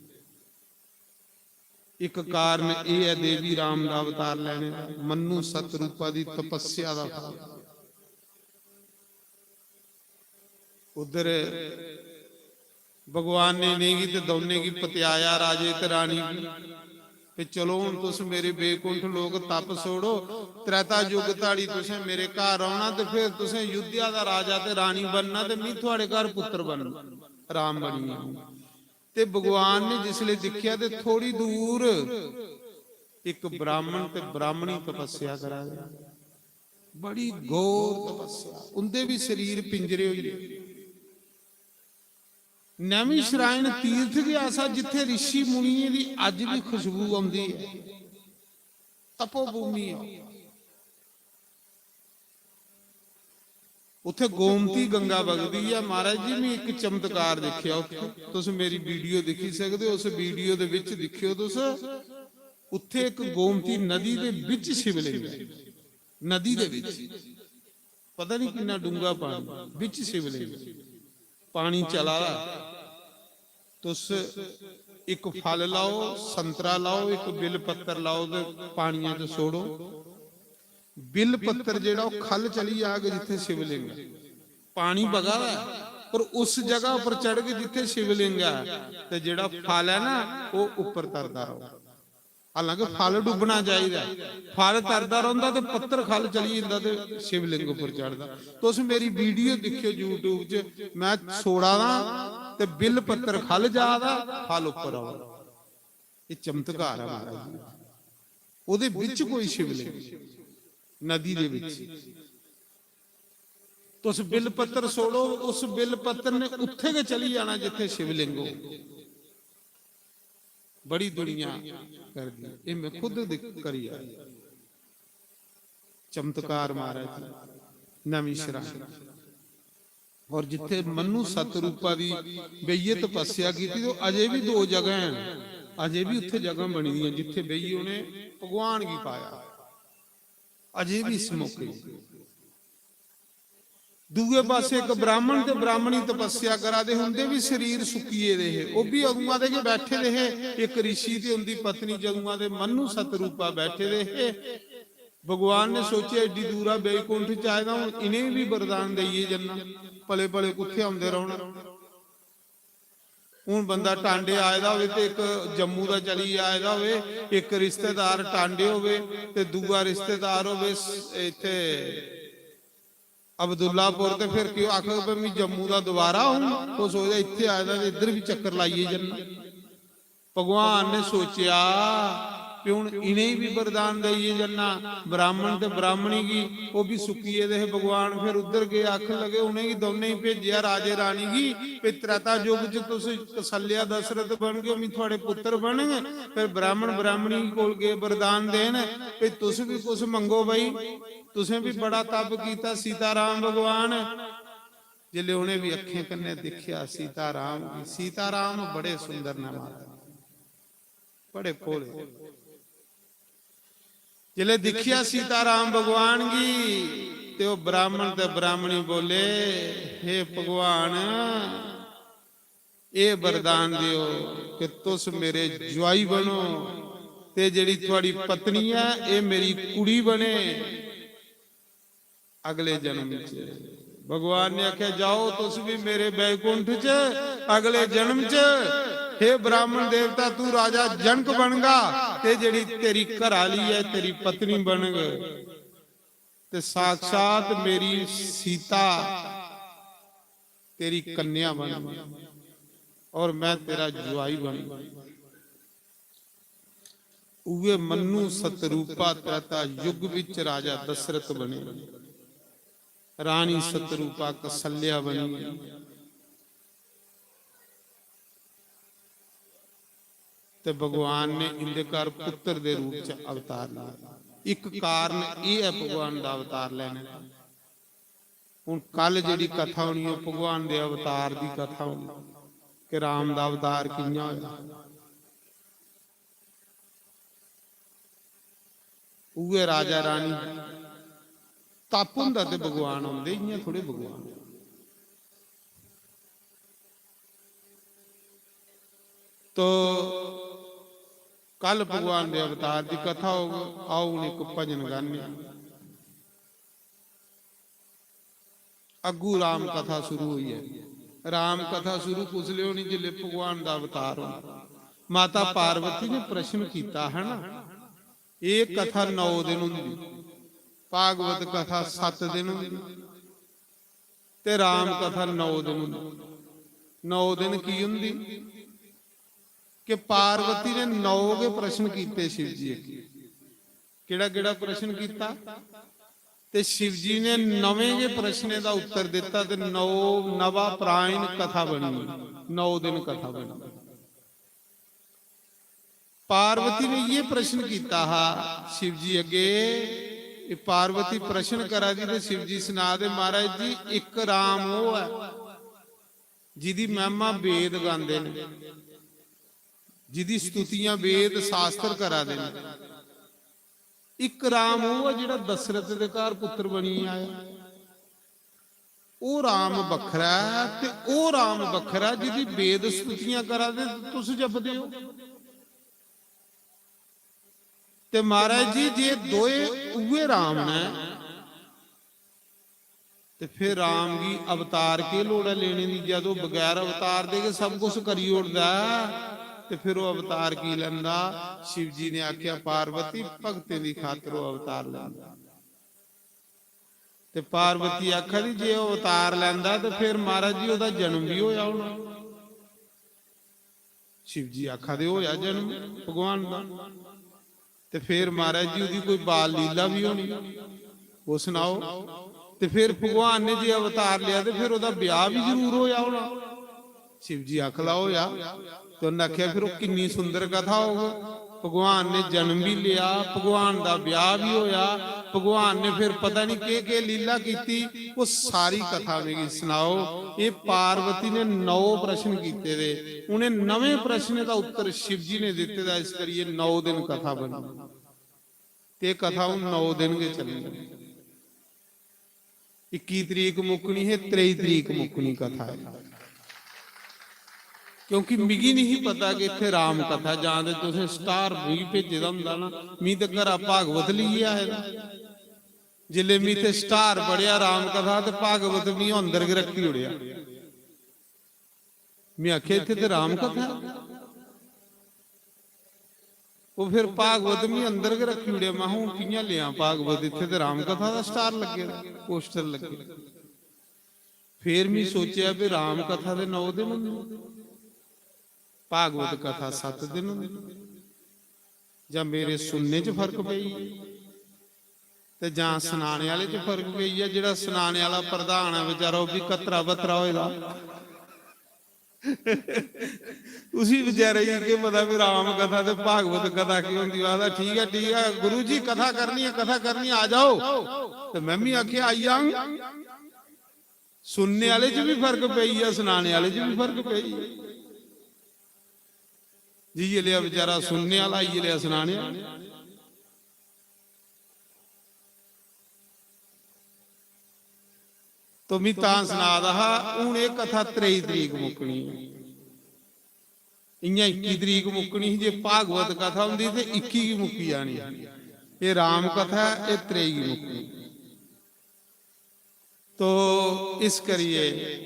एक कारण एह है देवी राम दा अवतार लैने दा, मन्नु सतरूपा दी तपस्या दा फल। उधर भगवान ने इ'नेंगी ते दौनें गी पत्याया, राजे ते रानी गी, कि चलो, हून तुस मेरे बैकुंठ लोक तप छोड़ो, त्रेता युग धड़ी तुसें मेरे घर औना ते फिर तुसें अयोध्या दा राजा ते रानी बनना ते मी थुआड़े घर पुत्र बनना, राम बनियै। ते भगवान ने जिसले दिक्खेआ ते थोड़ी दूर इक ब्राह्मण ते ब्राह्मणी तपस्या करा दे। बड़ी घोर तपस्या, उंदे भी शरीर पिंजरे होई गे। नैमिषरायण तीर्थ गै ऐसा जित्थे ऋषि मुनियें दी अज्ज भी खुशबू औंदी ऐ। तपोभूमि ऐ। उत्थे गोमती गंगा बगदी ऐ। महाराज जी, मैं इक चमत्कार दिक्खेआ उत्थे। तुस मेरी वीडियो दिक्खी सकदे ओ, उस वीडियो दे विच दिक्खेओ तुस। उत्थे इक गोमती नदी दे विच शिवलिंग ऐ। नदी दे विच। पता नहीं किन्ना डूंगा पानी, विच शिवलिंग। पानी चला दा। तुस इक फल लाओ, संतरा लाओ, इक बिल पत्तर लाओ ते पानियै च छोड़ो। बिल पत्तर जेह्ड़ा ओह् ख'ल्ल चली जाग जित्थै शिवलिंग ऐ। पानी बगा दा ऐ, पर उस जगह उप्पर चढ़ग जित्थै शिवलिंग ऐ, ते जेह्ड़ा फल ऐ ना, ओह् उप्पर तरदा रौह्ग। हालांकि फल डुब्बना चाहिदा ऐ, फल तरदा रौंह्दा ते पत्तर ख'ल्ल चली जंदा ते शिवलिंग उप्पर चढ़दा। तुस मेरी वीडियो दिक्खेओ YouTube च, मैं छोड़ा दा ते बिल पत्तर ख'ल्ल जा दा, फल उप्पर आवा दा। एह् चमत्कार ऐ महाराज जी। ओह्दे बिच कोई शिवलिंग, नदी दे बिच। तुस बिल पत्तर छोड़ो, उस बिल पत्तर ने उत्थे गै चली जाना जित्थे शिवलिंग हो। बड़ी दुनिया करदी, एह् मैं खुद दिक-, करी आया। चमत्कार महाराज जी, नैमिषरायण। और जित्थे मनु सतरूपा दी बेहियै तपस्या कीती, ते अजे भी दो जगह हैं, अजे भी उत्थे जगह बनी दियां जित्थे बेहियै उ'नें भगवान गी पाया। अजे भी इस मौके दूए पासे इक ब्राह्मण ते ब्राह्मणी तपस्या करा दे हे, उंदे भी शरीर सुक्की गेदे हे, ओह् भी अदुआं दे गै बैठे दे हे। इक ऋषि ते उंदी पत्नी जदुआं दे मनु सतरूपा बैठे दे हे। भगवान ने सोचेआ, एड्डी दूरा बैकुंठ च आए दा, हून इ'नेंगी बी वरदान देइयै जन्ना, पले पले कुत्थै औंदे रौह्ना। हून बंदा टांडे आए दा होवे ते इक जम्मू दा चली आए दा होवे, इक रिश्तेदार टांडे होवे ते दूआ रिश्तेदार होवे स-, इत्थे अब्दुल्लापुर, ते फिर केह् आखग, "भाई, मैं जम्मू दा दोबारा हूं।" ओह् सोचदा, "इत्थे आए दा ते इद्धर बी चक्कर लाइयै जन्ना।" भगवान ने सोचेआ कि हून इ'नेंगी बी वरदान देइयै जन्ना, ब्राह्मण ते ब्राह्मणी गी, ओह् बी सुक्की गेदे हे। भगवान फिर उद्धर गे, आखन लगे, उ'नेंगी दौनें गी भेजेआ, राजे रानी गी, "भाई, त्रेता युग च तुस कौसल्या दशरथ बनगे, मी थुआड़े पुत्र बनग।" फिर ब्राह्मण ब्राह्मणी कोल गे वरदान देन, "भाई, तुस बी कुछ मंगो भाई।" तुसें भी बड़ा तप कीता, सीताराम भगवान। जिसले उ'नें भी अक्खें कन्नै दिक्खेआ सीताराम गी, सीताराम बड़े सुंदर न माता, बड़े भोले। जिसले दिक्खेआ सीताराम भगवान गी, ते ओह् ब्राह्मण ते ब्राह्मणी बोले, "हे भगवान, एह् वरदान देओ कि तुस मेरे जुआई बनो, ते जेह्ड़ी थुआड़ी पत्नी ऐ, एह् मेरी कुड़ी बने अगले जन्म च।" भगवान ने आखेआ, "जाओ तुस भी मेरे बैकुंठ च अगले जन्म च, हे ब्राह्मण देवता, तू राजा जनक बनगा, ते जेह्ड़ी तेरी घराली ऐ, तेरी पत्नी बनग, ते साक्षात मेरी सीता तेरी कन्या बनग, और मैं तेरा जुआई बनूं।" उ'ऐ मन्नु सतरूपा त्रेता युग बिच राजा दशरथ बने, रानी सतरूपा कौसल्या बनी। ते भगवान ने इंदे घर पुत्र दे रूप च अवतार लिया। इक कारण एह् ऐ भगवान दा अवतार लैने दा। हुन कल जेह्ड़ी कथा होनी, ओह् भगवान दे अवतार दी कथा होनी कि राम दा अवतार कि'यां होया। उ'ऐ राजा रानी, तप हुंदा ते भगवान औंदे, इ'यां थोड़े भगवान। तो कल भगवान दे अवतार दी कथा होग। आओ, हुन इक भजन गाने आं। अग्गू राम कथा शुरू होई ऐ। राम कथा शुरू कुसलै होनी? जिसलै भगवान दा अवतार होना। माता पार्वती ने प्रश्न कीता है ना, एह् कथा नौ दिन होंदी, भागवत कथा सत्त दिन होंदी, ते राम कथा नौ दिन होंदी। नौ दिन की होंदी? कि पार्वती ने नौ गै प्रश्न कीते शिव जी अग्गें। केह्ड़ा केह्ड़ा प्रश्न कीता? ते शिव जी ने नवें गै प्रश्नें दा उत्तर दित्ता ते नौ, नवा प्रायण कथा बनी, नौ दिन कथा बनी। पार्वती ने इ'यै प्रश्न कीता हा शिव जी अग्गे। एह् पार्वती प्रश्न करा दी ते शिव जी सना दे, "महाराज जी, इक राम ओह् ऐ जिदी महिमा वेद गांदे न, जिदी स्तुतियां वेद शास्त्र करा दे न। इक राम ओह् ऐ जेह्ड़ा दशरथ दे घर पुत्र बनियै आया।" ओह् राम बक्खरा ऐ ते ओह् राम बक्खरा ऐ, जिदी वेद स्तुतियां करा दे ते तुस जपदे ओ। ते महाराज जी, जे दोए उ'ऐ राम न, ते फिर राम गी अवतार केह् लोड़ ऐ लेने दी? जद ओह् बगैर अवतार दे गै सब कुछ करी ओड़दा ऐ, ते फिर ओह् अवतार की लैंदा? शिव जी ने आखेआ, "पार्वती, भगतें दी खातर ओह् अवतार लैंदा।" ते पार्वती आखा दी, "जे ओह् अवतार लैंदा ते फिर महाराज जी ओह्दा जन्म बी होया होना।" शिव जी आखा दे, "होया जन्म भगवान दा, ते फिर महाराज जी ओह्दी कोई बाल लीला बी होनी, ओह् सनाओ। ते फिर भगवान ने जे अवतार लेआ ते फिर ओह्दा ब्याह बी जरूर होया होना।" शिव जी आखला, "होया।" ते उन्नै आखेआ, "फिर ओह् किन्नी सुंदर कथा होग। भगवान ने जन्म बी लेआ, भगवान दा ब्याह बी होया, भगवान ने फिर पता नहीं केह्-केह् लीला कीती, ओह् सारी कथा मिगी सनाओ।" एह् पार्वती ने नौ प्रश्न कीते दे, उ'नें नवें प्रश्नें दा उत्तर शिव जी ने दित्ते दा, इस करियै नौ दिन कथा बनी। ते कथा हून नौ दिन गै चलनी। इक्की तरीक मुक्कनी है, त्रेई तरीक मुक्कनी कथा है। क्योंकि मिगी नहीं पता कि इत्थै राम कथा, जां ते तुसें स्टार मिगी भेजे दा होंदा ना, मी ते घरा भागवत लेइयै आए दा। जिसलै मी इत्थै स्टार पढ़ेआ राम कथा, ते भागवत मी अंदर गै रक्खी ओड़ेआ। में आखेआ, "इत्थै ते राम कथा ऐ।" ओह् फिर भागवत मी अंदर गै रक्खी ओड़ेआ। में, "हून कि'यां लेआं भागवत? इत्थै ते राम कथा दा स्टार लग्गे दा, पोस्टर लग्गे।" फिर मी सोचेआ भी राम कथा दे नौ दिन होंदे, भागवत कथा सत्त दिन होंदी, जां मेरे सुनने च फर्क पेई गेआ। ते जां सनाने आह्ले च फर्क पेई गेआ, जेह्ड़ा सनाने आह्ला प्रधान ऐ बेचारा, ओह् बी कतरा बतरा होए दा। उसी बेचारे गी केह् पता भी राम कथा ते भागवत कथा केह् होंदी। आखदा, "ठीक ऐ, ठीक ऐ, गुरु जी, कथा करनी ऐ, कथा करनी ऐ, आ जाओ।" ते में बी आखेआ, "आई जाङ।" सुनने आह्ले च बी फर्क पेई गेआ, सनाने आह्ले च बी फर्क पेई गेआ। जि'यै लेआ बेचारा सुनने आह्ला, इ'यै लेआ सनाने आह्ला। तो मी तां सना दा हा, हून एह् कथा त्रेई तरीक मुक्कनी ऐ। इ'यां इक्की तरीक मुक्कनी ही, जे भागवत कथा होंदी ते इक्की गी मुक्की जानी ही। एह् राम कथा ऐ, एह् त्रेई गी मुक्कनी। तो इस करियै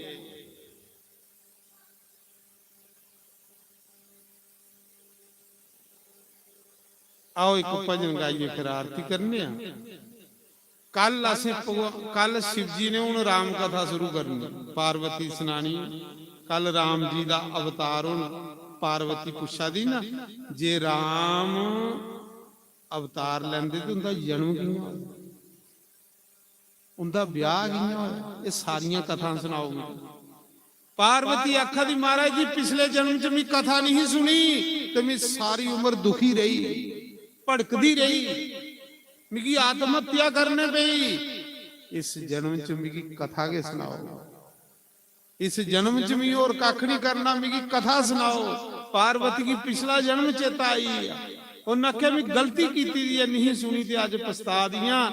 आओ, इक भजन गाइयै फिर आरती करने आं। कल असें भगवा-, कल शिव जी ने हून राम कथा शुरू करनी, पार्वती सनानी। कल राम जी दा अवतार होना। पार्वती पुच्छा दी ना, जे राम अवतार लैंदे ते उं'दा जन्म कि'यां होआ, उं'दा ब्याह कि'यां होआ, एह् सारियां कथां सनाओ मिगी। पार्वती आखा दी, महाराज जी, पिछले जन्म च मी कथा नहीं सुनी ते मी सारी उम्र दुखी रेही, भड़कदी रेही, मिगी आत्महत्या करने पेई। इस जन्म च मिगी कथा गै सनाओ, इस जन्म च मिगी होर कक्ख नहीं करना, मिगी कथा सनाओ। पार्वती गी पिछला जन्म चेता आई गेआ। उन्नै आखेआ, "मैं गलती कीती दी ऐ, नहीं सुनी ते अज्ज पछता दी आं।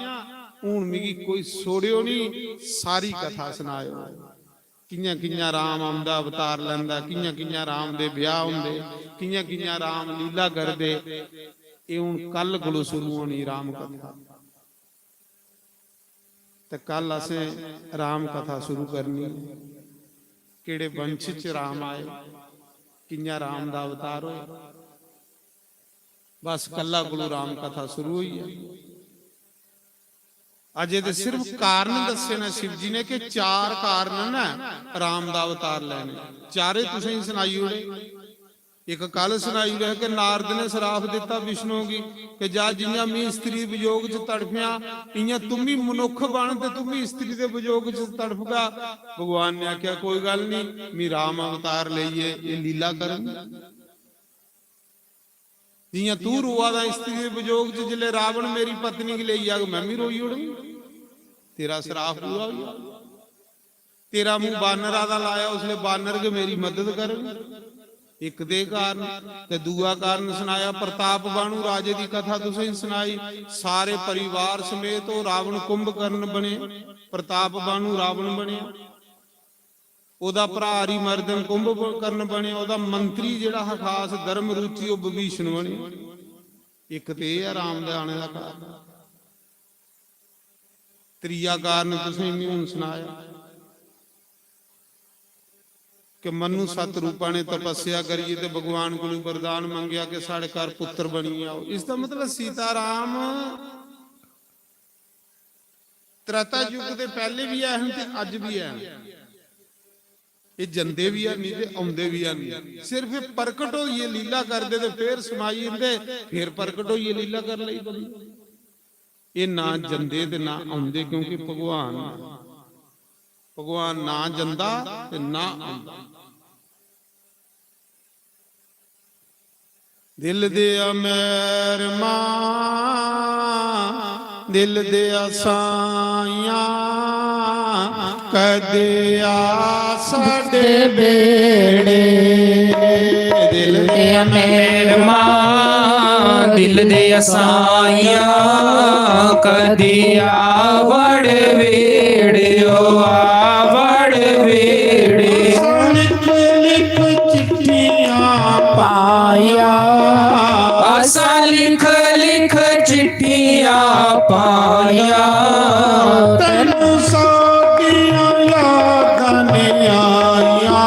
हून मिगी कोई छोड़ेओ नहीं, सारी कथा सनाएओ। कि'यां कि'यां राम औंदा, अवतार लैंदा, कि'यां कि'यां राम दे ब्याह होंदे, कि'यां कि'यां राम लीला करदे।" एह् हून कल कोलू शुरू होनी राम कथा। ते कल असें राम कथा शुरू करनी। केड़े वंश च राम आए, कि'यां राम दा अवतार होया, बस कल्ला कोलू राम कथा शुरू होई ऐ। अजे ते सिर्फ कारण दस्से ने शिव जी ने कि चार कारण न राम दा अवतार लैने, चारे तुसेंगी सनाई ओड़े। इक कल सनाई ओड़ेआ कि नारद ने सराप दित्ता विष्णु गी कि जा, जि'यां मी स्त्री वियोग च तड़फेआ, इ'यां तुमी मनुक्ख बन ते तुमी स्त्री दे वियोग च तड़फगा। भगवान ने आखेआ, "कोई गल्ल नहीं, मी राम अवतार लेइयै एह् लीला करङ। जि'यां तू रोआ दा स्त्री दे वियोग च, जिसलै रावण मेरी पत्नी गी लेई जाग, मैं भी रोई ओड़ङ। तेरा सराप पूरा होई जाग।" तेरा मुंह बानरा दा लाया, उसलै बानर गै मेरी मदद करग। इक ते कारण, ते दूआ कारण सनाया, प्रताप बाणु राजे दी कथा तुसें सनाई। सारे परिवार समेत ओह् रावण कुंभकर्ण बने, प्रताप बाणु रावण बने, ओह्दा भ्रा हरिमर्दन कुंभकर्ण बने, ओह्दा मंत्री जेह्ड़ा हा खास धर्म रुचि, ओह् विभीषण बने। इक ते एह् ऐ राम दे आने दा कारण। त्रीया कारण तुसें मी हून सनाया कि मनु सत रूपा ने तपस्या करियै ते भगवान कोलू वरदान मंगेआ कि साढ़े घर पुत्र बनियै आओ। इसदा मतलब सीता राम त्रेता युग दे पैह्ले बी ऐ हन ते अज्ज बी ऐ हन। एह् जंदे बी हैनी ते औंदे बी हैनी। सिर्फ एह् प्रकट होइयै लीला करदे ते फिर समाई जंदे, फिर प्रकट होइयै लीला कर लेई बंदे। एह् ना जंदे ते ना औंदे, क्योंकि भगवान, भगवान ना जंदा ते ना औंदा। दिल दे मेहरमा, दिल दे साइया, कदे आ साडे बेड़े। दिल दे मेहरमा, दिल दे साइया, कदे आ वड़ वेड़े, ओ आ वड़ वेड़े। लिख लिख चिट्ठियां पाया, असा लिख लिख चिट्ठियां पाया। तैनू साडियां यादां ने आइयां,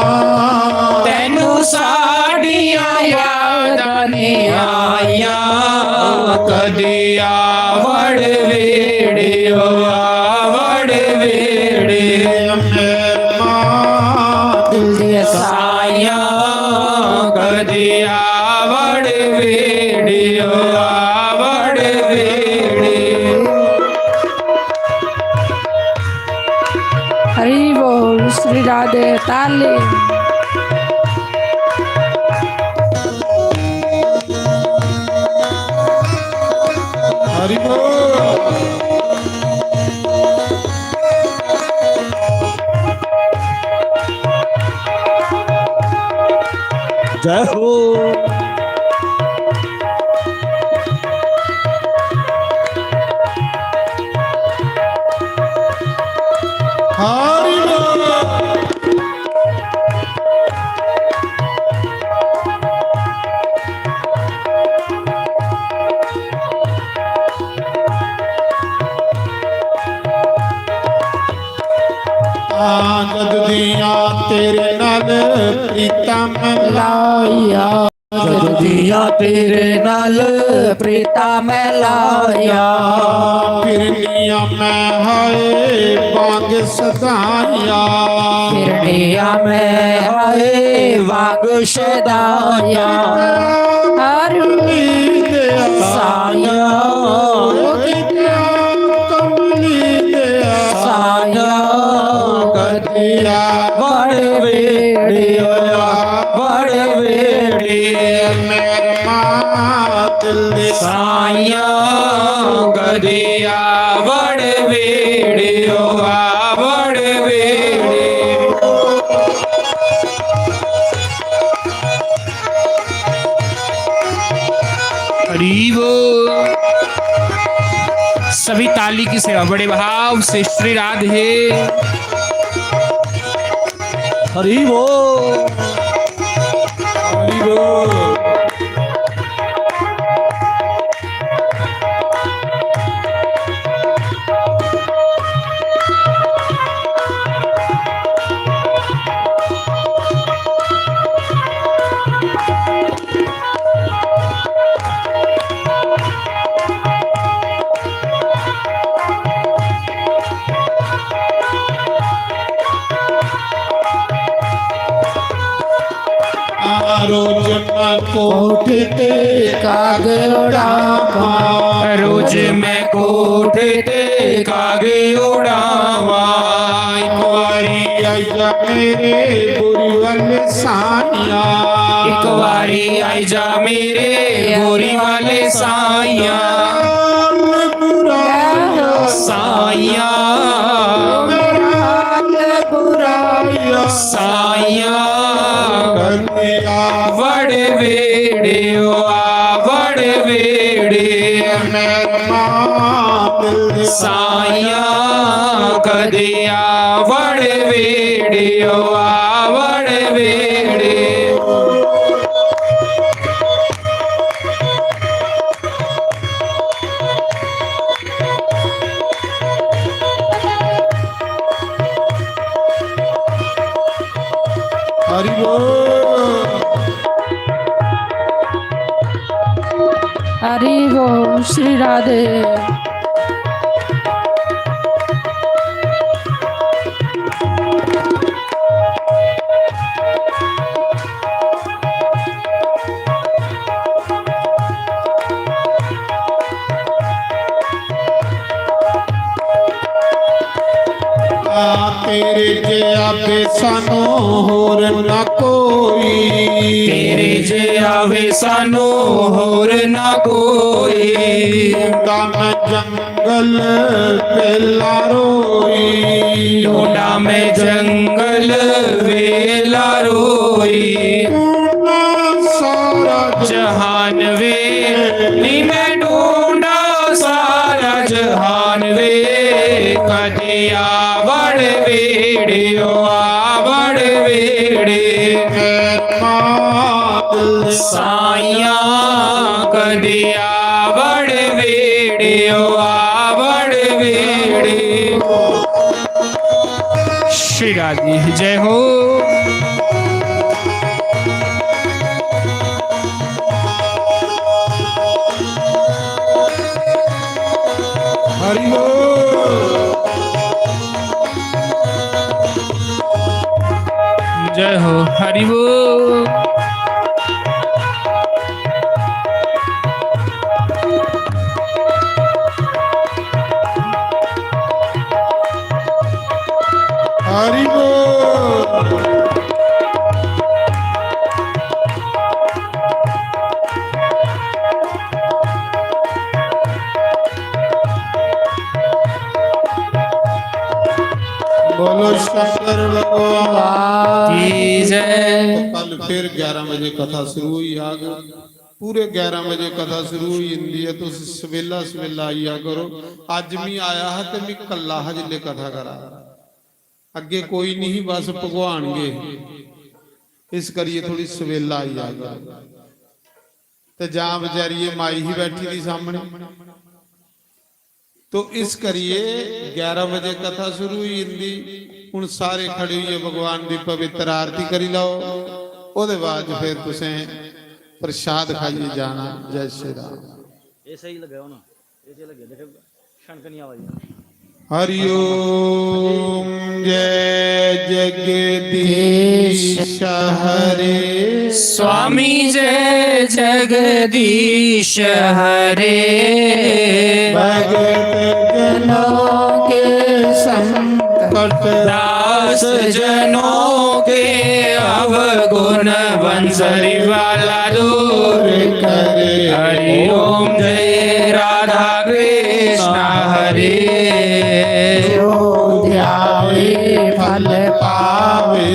तैनू साडियां यादां ने आइयां। कदी आवड़ वेड़े, ओ आवड़ वेड़े। दिल दिया साइयां, कदी आवड़ वेड़े, ओ आवड़ वेड़े। हरि बोल, श्री राधे, ताली। हरि बोल। जय हो। हरि बोल। आंगद दियां तेरे नाल प्रीतां मैं लाइयां। जद दियां तेरे नाल प्रीतां मैं लाइयां। फिरनियां मैं हाय बांग सदाइयां। फिरनियां मैं हाय बांग सदाइयां। हर साइयां। साइयां कदे आवड़ वेड़े, ओ आवड़ वेड़े। हरि बोल। सभी ताली की सेवा, बड़े भाव से श्री राधे। हरि बोल। हरि बोल। रोज मैं कोठ ते काग उड़ावां। रोज मैं कोठ ते काग उड़ावां। एक बारी आई जा मेरे बोरी वाले साइयां। एक बारी आई जा मेरे बोरी वाले साइयां। साइयां। साइयां। आवड़ वेड़े, ओ आवड़ वेड़े। साइयां कदे आवड़ वेड़े, ओ आवड़ वेड़े। हरि बोल। हरि बोल श्री राधे। तेरे जिहा वे सानू होर ना कोई। तेरे जिहा वे सानू होर ना कोई। ढूंढा मैं जंगल वेला रोई। ढूंढा मैं जंगल वेला रोई। ढूंढा सारा जहान वे, नी मैं ढूंढा सारा जहान वे। कदे आवड़ वेड़े, ओ आवड़ वेड़े। साइयां कदे आवड़ वेड़े, ओ आवड़ वेड़े। श्री राधे, जय हो। हरि बोल। जय हो, हरि बोल। हरि बोल। बोलो शंकर भगवान की जय। कल फिर ग्यारह बजे कथा शुरू हुई आग। पूरे ग्यारह बजे कथा शुरू हुई जंदी है, तुस सवेला सवेला आइया करो। अज मी आया हा ते मी कल्ला हा जिल्ले कथा करा, अग्गे कोई नहीं, बस भगवान गै, इस करिए थोड़ी सवेला आइया करो। ते जां बेचारी एह् माई ही बैठी दी सामने, तो इस करिए ग्यारह बजे कथा शुरू हुई जंदी। हुन सारे खड़े होइयै भगवान दी पवित्र आरती करी लैओ, ओह्दे बाद फिर तुसें प्रसाद खाइयै जाना। जय श्री राम। ये सही लग्गेआ होना, ये जे लग्गेआ, दिक्खो, छनक निं आवा दी। हरि ओम। जय जगदीश हरे। स्वामी जय जगदीश हरे। भगत जनों के संकट, दास जनों के अवगुण, बंसरी वाला दूर कर। हरि ओम। जय राधा कृष्ण हरे। जो ध्यावे फल पावे,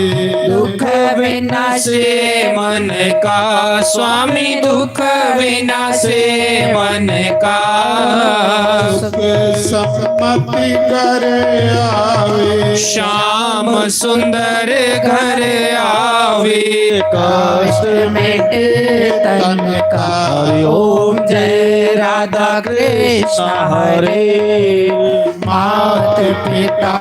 दुख विनाशे मन का, स्वामी दुख विनाशे मन का। सुख समति घर आवे, श्याम सुंदर घर आवे। कष्ट मिटे तन का। हरि ओम। जय राधा कृष्ण हरे। मात पिता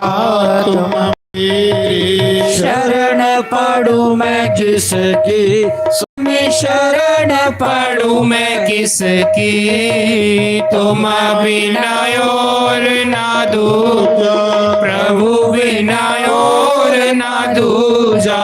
तुम मेरे, शरण पड़ू मैं जिसकी, स्वामी शरण पड़ू मैं किसकी। तुम बिना और ना दूजा, प्रभु बिना और ना दूजा,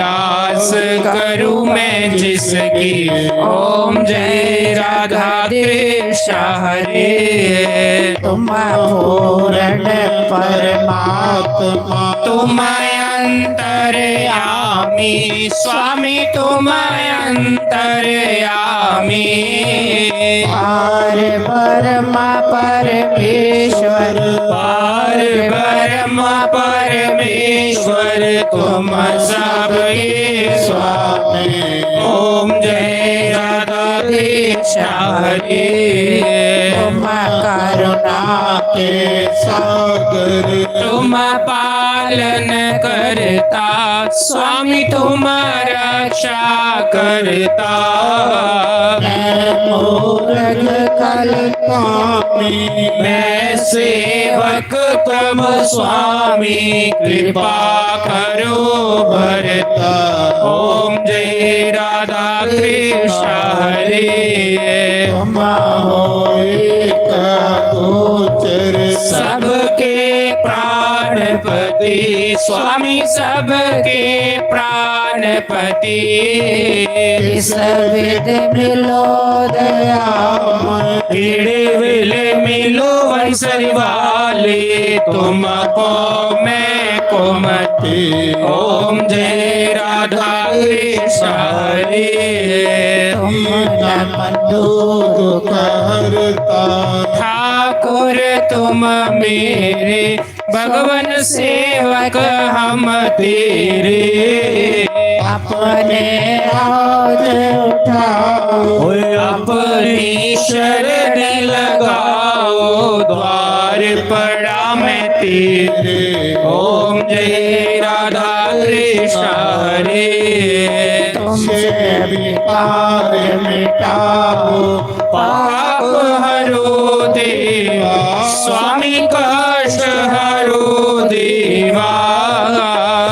आस करूं मैं जिसकी। ओम जय राधा कृष्ण हरे। तुम पूर्ण परमात्मा, तुम अंतर्यामी, स्वामी तुम अंतर्यामी। पार ब्रह्मा परमेश्वर, पार ब्रह्मा परमेश्वर, तुम सबके स्वामी। ओम जय राधा कृष्ण हरे। तुम करुणा के सागर, तुम पालन करता, स्वामी तुम रक्षा करता। मैं मूर्ख कलंक स्वामी, मैं सेवक तुम स्वामी, कृपा करो भरता। ओम जय राधा कृष्ण हरे। तुम हो एक गोचर, सबके प्राणपति, स्वामी सबके प्राणपति। किस विध मिलो दयामय, केड़े वेले मिलो बंसरी वाले, तुमको मैं कुमति। ओम जय राधा कृष्ण हरे। तुम नमन दुख हरता, ठाकुर तुम मेरे, भगवन सेवक हम तेरे। अपने हाथ उठाओ, ओए अपनी शरण लगाओ, द्वार पड़ा मैं तेरे। ओम जय राधा कृष्ण हरे। तुमसे विकार मिटाओ, पाप हरो देवा, स्वामी कष्ट हरो देवा।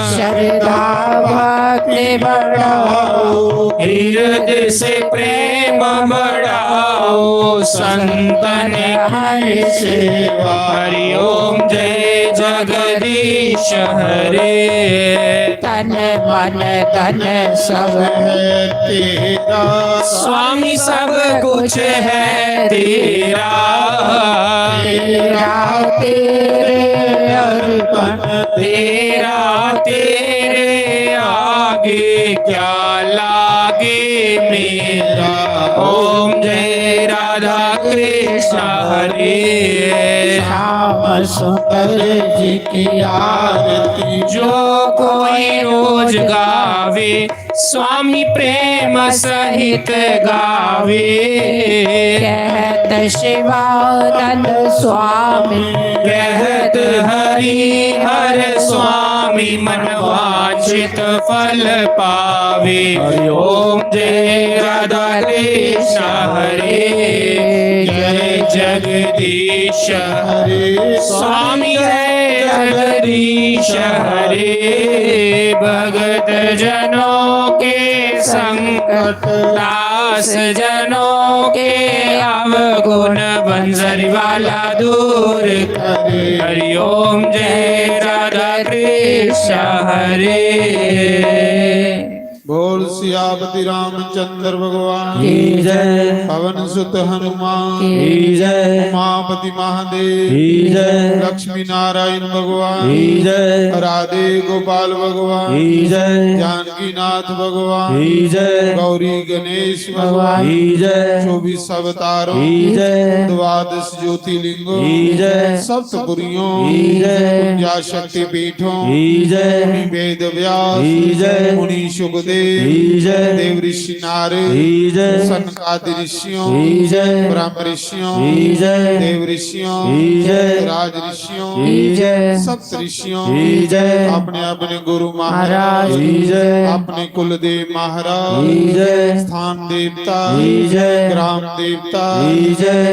श्रद्धा भक्ति बढ़ाओ, हृदय से प्रेम बढ़ाओ, संतन हरि सेवा। हरि ओम जय जगदीश हरे। तन मन धन सब है तेरा, स्वामी सब कुछ है तेरा। तेरा तेरे अर्पण, तेरा तेरे आगे, क्या लागे मेरा। ओम जय राधा कृष्ण हरे। श्याम सुंदर जी की आरती, जो कोई रोज गावे, स्वामी प्रेम सहित गावे। कहत शिवानंद स्वामी, कहत हरि हर स्वामी, मनवांछित फल पावे। हरि ओम जय राधा कृष्ण हरे। जय जगदीश हरे, स्वामी जय जगदीश हरे। भगत जनों के संकट, दास जनों के अवगुण, बंसरी वाला दूर करे। हरि ओम जय राधा कृष्ण हरे। बोल सियापति रामचंद्र भगवान की जय। पवन सुत हनुमान की जय। उमापति महादेव की जय। लक्ष्मी नारायण भगवान की जय। राधे गोपाल भगवान की जय। जानकीनाथ भगवान की जय। गौरी गणेश भगवान की जय। चौबीस अवतारों की जय। द्वादश ज्योतिर्लिंगों की जय। सप्तपुरियों की जय। उनचास शक्ति पीठों की जय। मुनि वेद व्यास की जय। मुनि सुखदेव की जय। देव ऋषि नारद की जय। सनकादि ऋषियों की जय। ब्रह्म ऋषियों की जय। देव ऋषियों की जय। राज ऋषियों की जय। सप्त ऋषियों की जय। अपने अपने गुरु महाराज की जय। अपने कुलदेव महाराज की जय। स्थान देवता की जय। ग्राम देवता की जय।